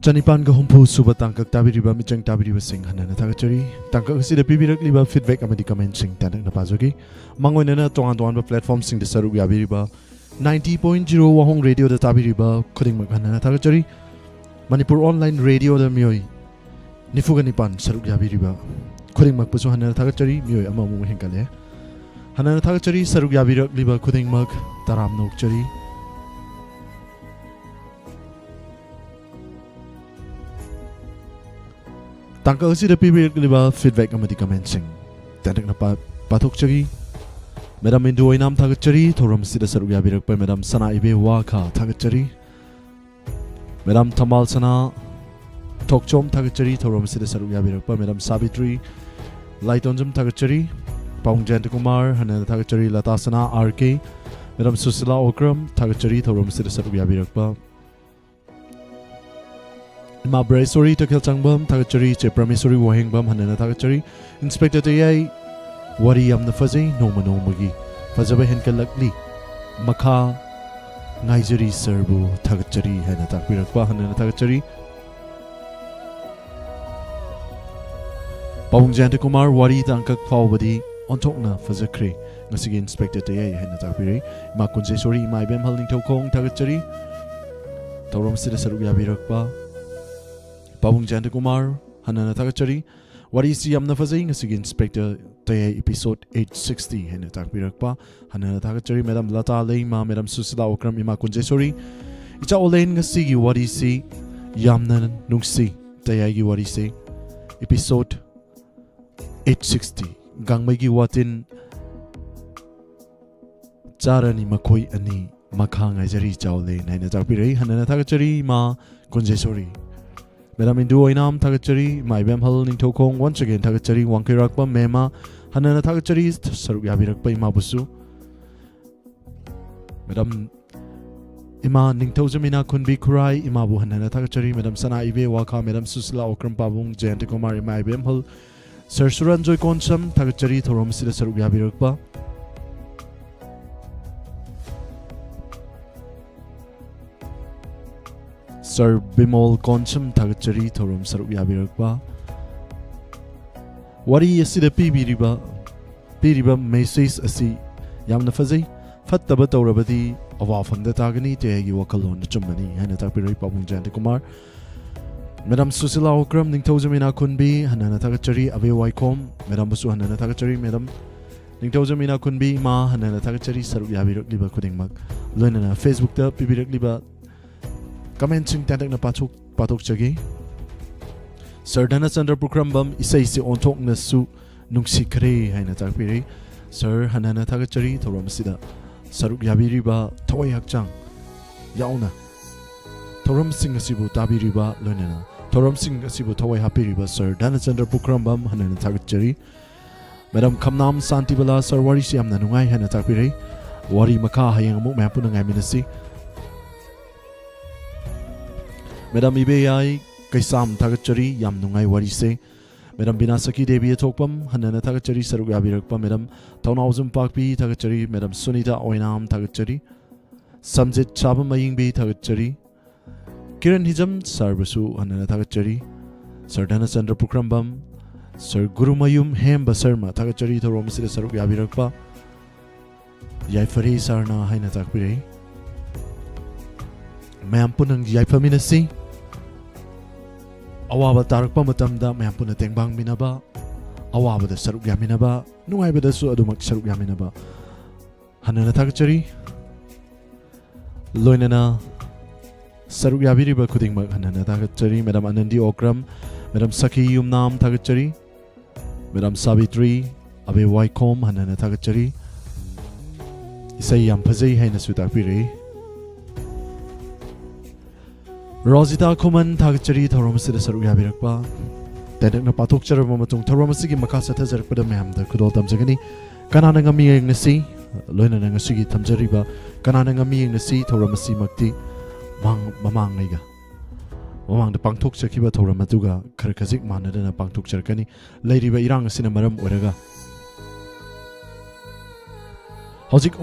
ꯆꯅꯤꯄꯥꯟꯒ ꯍꯨꯝꯐꯨ ꯁꯨꯕ ꯇꯥꯡꯀꯛ ꯇꯥꯕꯤꯔꯤꯕ ꯃꯤꯆꯪ ꯇꯥꯕꯤꯔꯤꯕꯁꯤꯡ ꯍꯟꯅꯅ ꯊꯥꯒꯠꯆꯔꯤ꯫ ꯇꯥꯡꯀꯛ ꯑꯁꯤꯗ ꯄꯤꯕꯤꯔꯛꯂꯤꯕ ꯐꯤꯗꯕꯦꯛ ꯑꯃꯗꯤ ꯀꯃꯦꯟꯁꯤꯡ ꯇꯥꯡꯅ ꯄꯥꯖꯒꯦ꯫ ꯃꯥꯡꯑꯣꯏꯅꯅ ꯇꯣꯉꯥꯟ ꯇꯣꯉꯥꯟꯕ ꯄ꯭ꯂꯦꯠꯐꯣꯝꯁꯤꯡꯗ ꯁꯔꯨꯛ ꯌꯥꯕꯤꯔꯤꯕ ninety point zero ꯋꯥꯍꯣꯡ ꯔꯦꯗꯤꯑꯣꯗ ꯇꯥꯕꯤꯔꯤꯕ ꯈꯨꯗꯤꯡꯃꯛ ꯍꯟꯅꯅ ꯊꯥꯒꯠꯆꯔꯤ꯫ ꯃꯅꯤꯄꯨꯔ ꯑꯣꯟꯂꯥꯏꯟ ꯔꯦꯗꯤꯑꯣꯗ ꯃꯤꯑꯣꯏ ꯅꯤꯐꯨꯒ ꯅꯤꯄꯥꯟ ꯁꯔꯨꯛ ꯌꯥꯕꯤꯔꯤꯕ ꯈꯨꯗꯤꯡꯃꯛꯄꯨꯁꯨ ꯍꯟꯅꯅ ꯊꯥꯒꯠꯆꯔꯤ꯫ ꯃꯤꯑꯣꯏ ꯑꯃꯃꯨꯛ ꯍꯦꯟꯒꯠꯂꯦ꯫ ꯍꯟꯅꯅ ꯊꯥꯒꯠꯆꯔꯤ꯫ ꯁꯔꯨꯛ ꯌꯥꯕꯤꯔꯛꯂꯤꯕ ꯈꯨꯗꯤꯡꯃꯛ ꯇꯔꯥꯝꯅ ꯑꯣꯛꯆꯔꯤ꯫ ꯇꯥꯡꯀꯛ ꯑꯁꯤꯗ ꯄꯤꯕꯤꯔꯛꯂꯤꯕ ꯐꯤꯗꯕꯦꯛ ꯑꯃꯗꯤ ꯀꯃꯦꯟꯁꯤꯡ ꯇꯦꯟꯇꯛꯅ ꯄꯥ-, ꯄꯥꯊꯣꯛꯆꯔꯤ꯫ ꯃꯦꯗꯥꯝ ꯏꯟꯗꯨ ꯑꯣꯏꯅꯥꯝ ꯊꯥꯒꯠꯆꯔꯤ꯫ ꯊꯧꯔꯝ ꯑꯁꯤꯗ ꯁꯔꯨꯛ ꯌꯥꯕꯤꯔꯛꯄ ꯃꯦꯗꯥꯝ ꯁꯅꯥ ꯏꯕꯦ ꯋꯥꯈꯥ ꯊꯥꯒꯠꯆꯔꯤ꯫ ꯃꯦꯗꯥꯝ ꯊꯝꯕꯥꯜ ꯁꯅꯥ ꯊꯣꯛꯆꯣꯝ ꯊꯥꯒꯠꯆꯔꯤ꯫ ꯊꯧꯔꯝ ꯑꯁꯤꯗ ꯁꯔꯨꯛ ꯌꯥꯕꯤꯔꯛꯄ ꯃꯦꯗꯥꯝ ꯁꯥꯕꯤꯇ꯭ꯔꯤ ꯂꯥꯏꯇꯣꯟꯖꯝ ꯊꯥꯒꯠꯆꯔꯤ꯫ ꯄꯥꯕꯨꯡ ꯖꯌꯟꯇ ꯀꯨꯃꯥꯔ ꯍꯟꯅ ꯍꯟꯅ ꯊꯥꯒꯠꯆꯔꯤ꯫ ꯂꯇꯥ ꯁꯅꯥ ꯑꯥꯔ ꯀꯦ, ꯃꯦꯗꯥꯝ ꯁꯨꯁꯤꯂꯥ ꯑꯣꯀ꯭ꯔꯝ ꯊꯥꯒꯠꯆꯔꯤ ꯊꯧꯔꯝ ꯑꯁꯤꯗ ꯁꯔꯨꯛ ꯌꯥꯕꯤꯔꯛꯄ꯫ ꯏꯃꯥ ꯕ꯭ꯔꯍꯦꯁꯣꯔꯤ ꯇꯈꯦꯜ ꯆꯪꯕꯝ ꯊꯥꯒꯠꯆꯔꯤ꯫ ꯆꯦ ꯄ꯭ꯔꯃꯦꯁꯣꯔꯤ ꯋꯥꯍꯦꯡꯕꯝ ꯍꯟꯅ ꯍꯟꯅ ꯊꯥꯒꯠꯆꯔꯤ꯫ ꯏꯟꯁꯄꯦꯛꯇꯔ ꯇꯌꯥꯏ, ꯋꯥꯔꯤ ꯌꯥꯝꯅ ꯐꯖꯩ, ꯅꯣꯡꯃ ꯅꯣꯡꯃꯒꯤ ꯐꯖꯕ ꯍꯦꯟꯒꯠꯂꯛꯂꯤ꯫ ꯃꯈꯥ ꯉꯥꯏꯖꯔꯤ ꯁꯔꯕꯨ ꯊꯥꯒꯠꯆꯔꯤ ꯍꯥꯏꯅ ꯇꯥꯛꯄꯤꯔꯛꯄ ꯍꯟꯅ ꯍꯟꯅ ꯊꯥꯒꯠꯆꯔꯤ꯫ ꯄꯥꯕꯨꯡ ꯖꯌꯟꯇ ꯀꯨꯃꯥꯔ, ꯋꯥꯔꯤ ꯇꯥꯡꯀꯛ ꯐꯥꯎꯕꯗꯤ ꯑꯣꯟꯊꯣꯛꯅ ꯐꯖꯈ꯭ꯔꯦ꯫ ꯉꯁꯤꯒꯤ ꯏꯟꯁꯄꯦꯛꯇꯔ ꯇꯌꯥꯏ ꯍꯥꯏꯅ ꯇꯥꯛꯄꯤꯔꯛꯏ꯫ ꯏꯃꯥ ꯀꯨꯟꯖꯦꯁꯣꯔꯤ, ꯏꯃꯥ ꯏꯕꯦꯝꯍꯜ ꯅꯤꯡꯊꯧꯈꯣꯡ ꯊꯥꯒꯠꯆꯔꯤ꯫ ꯊꯧꯔꯝ ꯑꯁꯤꯗ ꯁꯔꯨꯛ ꯌꯥꯕꯤꯔꯛꯄ ꯄꯥꯕꯨꯡ ꯖꯌꯟꯇ ꯀꯨꯃꯥꯔ ꯍꯟꯅ ꯍꯟꯅ ꯊꯥꯒꯠꯆꯔꯤ꯫ ꯋꯥꯔꯤꯁꯤ ꯌꯥꯝꯅ ꯐꯖꯩ꯫ ꯉꯁꯤꯒꯤ ꯏꯟꯁꯄꯦꯛꯇꯔ ꯇꯌꯥꯏ episode eight sixty ꯍꯥꯏꯅ ꯇꯥꯛꯄꯤꯔꯛꯄ ꯍꯟꯅ ꯍꯟꯅ ꯊꯥꯒꯠꯆꯔꯤ꯫ ꯃꯦꯗꯥꯝ ꯂꯇꯥ ꯂꯩꯃ, ꯃꯦꯗꯥꯝ ꯁꯨꯁꯤꯂꯥ ꯑꯣꯀ꯭ꯔꯝ, ꯏꯃꯥ ꯀꯨꯟꯖꯦꯁꯣꯔꯤ, ꯏꯆꯥ ꯑꯣꯂꯦꯟ, ꯉꯁꯤꯒꯤ ꯋꯥꯔꯤꯁꯤ ꯌꯥꯝꯅ ꯅꯨꯡꯁꯤ꯫ ꯇꯌꯥꯏꯒꯤ ꯋꯥꯔꯤꯁꯤ episode eight sixty, ꯒꯥꯡꯃꯩꯒꯤ ꯋꯥꯇꯤꯟ ꯆꯥꯔꯅꯤ ꯃꯈꯣꯏ ꯑꯅꯤ, ꯃꯈꯥ ꯉꯥꯏꯖꯔꯤ ꯆꯥꯎꯂꯦꯟ ꯍꯥꯏꯅ ꯇꯥꯛꯄꯤꯔꯛꯏ꯫ ꯍꯟꯅ ꯍꯟꯅ ꯊꯥꯒꯠꯆꯔꯤ ꯏꯃꯥ ꯀꯨꯟꯖꯦꯁꯣꯔꯤ꯫ ꯃꯦꯗꯥꯝ ꯏꯟꯗꯨ ꯑꯣꯏꯅꯥꯝ ꯊꯥꯒꯠꯆꯔꯤ꯫ ꯏꯃꯥ ꯏꯕꯦꯝꯍꯜ ꯅꯤꯡꯊꯧꯈꯣꯡ once again ꯊꯥꯒꯠꯆꯔꯤ꯫ ꯋꯥꯡꯈꯩꯔꯥꯛꯄ ꯃꯦꯃ ꯍꯟꯅ ꯍꯟꯅ ꯊꯥꯒꯠꯆꯔꯤ ꯁꯔꯨꯛ ꯌꯥꯕꯤꯔꯛꯄ ꯏꯃꯥꯕꯨꯁꯨ꯫ ꯃꯦꯗꯥꯝ ꯏꯃꯥ ꯅꯤꯡꯊꯧꯖꯝ ꯏꯅꯥꯈꯨꯟꯕꯤ ꯈꯨꯔꯥꯏ, ꯏꯃꯥꯕꯨ ꯍꯟꯅ ꯍꯟꯅ ꯊꯥꯒꯠꯆꯔꯤ꯫ ꯃꯦꯗꯥꯝ ꯁꯅꯥ ꯏꯕꯦ ꯋꯥꯈꯥ, ꯃꯦꯗꯥꯝ ꯁꯨꯁꯤꯂꯥ ꯑꯣꯀ꯭ꯔꯝ, ꯄꯥꯕꯨꯡ ꯖꯌꯟꯇ ꯀꯨꯃꯥꯔ, ꯏꯃꯥ ꯏꯕꯦꯝꯍꯜ, ꯁꯔ ꯁꯨꯔꯟꯖꯣꯏ ꯀꯣꯟꯁꯝ ꯊꯥꯒꯠꯆꯔꯤ ꯊꯧꯔꯝ ꯑꯁꯤꯗ ꯁꯔꯨꯛ ꯌꯥꯕꯤꯔꯛꯄ꯫ ꯁꯔ ꯕꯤꯃꯣꯜ ꯀꯣꯟꯁꯝ ꯊꯥꯒꯠꯆꯔꯤ ꯊꯧꯔꯝ ꯁꯔꯨꯛ ꯌꯥꯕꯤꯔꯛꯄ꯫ ꯋꯥꯔꯤ ꯑꯁꯤꯗ ꯄꯤꯕꯤꯔꯤꯕ, ꯄꯤꯔꯤꯕ message ꯑꯁꯤ ꯌꯥꯝꯅ ꯐꯖꯩ꯫ ꯐꯠꯇꯕ ꯇꯧꯔꯕꯗꯤ ꯑꯋꯥꯐꯝꯗ ꯇꯥꯒꯅꯤ, ꯇꯌꯥꯏꯒꯤ ꯋꯥꯈꯜꯂꯣꯟ ꯑꯆꯨꯝꯕꯅꯤ ꯍꯥꯏꯅ ꯇꯥꯛꯄꯤꯔꯛꯏ ꯄꯥꯕꯨꯡ ꯖꯌꯟꯇ ꯀꯨꯃꯥꯔ꯫ ꯃꯦꯗꯥꯝ ꯁꯨꯁꯤꯂꯥ ꯑꯣꯀ꯭ꯔꯝ, ꯅꯤꯡꯊꯧꯖꯝ ꯏꯅꯥꯈꯨꯟꯕꯤ ꯍꯟꯅ ꯍꯟꯅ ꯊꯥꯒꯠꯆꯔꯤ꯫ ꯑꯕꯦ ꯋꯥꯏꯈꯣꯝ ꯃꯦꯗꯥꯝꯕꯨꯁꯨ ꯍꯟꯅ ꯍꯟꯅ ꯊꯥꯒꯠꯆꯔꯤ꯫ ꯃꯦꯗꯥꯝ ꯅꯤꯡꯊꯧꯖꯝ ꯏꯅꯥꯈꯨꯟꯕꯤ ꯏꯃꯥ ꯍꯟꯅ ꯍꯟꯅ ꯊꯥꯒꯠꯆꯔꯤ ꯁꯔꯨꯛ ꯌꯥꯕꯤꯔꯛꯂꯤꯕ ꯈꯨꯗꯤꯡꯃꯛ꯫ ꯂꯣꯏꯅꯅ Facebook ꯇ ꯄꯤꯕꯤꯔꯛꯂꯤꯕ comment ꯁꯤꯡ ꯇꯦꯟꯇꯛꯅ ꯄꯥꯊꯣꯛ-, ꯄꯥꯊꯣꯛꯆꯒꯦ꯫ ꯁꯔ ꯙꯅꯆꯟꯗ꯭ꯔ ꯄꯨꯈ꯭ꯔꯝꯕꯝ, ꯏꯁꯩꯁꯤ ꯑꯣꯟꯊꯣꯛꯅꯁꯨ ꯅꯨꯡꯁꯤꯈ꯭ꯔꯦ ꯍꯥꯏꯅ ꯇꯥꯛꯄꯤꯔꯤ꯫ ꯁꯔ ꯍꯟꯅ ꯍꯟꯅ ꯊꯥꯒꯠꯆꯔꯤ ꯊꯧꯔꯝ ꯑꯁꯤꯗ ꯁꯔꯨꯛ ꯌꯥꯕꯤꯔꯤꯕ ꯊꯋꯥꯏ ꯍꯛꯆꯥꯡ ꯌꯥꯎꯅ ꯊꯧꯔꯝꯁꯤꯡ ꯑꯁꯤꯕꯨ ꯇꯥꯕꯤꯔꯤꯕ, ꯂꯣꯏꯅꯅ ꯊꯧꯔꯝꯁꯤꯡ ꯑꯁꯤꯕꯨ ꯊꯋꯥꯏ ꯍꯥꯞꯄꯤꯔꯤꯕ ꯁꯔ ꯙꯅꯆꯟꯗ꯭ꯔ ꯄꯨꯈ꯭ꯔꯝꯕꯝ ꯍꯟꯅ ꯍꯟꯅ ꯊꯥꯒꯠꯆꯔꯤ꯫ ꯃꯦꯗꯥꯝ ꯈꯝꯅꯥꯝ ꯁꯥꯟꯇꯤꯕꯂꯥ, ꯁꯔ, ꯋꯥꯔꯤꯁꯤ ꯌꯥꯝꯅ ꯅꯨꯡꯉꯥꯏ ꯍꯥꯏꯅ ꯇꯥꯛꯄꯤꯔꯛꯏ꯫ ꯋꯥꯔꯤ ꯃꯈꯥ ꯍꯌꯦꯡ ꯑꯃꯨꯛ ꯃꯌꯥꯝ ꯄꯨꯟꯅ ꯉꯥꯏꯃꯤꯟꯅꯁꯤ꯫ ꯃꯦꯗꯥꯝ ꯏꯕꯦꯌꯥꯏ ꯀꯩꯁꯥꯝ, ꯊꯥꯒꯠꯆꯔꯤ, ꯌꯥꯝ ꯅꯨꯡꯉꯥꯏ ꯋꯥꯔꯤꯁꯦ꯫ ꯃꯦꯗꯥꯝ ꯕꯤꯅꯥꯁꯀꯤ ꯗꯦꯕꯤ ꯑꯊꯣꯛꯄꯝ, ꯍꯟꯅ ꯍꯟꯅ ꯊꯥꯒꯠꯆꯔꯤ ꯁꯔꯨꯛ ꯌꯥꯕꯤꯔꯛꯄ꯫ ꯃꯦꯗꯥꯝ ꯊꯧꯅꯥꯎꯖꯝ ꯄꯥꯛꯄꯤ, ꯊꯥꯒꯠꯆꯔꯤ꯫ ꯃꯦꯗꯥꯝ ꯁꯨꯅꯤꯇꯥ ꯑꯣꯏꯅꯥꯝ, ꯊꯥꯒꯠꯆꯔꯤ꯫ ꯁꯝꯖꯤꯠ ꯁꯥꯕꯝ ꯑꯌꯤꯡꯕꯤ, ꯊꯥꯒꯠꯆꯔꯤ꯫ ꯀꯤꯔꯟ ꯍꯤꯖꯝ ꯁꯥꯔꯕꯨꯁꯨ ꯍꯟꯅ ꯍꯟꯅ ꯊꯥꯒꯠꯆꯔꯤ꯫ ꯁꯔ ꯙꯅꯆꯟꯗ꯭ꯔ ꯄꯨꯈ꯭ꯔꯝꯕꯝ, ꯁꯔ ꯒꯨꯔꯨꯃꯌꯨꯝ ꯍꯦꯝꯕ ꯁꯔꯃ, ꯊꯥꯒꯠꯆꯔꯤ ꯊꯧꯔꯝ ꯑꯁꯤꯗ ꯁꯔꯨꯛ ꯌꯥꯕꯤꯔꯛꯄ꯫ ꯌꯥꯏꯐꯔꯦ ꯁꯥꯔꯅ ꯍꯥꯏꯅ ꯇꯥꯛꯄꯤꯔꯛꯏ꯫ ꯃꯌꯥꯝ ꯄꯨꯟꯅ ꯌꯥꯏꯐꯃꯤꯟꯅꯁꯤ꯫ ꯑꯋꯥꯕ ꯇꯥꯔꯛꯄ ꯃꯇꯝꯗ ꯃꯌꯥꯝ ꯄꯨꯟꯅ ꯇꯦꯡꯕꯥꯡꯃꯤꯟꯅꯕ, ꯑꯋꯥꯕꯗ ꯁꯔꯨꯛ ꯌꯥꯃꯤꯟꯅꯕ, ꯅꯨꯡꯉꯥꯏꯕꯗꯁꯨ ꯑꯗꯨꯃꯛ ꯁꯔꯨꯛ ꯌꯥꯃꯤꯟꯅꯕ꯫ ꯍꯟꯅ ꯍꯟꯅ ꯊꯥꯒꯠꯆꯔꯤ꯫ ꯂꯣꯏꯅꯅ ꯁꯔꯨꯛ ꯌꯥꯕꯤꯔꯤꯕ ꯈꯨꯗꯤꯡꯃꯛ ꯍꯟꯅ ꯍꯟꯅ ꯊꯥꯒꯠꯆꯔꯤ꯫ ꯃꯦꯗꯥꯝ ꯑꯅꯟꯗꯤ ꯑꯣꯀ꯭ꯔꯝ, ꯃꯦꯗꯥꯝ ꯁꯈꯤ ꯌꯨꯝꯅꯥꯝ, ꯊꯥꯒꯠꯆꯔꯤ꯫ ꯃꯦꯗꯥꯝ ꯁꯥꯕꯤꯇ꯭ꯔꯤ, ꯑꯕꯦ ꯋꯥꯏꯈꯣꯝ, ꯍꯟꯅ ꯍꯟꯅ ꯊꯥꯒꯠꯆꯔꯤ꯫ ꯏꯁꯩ ꯌꯥꯝ ꯐꯖꯩ ꯍꯥꯏꯅꯁꯨ ꯇꯥꯛꯄꯤꯔꯛꯏ꯫ ꯔꯣꯖꯤꯇꯥ ꯈꯨꯃꯟ, ꯊꯥꯒꯠꯆꯔꯤ ꯊꯧꯔꯝ ꯑꯁꯤꯗ ꯁꯔꯨꯛ ꯌꯥꯕꯤꯔꯛꯄ꯫ ꯇꯦꯟꯇꯛꯅ ꯄꯥꯊꯣꯛꯆꯔꯕ ꯃꯇꯨꯡ ꯊꯧꯔꯝ ꯑꯁꯤꯒꯤ ꯃꯈꯥ ꯆꯠꯊꯖꯔꯛꯄꯗ ꯃꯌꯥꯝꯗ ꯈꯨꯗꯣꯜ ꯇꯝꯖꯒꯅꯤ꯫ ꯀꯅꯥꯅ ꯉꯝꯃꯤ ꯌꯦꯡꯅꯁꯤ? ꯂꯣꯏꯅꯅ ꯉꯁꯤꯒꯤ ꯊꯝꯖꯔꯤꯕ ꯀꯅꯥꯅ ꯉꯝꯃꯤ ꯌꯦꯡꯅꯁꯤ ꯊꯧꯔꯝ ꯑꯁꯤꯃꯛꯇꯤ ꯃꯥꯡ-, ꯃꯃꯥꯡꯉꯩꯒ ꯃꯃꯥꯡꯗ ꯄꯥꯡꯊꯣꯛꯆꯈꯤꯕ ꯊꯧꯔꯝ ꯑꯗꯨꯒ ꯈꯔ ꯈꯖꯤꯛ ꯃꯥꯟꯅꯗꯅ ꯄꯥꯡꯊꯣꯛꯆꯔꯛꯀꯅꯤ꯫ ꯂꯩꯔꯤꯕ ꯏꯔꯥꯡ ꯑꯁꯤꯅ ꯃꯔꯝ ꯑꯣꯏꯔꯒ ꯍꯧꯖꯤꯛ,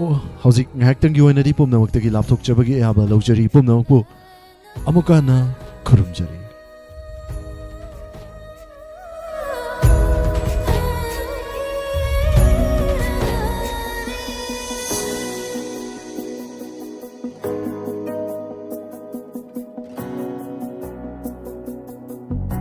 ꯍꯧꯖꯤꯛ ꯉꯥꯏꯍꯥꯛꯇꯪꯒꯤ ꯑꯣꯏꯅꯗꯤ ꯄꯨꯝꯅꯃꯛꯇꯒꯤ ꯂꯥꯞꯊꯣꯛꯆꯕꯒꯤ ꯑꯌꯥꯕ ꯂꯧꯖꯔꯤ꯫ ꯄꯨꯝꯅꯃꯛꯄꯨ ꯑꯃꯨꯛꯀ ꯍꯟꯅ ꯈꯨꯔꯨꯝꯖꯔꯤ꯫